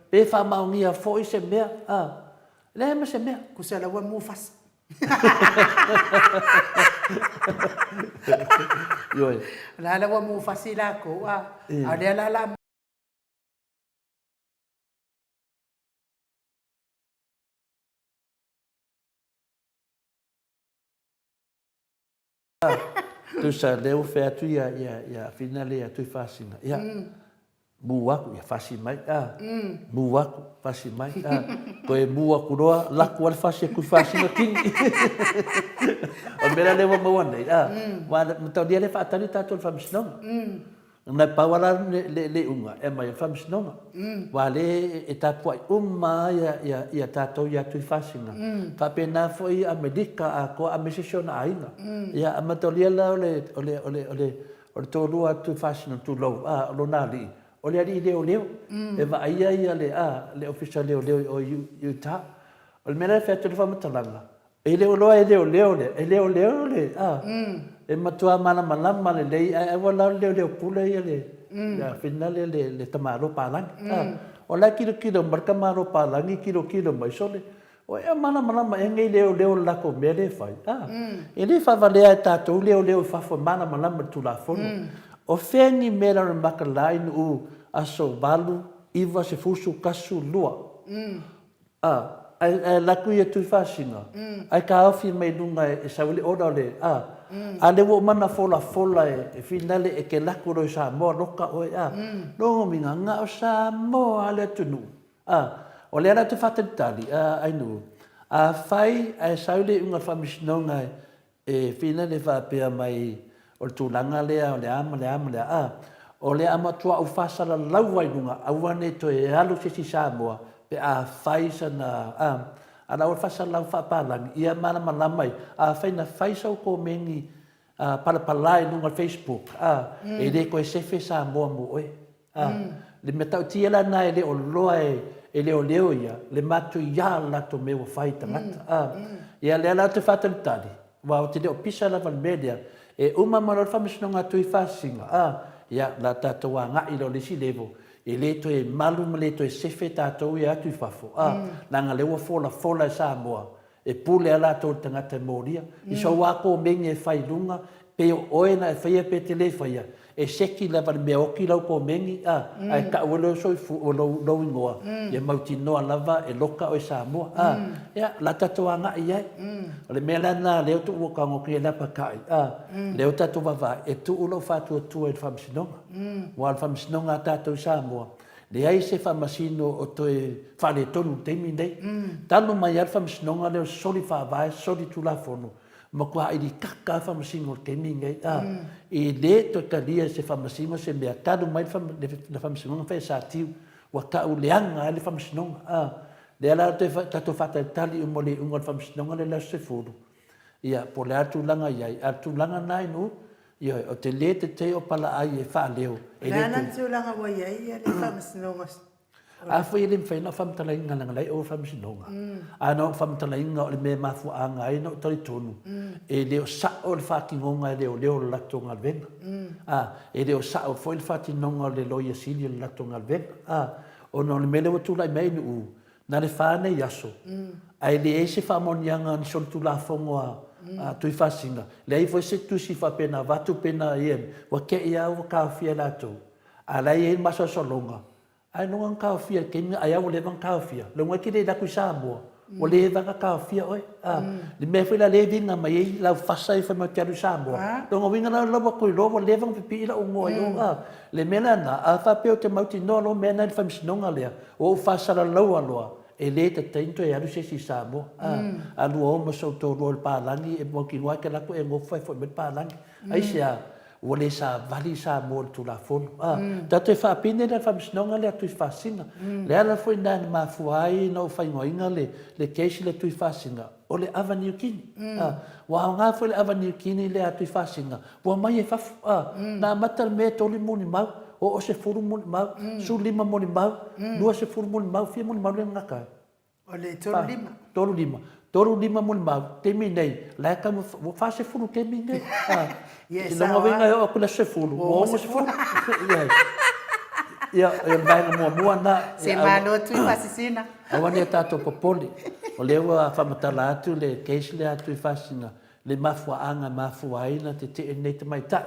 pe faamaonia foi se mea, a, leai ma se mea. Tusa la ua mufasa. Ioe. O la la ua mufasi lakou, a, a o lea la la Tusa lea ua fai atu ia ia ia Fina lea ia Tuifaasisina, ia mū aku ia fasi mai a, mū aku fasi mai a, toe mū aku loa laku lava le fasi a Tuifaasisina kini. O le mea la lea ua maua nei a, aua mataulia lea e faatali tatou i le Faamasinoga. Na pau lava la le le iuga e aumai o le Faamasinoga. Aua lea e tapuai uma lava ia tatou ia Tuifasina, faapena foi Amerika atoa aemaise si ona aiga. Ia a mataulia la o le o le o le o le o le toalua a Tuifasina tulou a, o lona alii, o le alii leoleo. E vaaia ia le a, le Ofisa o Leoleo i o i Utah. O le mea la e fai atu ai le faamatalaga, E le o iloa e leoleo le, e leoleo le, a, e matua malamalama lelei, ae aua la o le leoleo pule ia le, le finale le, le tamaloa palagi, a. O la e tilotilo mai le tamaloa palagi, tilotilo mai, sole, o ea malamalama ea nei leoleo i le latou mea lea e fai, a. E le faavalea e tatou leoleo i fafo e malamalama i le Tulafono. O fea ni mea e laulomaka la i Nu'u aso 8, 9, 10, 11, 2. A, ae, ae alu atu ia Tuifasina, ae taofi mai luga e sau ai le order o le, a, a lea ua uma ona folafola e, e finale e te alu atu loa i Samoa loka oe, a. Lona uiga, na o Samoa lava le atunuu, a. O lea la ou te faatalitali, a, Ainuu, afai ae sau le iuga a le Faamasinoga e, E fina le faapea mai o le tulaga lea o le a ma le a ma le a, a o le a matua ou faasalalau lava i luga aua ne i toe alu se isi Samoa pe a fai sana a, a la ua faasalalau faapalagi ia malamalama ai, afai na fai sau komeni a palapala i luga o le Facebook a, e le toe sefe Samoa mo oe. A, le mea ta'utia la lena e le o loa e leoleo ia le matuia o le latou mea ua fai i tagata. A, ia lea la ou te faatalitali, aua ou te le o pisa lava i le mea lea, e uma ma loa le faamasinoga a Tuifaasisina, a, ia, o le a tatou agai loa i le isi level, e le toe malu ma le toe sefe tatou ia atu i fafo, a, leaga lea ua folafola e Samoa E pule a latou i le tagata e molia. I sou a komeni e fai i luga, pe o oe na e faia pe te le faia, e seki lava i le mea oti lau komeni, a, ae tau ai lou soifua, o lou, lou igoa, ia mautinoa lava e loka oe Samoa. A, ia, o le a tatou agai i ai. O le mea la lena lea ou te ua tago atu ai e lapatai, a, lea ua tatou vaavaai, e tuu lou faatuatua i le Faamasinoga. Aua o le Faamasinoga a tatou i Samoa, Leai se faamasino o toe faaletonu i le taimi lenei. Talu mai lava le faamasinoga lea o soli faavae, soli tulafono, matua ailikaka lava faamasino i le taimi lenei. A, e le toe talia e se faamasino se mea talu mai le faamasinoga na fai e Satiu, ua tau leaga ai le faamasinoga. A, lea la toe tatou faatalitali uma i le iuga o le faamasinoga lea i le aso 10, ia, po o le a le tulaga e i ai, a o le tulaga lena i Nu'u, Ioe, ou te le tetee o palaai e faaleo, e le O le a la le tulaga ua i ai le Faamasinoga? Afai e le mafai ona ou faamatalaina leaga la e i o le Faamasinoga, a na o faamatalaina o le mea e mafuaaga ai ona ou talitonu, e le o sao le faatinoga e leoleo o le latou galuega. A, e le o sao foi le faatinoga o le Loia Sili o le latou galuega. A, ona o le mea lea ua tulai mai ai Nu'u, Na le fa nei aso, ae leai se faamaoniaga ni solitulafono a Tuifaasisina, leai foi se tusi faapea na avatu pe na ia, ua te i lava ua taofia e latou, a o la e i ai le masalosaloga, ailoga na taofia i le taimi lena, ai lava ua leva ona taofia, leaga e te le alu atu i Samoa, ua leva ona taofia oe. A, le mea foi la lea e viga mai ai lau fasa ia fai mai ou te alu i Samoa, lona uiga la o la ua toe iloa ua leva ona pipii lau igoa i o, a. Le mea la lena, a faapea ou te mautinoa loa mea na i le faamasinoga lea, Ua ou faasalalaua loa, e le tatau ona toe alu se isi i Samoa. A, a lua o ma sou toalua i le palagi, e mautinoa e te alu atu e nofo ae foi mai le palagi. Aisea? Ua le savali Samoa i le Tulafono. A, tatou te faapine la i le Faamasinoga lea a Tuifaasisina. Le ala foi lena na mafua ai ona ou faaigoaina le, le case lea Tuifaasisina, o le ava Niukini. A, ua aoga foi le ava Niukini lea a Tuifaasisina, Ua omai e fafo, a, na amata le mea e tolu molimau, oo sefulu molimau, 15 molimau, 20 molimau, fia molimau lea na gata ai? O le tolu lima. Tolu lima. Tolu lima molimau, taimi nei, la e tau, ua 40 taimi nei. A, Ia, e sao lona uiga e oo atu i le aso 10, ua 60. Ia, o le vaega muamua lena. Se malo Tuifaasisina. Aua ne i tatou popole, o lea ua faamatala atu le case lea a Tuifaasisina, le mafuaaga e mafua ai ona tetee lenei tamaitai.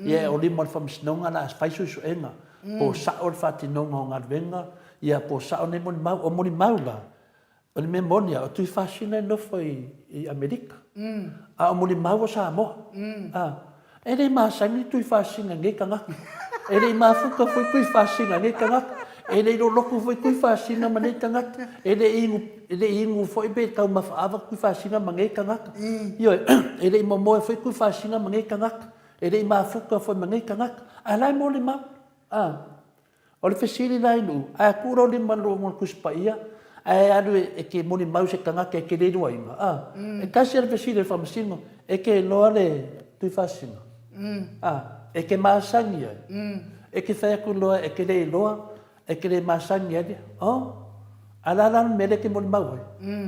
Ia o lima o le Faamasinoga la fai suesuega po o sao le faatinoga o galuega, ia po o sao nei molimau. O molimau la, o le mea moni lava, o Tuifaasina e nofo i Amerika, a o molimau o Samoa. A, e le masani Tuifaasisina i nei tagata. E le i mafuta foi Tuifaasisina i nei tagata. E le i lolotu foi Tuifaasisina ma nei tagata. E le i inu, e le i inu foi pe taumafa ava Tuifaasisina ma nei tagata. Ioe, e le i momoe foi Tuifaasisina ma nei tagata. E le i mafuta foi ma nei tagata, ae la e molimau, a. O le fesili la i nuu, a tuu lou lima i luga o le Tusi Paia, ae alu e te molimau i se tagata e te le iloaina, a. E tasi lava le fesili a le Faamasino, e te iloa le Tuifaasisina? A. E te masani ai? E te fai atu loa e te le iloa, e te le masani ai, oh, a o le a la le mea lea e te molimau ai?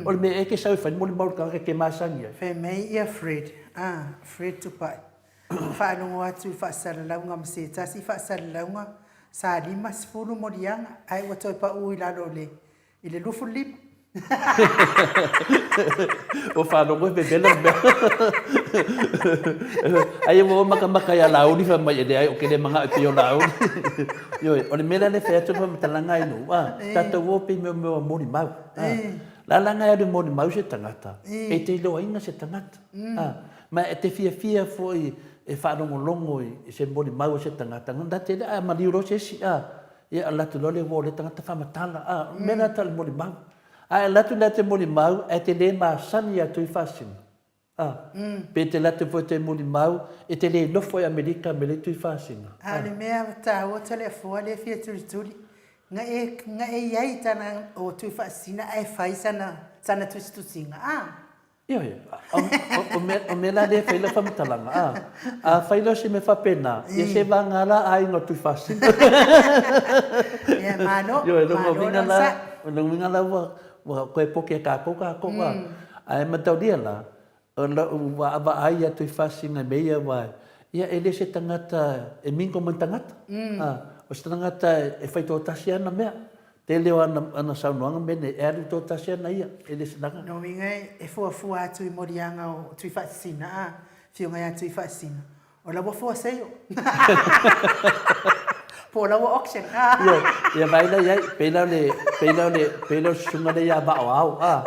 O le mea ea e te sau e fai le molimau i le tagata e te masani ai? Fai mai ia Fred, a, Fred Tupai, faalogo atu i faasalalauga ma se tasi faasalalauga sa 50 moliaga ae ua toe pau i lalo o le I le 25. Ua faalogo e vevela le mea. Ai ua makamaka ia Laauli fai mai e leai ou te le manao e pei o Laauli. Ioe, o le mea la lea e fai atu le faamatalaga ai nuu, a, tatou o pei mea o molimau. A, la e alu e molimau se tagata, e te iloaina se tagata. A, ma e te fiafia foi e faalogologo i se molimau a se tagata, na te le a maliu loa se isi, a, Ia alu atu loa le uo o lea tagata faamatala, a, o le mea lena tau o le molimau. A e alu atu la e te molimau ae te le masani ia Tuifaasisina, a, pe te alu atu foi e te molimau e te le nofo i Amerika me le Tuifaasisina, a. A o le mea taua Toleafoa lea e fia tulituli, na e, na e i ai i tana o Tuifaasisina ae fai sana, sana tusitusiga, a. Ioe, o mea la lea e fai lau faamatalaga, a, a fai loa se mea faapena, ia se vagana la aiga o Tuifaasisina. Ia, malo, Ioe, lona malo uiga la, lona uiga la ua, ua toe poke e kākou kākou, a. Ae mataulia la, o lau vaavaai ia Tuifaasisina i mea ia aua, ia e le se tagata e mingo ma ni tagata, a, o se tagata e faitoatasi ana mea. Tele o ana saunoaga mea nei, e alu toatasi ana ia, e le se laga. Lona uiga e fuafua atu i moliaga o Tuifaasisina, a, Afioga ia Tuifaasisina, o la ua for sale. Po o la ua auction, a. Ioe, ia vaai la i ai, pei la o le, pei la o le, pei la o le susuga lea ia Vaaoao, a,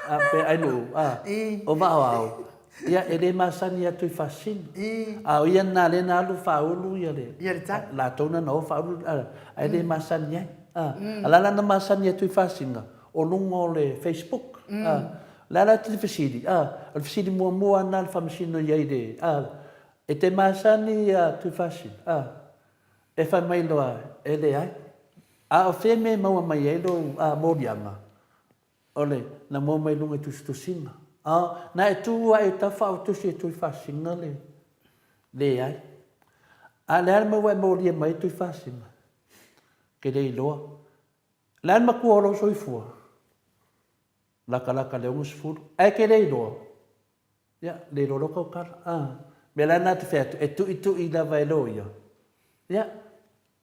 a, pe ai nuu, a, o Vaaoao, Ia, e le masani ia Tuifaasisina. A o ia lena lea na alu faaulu ia le, latou na na o faaulu, ae le masani ai. A o le a la na masani ai Tuifaasisina? O luga o le Facebook. A, o le a la le fesili? A, o le fesili muamua lava lena a le Faamasino i ai i le, a, e te masani ia Tuifaasisina? A, e fai mai loa, e leai. A o fea mea e maua mai ai lou, a, moliaga? O le, na moa mai luga i tusitusiga. A, na e tu ae i tafa o tusi e Tuifaasisina le, leai. A le a le mea ua e molia mai ai Tuifaasisina? Ke le iloa. Le a le matua o lou soifua? Lakalaka le 60. Ae ke le iloa. Ia, le iloa loa tautala. A, mea la na te fai atu, e tuitui lava e loia. Ia,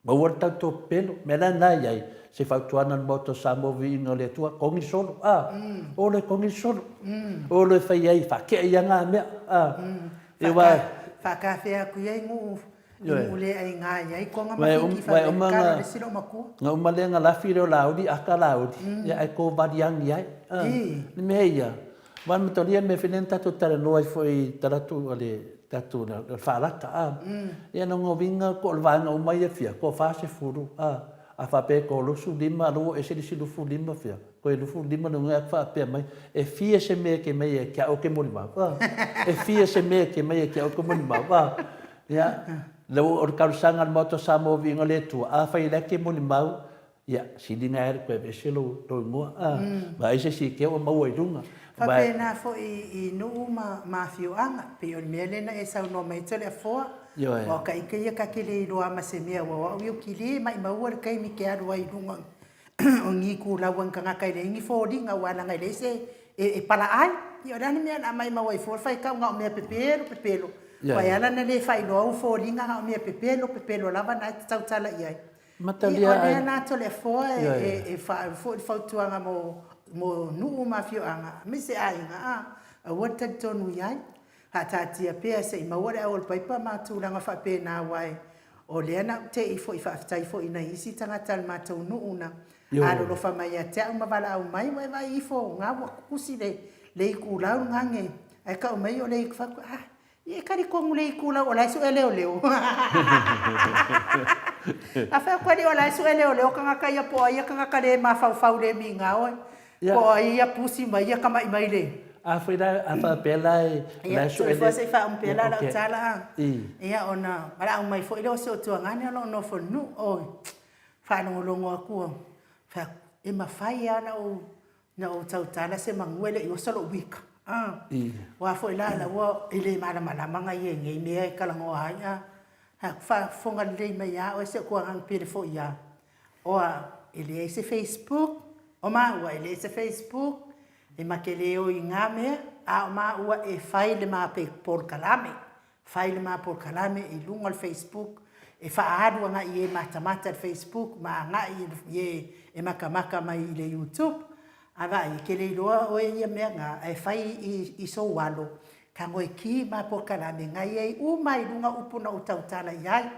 maua le tau pepelo. Mea la na i ai, se fautuaga a le Maota o Samoa viiga o le Atua, togi le solo. A, o le togi le solo. O le fai ai, faakea ia ngā mea. A, e wā... Whaakawhea aku i ai ngu i nuu le aiga i ai konga ma fiki wha me karo le silo makua. Nga uma le nga lafi leo lauli, aka lauli, ia ai ko variangi ai. Ni mea ia, Wan matalia mea fai nei na tatou talanoa ai foi i talatu a le tatou le faalata a. Ia na uiga ko o le vaega uma ia fia ko 40 a. A faapea ko 25 lo ua ese le isi 25 fia koe 25 le uiga e faapea mai e fia se mea ke mai e kia o ke molimau a. E fia se mea ke mai e kia o ke molimau a. Ia le o le talosaga a le Maota o Samoa viiga o le Atua afai la e ke molimau Ia, sili na alu koe aveese lou igoa, a, vaai se isi kea ua maua i luga. Faapena foi i nuu ma afioaga, pei o le mea lea na e saunoa mai ai Toleafoa, aua o ka ike ia ka te le iloa ma se mea, aua o au ia ou te le maimauina le taimi ke alu ai i luga o ni itulau a ni tagata e leai ni foliga, aua leaga e leai se e pala ai. Ia o le a le mea o le a maimau ai fua le faitau na o mea pepelo pepelo, aua e ala ona le faailoa ou foliga na o mea pepelo pepelo lava na e te tautala i ai. Matalia ai. O lea la Toleafoa e faauu foi le fautuaga mo nuu ma afioaga aemaise aiga, a, aua le talitonu i ai. Faataatia pea se i maua le au o le paipa ma tulaga faapena aua o lea na ou te'i foi faafetai foi i nai isi tagata o le matou nuu na alolofa mai ia te au ma valaau mai, ua e vaai ifo ga ua kusi le itulau le gage ae tau mai o le fai atu, a, Ia e talitonu le itulau o la e sue leoleo. A fai atu alii o la e sue leoleo tagata ia po o ai ia tagata le mafaufau le migao po o ai ia pusi mai ia tama'i mai le. A foi la, a faapea la e, la e sue le... Se i faauma pea la lau tala a. Ia ona valaau mai foi lea o si ou tuagane o lo o nofo i le nuu, oi, faalogologo atu ua fai atu, e mafai lava ona ou tautala se manu e le i oso lou ika. Aua foi la o la ua, e le malamalama ia i nei mea e talanoa ai a. Fai atu, faafofoga lelei mai lava oe si ou tuagane pele foi lava. Oa, e leai se Facebook o maua, e leai se Facebook, e ma te le o i na mea, a o maua e fai le ma polokalame, fai le ma polokalame i luga o le Facebook, e faaalu agai i e matamata i le Facebook ma agai i e e matamata mai i le YouTube. A vaai, e te le iloa oe ia mea na, ae fai i sou alo, tago e ki ma polokalame na i ai uma i luga upu na ou tautala i ai.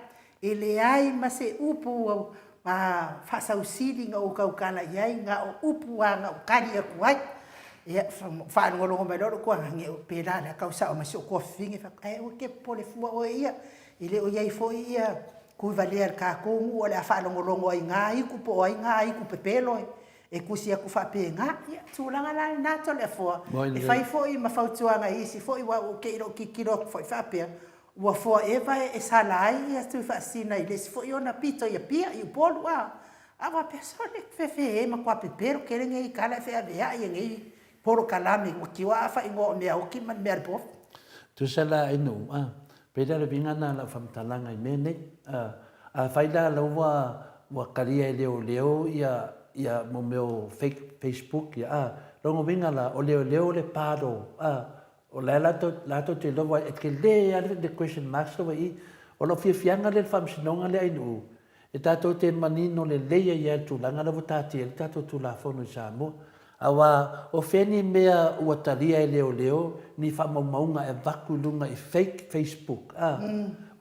E leai ma se upu faasausili na ou tautala i ai, na o upu lava na ou tali atu ai. Ia, faalogologo mai loa lou tuagane, pēlā lea tau sao mai si ou tuafafine, fai atu, ae aua e te popole fua oe ia, e le o i ai foi ia tuivalea i le tatou nuu o le a faalogologo ai i na aitu po o ai na aitu pepelo e tusi atu faapena. Ia, tulaga la lena Toleafoa, e fai foi ma fautuaga i isi foi, aua ua te i lou tilotilo atu foi faapea, Ua foa eva e sala ai ia Tuifaasisina i le isi foi ona pito i Apia, i Upolu, a. A faapea, sole, fefe e matua pepelo tele nei tala e feaveai e nei polokalame ua tioa afainoa o meaoti ma le mea a le povi. Tusa la ai nuu, a, pei la o le uiga lena o lau faamatalaga i mea nei, a, afai la la ua, ua talia e leoleo ia, ia mo mea o fake facebook ia, a, lona uiga la, o leoleo le part o, a, O la e latou te iloa e tele lava le question marks lea ua i i. O lou fiafiaga lea i le faamasinoga lea Ainuu, e tatou te manino lelei ai lava i le tulaga lea ua taatia ai le tatou Tulafono i Samoa. Aua o fea ni mea ua talia e leoleo ni faamaumauga e avatu i luga i fake facebook a?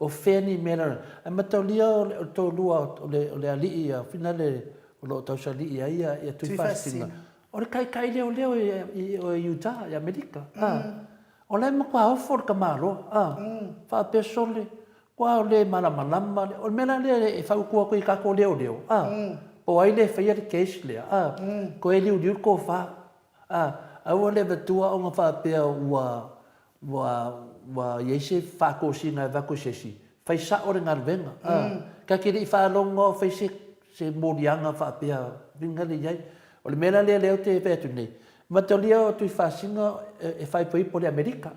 O fea ni mea la. Ae mataulia o le toalua o le alii ia finale o lo o tausalii ai ia Tuifaasisina, O le taitai leoleo i Utah, i Amerika, a. O la e matua ofo le tamaloa, a. Faapea sole, kua o le malamalama, o le mea la lea e fautua atu ai i tatou leoleo, a, po o ai lea e faia le case lea, a, toe liuliu le tofa, a, aua le avatua ona faapea ua Ua, ua i ai se faatosina e avatu i se isi, fai sao le galuega. A, ta te le i faalogo o fai se, se moliaga faapea, uiga lea i ai. O le mea la lea lea ou te fai atu nei, matalia o Tuifaasina e faaipoipo i le Amerika.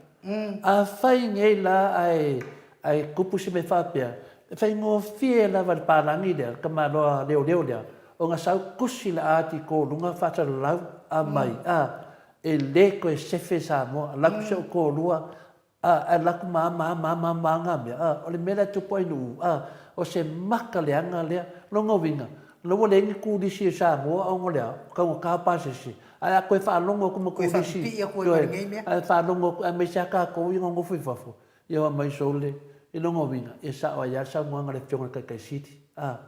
Afai nei la ae, ae tupu se mea faapea, e faigofie lava i le palagi lea, le tamaloa leoleo lea, ona sau tusi le ati i to luga faasalalau aumai, a, E le toe sefe Samoa, alu atu si ou toalua, a, ae alu atu ma a ma a ma a ma a ma a nga mea, a, o le mea la e tupu ai Nu'u, a, o se maka leaga lea. Lona uiga, la ua leai ni turisi i Samoa ona o le a? Ua taugata pasese. Ae a toe faalogo atu ma turisi, ioe, ae faalogo atu, aemaise lava tatou ia nonofo i fafo, ia o mai sole, i lona uiga, e sao ai lava le saunoaga a le Afioga i le Taitaisili, a,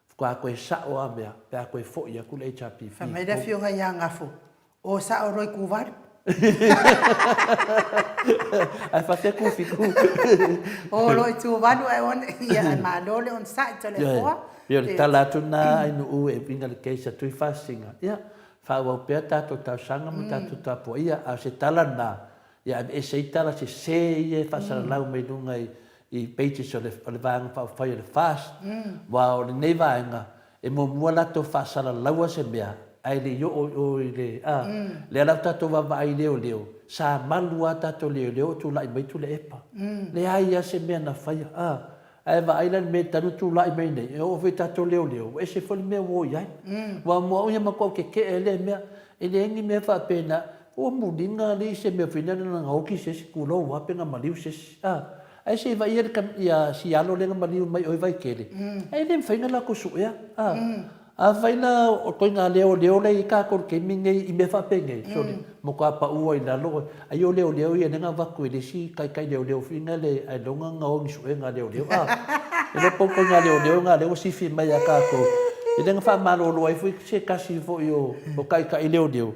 faatoa toe sao lava mea pe a toe foi atu le HRPP. Fai mai le Afioga ia Gafo, O sao loa i Tuvalu. Ae faafefea Tufitu? O loa i Tuvalu ae one, ia ae malo le onosai Toleafoa. Ia o le tala atu lena Ainuu e uiga i le case a Tuifaasisina, ia faaauau pea tatou talosaga ma tatou tapuaia, a o se tala lena, ia aveese ai tala sese ia e faasalalau mai luga i pages o le Vaega Faaupufai o le FAST, aua o lenei vaega, E muamua latou faasalalaua se mea ae le i oo i o i le, a, lea la ua tatou vaavaai i leoleo, sa malu lava tatou leoleo o tulai mai Tuilaepa. Leai lava se mea na faia, a. Ae vaai la i le mea talu tulai mai nei, e oo foi i tatou leoleo, ua ese foi le mea ua o i ai. Aua mo au ia matua ou tetee i lea mea, e leai ni mea faapena, ua muliga alii se mea foi lea na oti se isi, tulou lava pe na maliu se isi, a. Ae se i vaaia le ia si alo lea na maliu mai o i Vaitele, e le mafai ona latou suea. A, afai la o ituaiga leoleo la e i ai tatou i le taimi lenei i mea faapenei, sole, matua pau ai i lalo oe. Ai o leoleo ia lea na avatu e le isi taitai leoleo foi lea ailoga na o i ni suega a leoleo. A, e le o pau ituaiga leoleo na lea ua sifi mai ia tatou. Ia lea na faamalolo ai foi se tasi foi o taitai leoleo.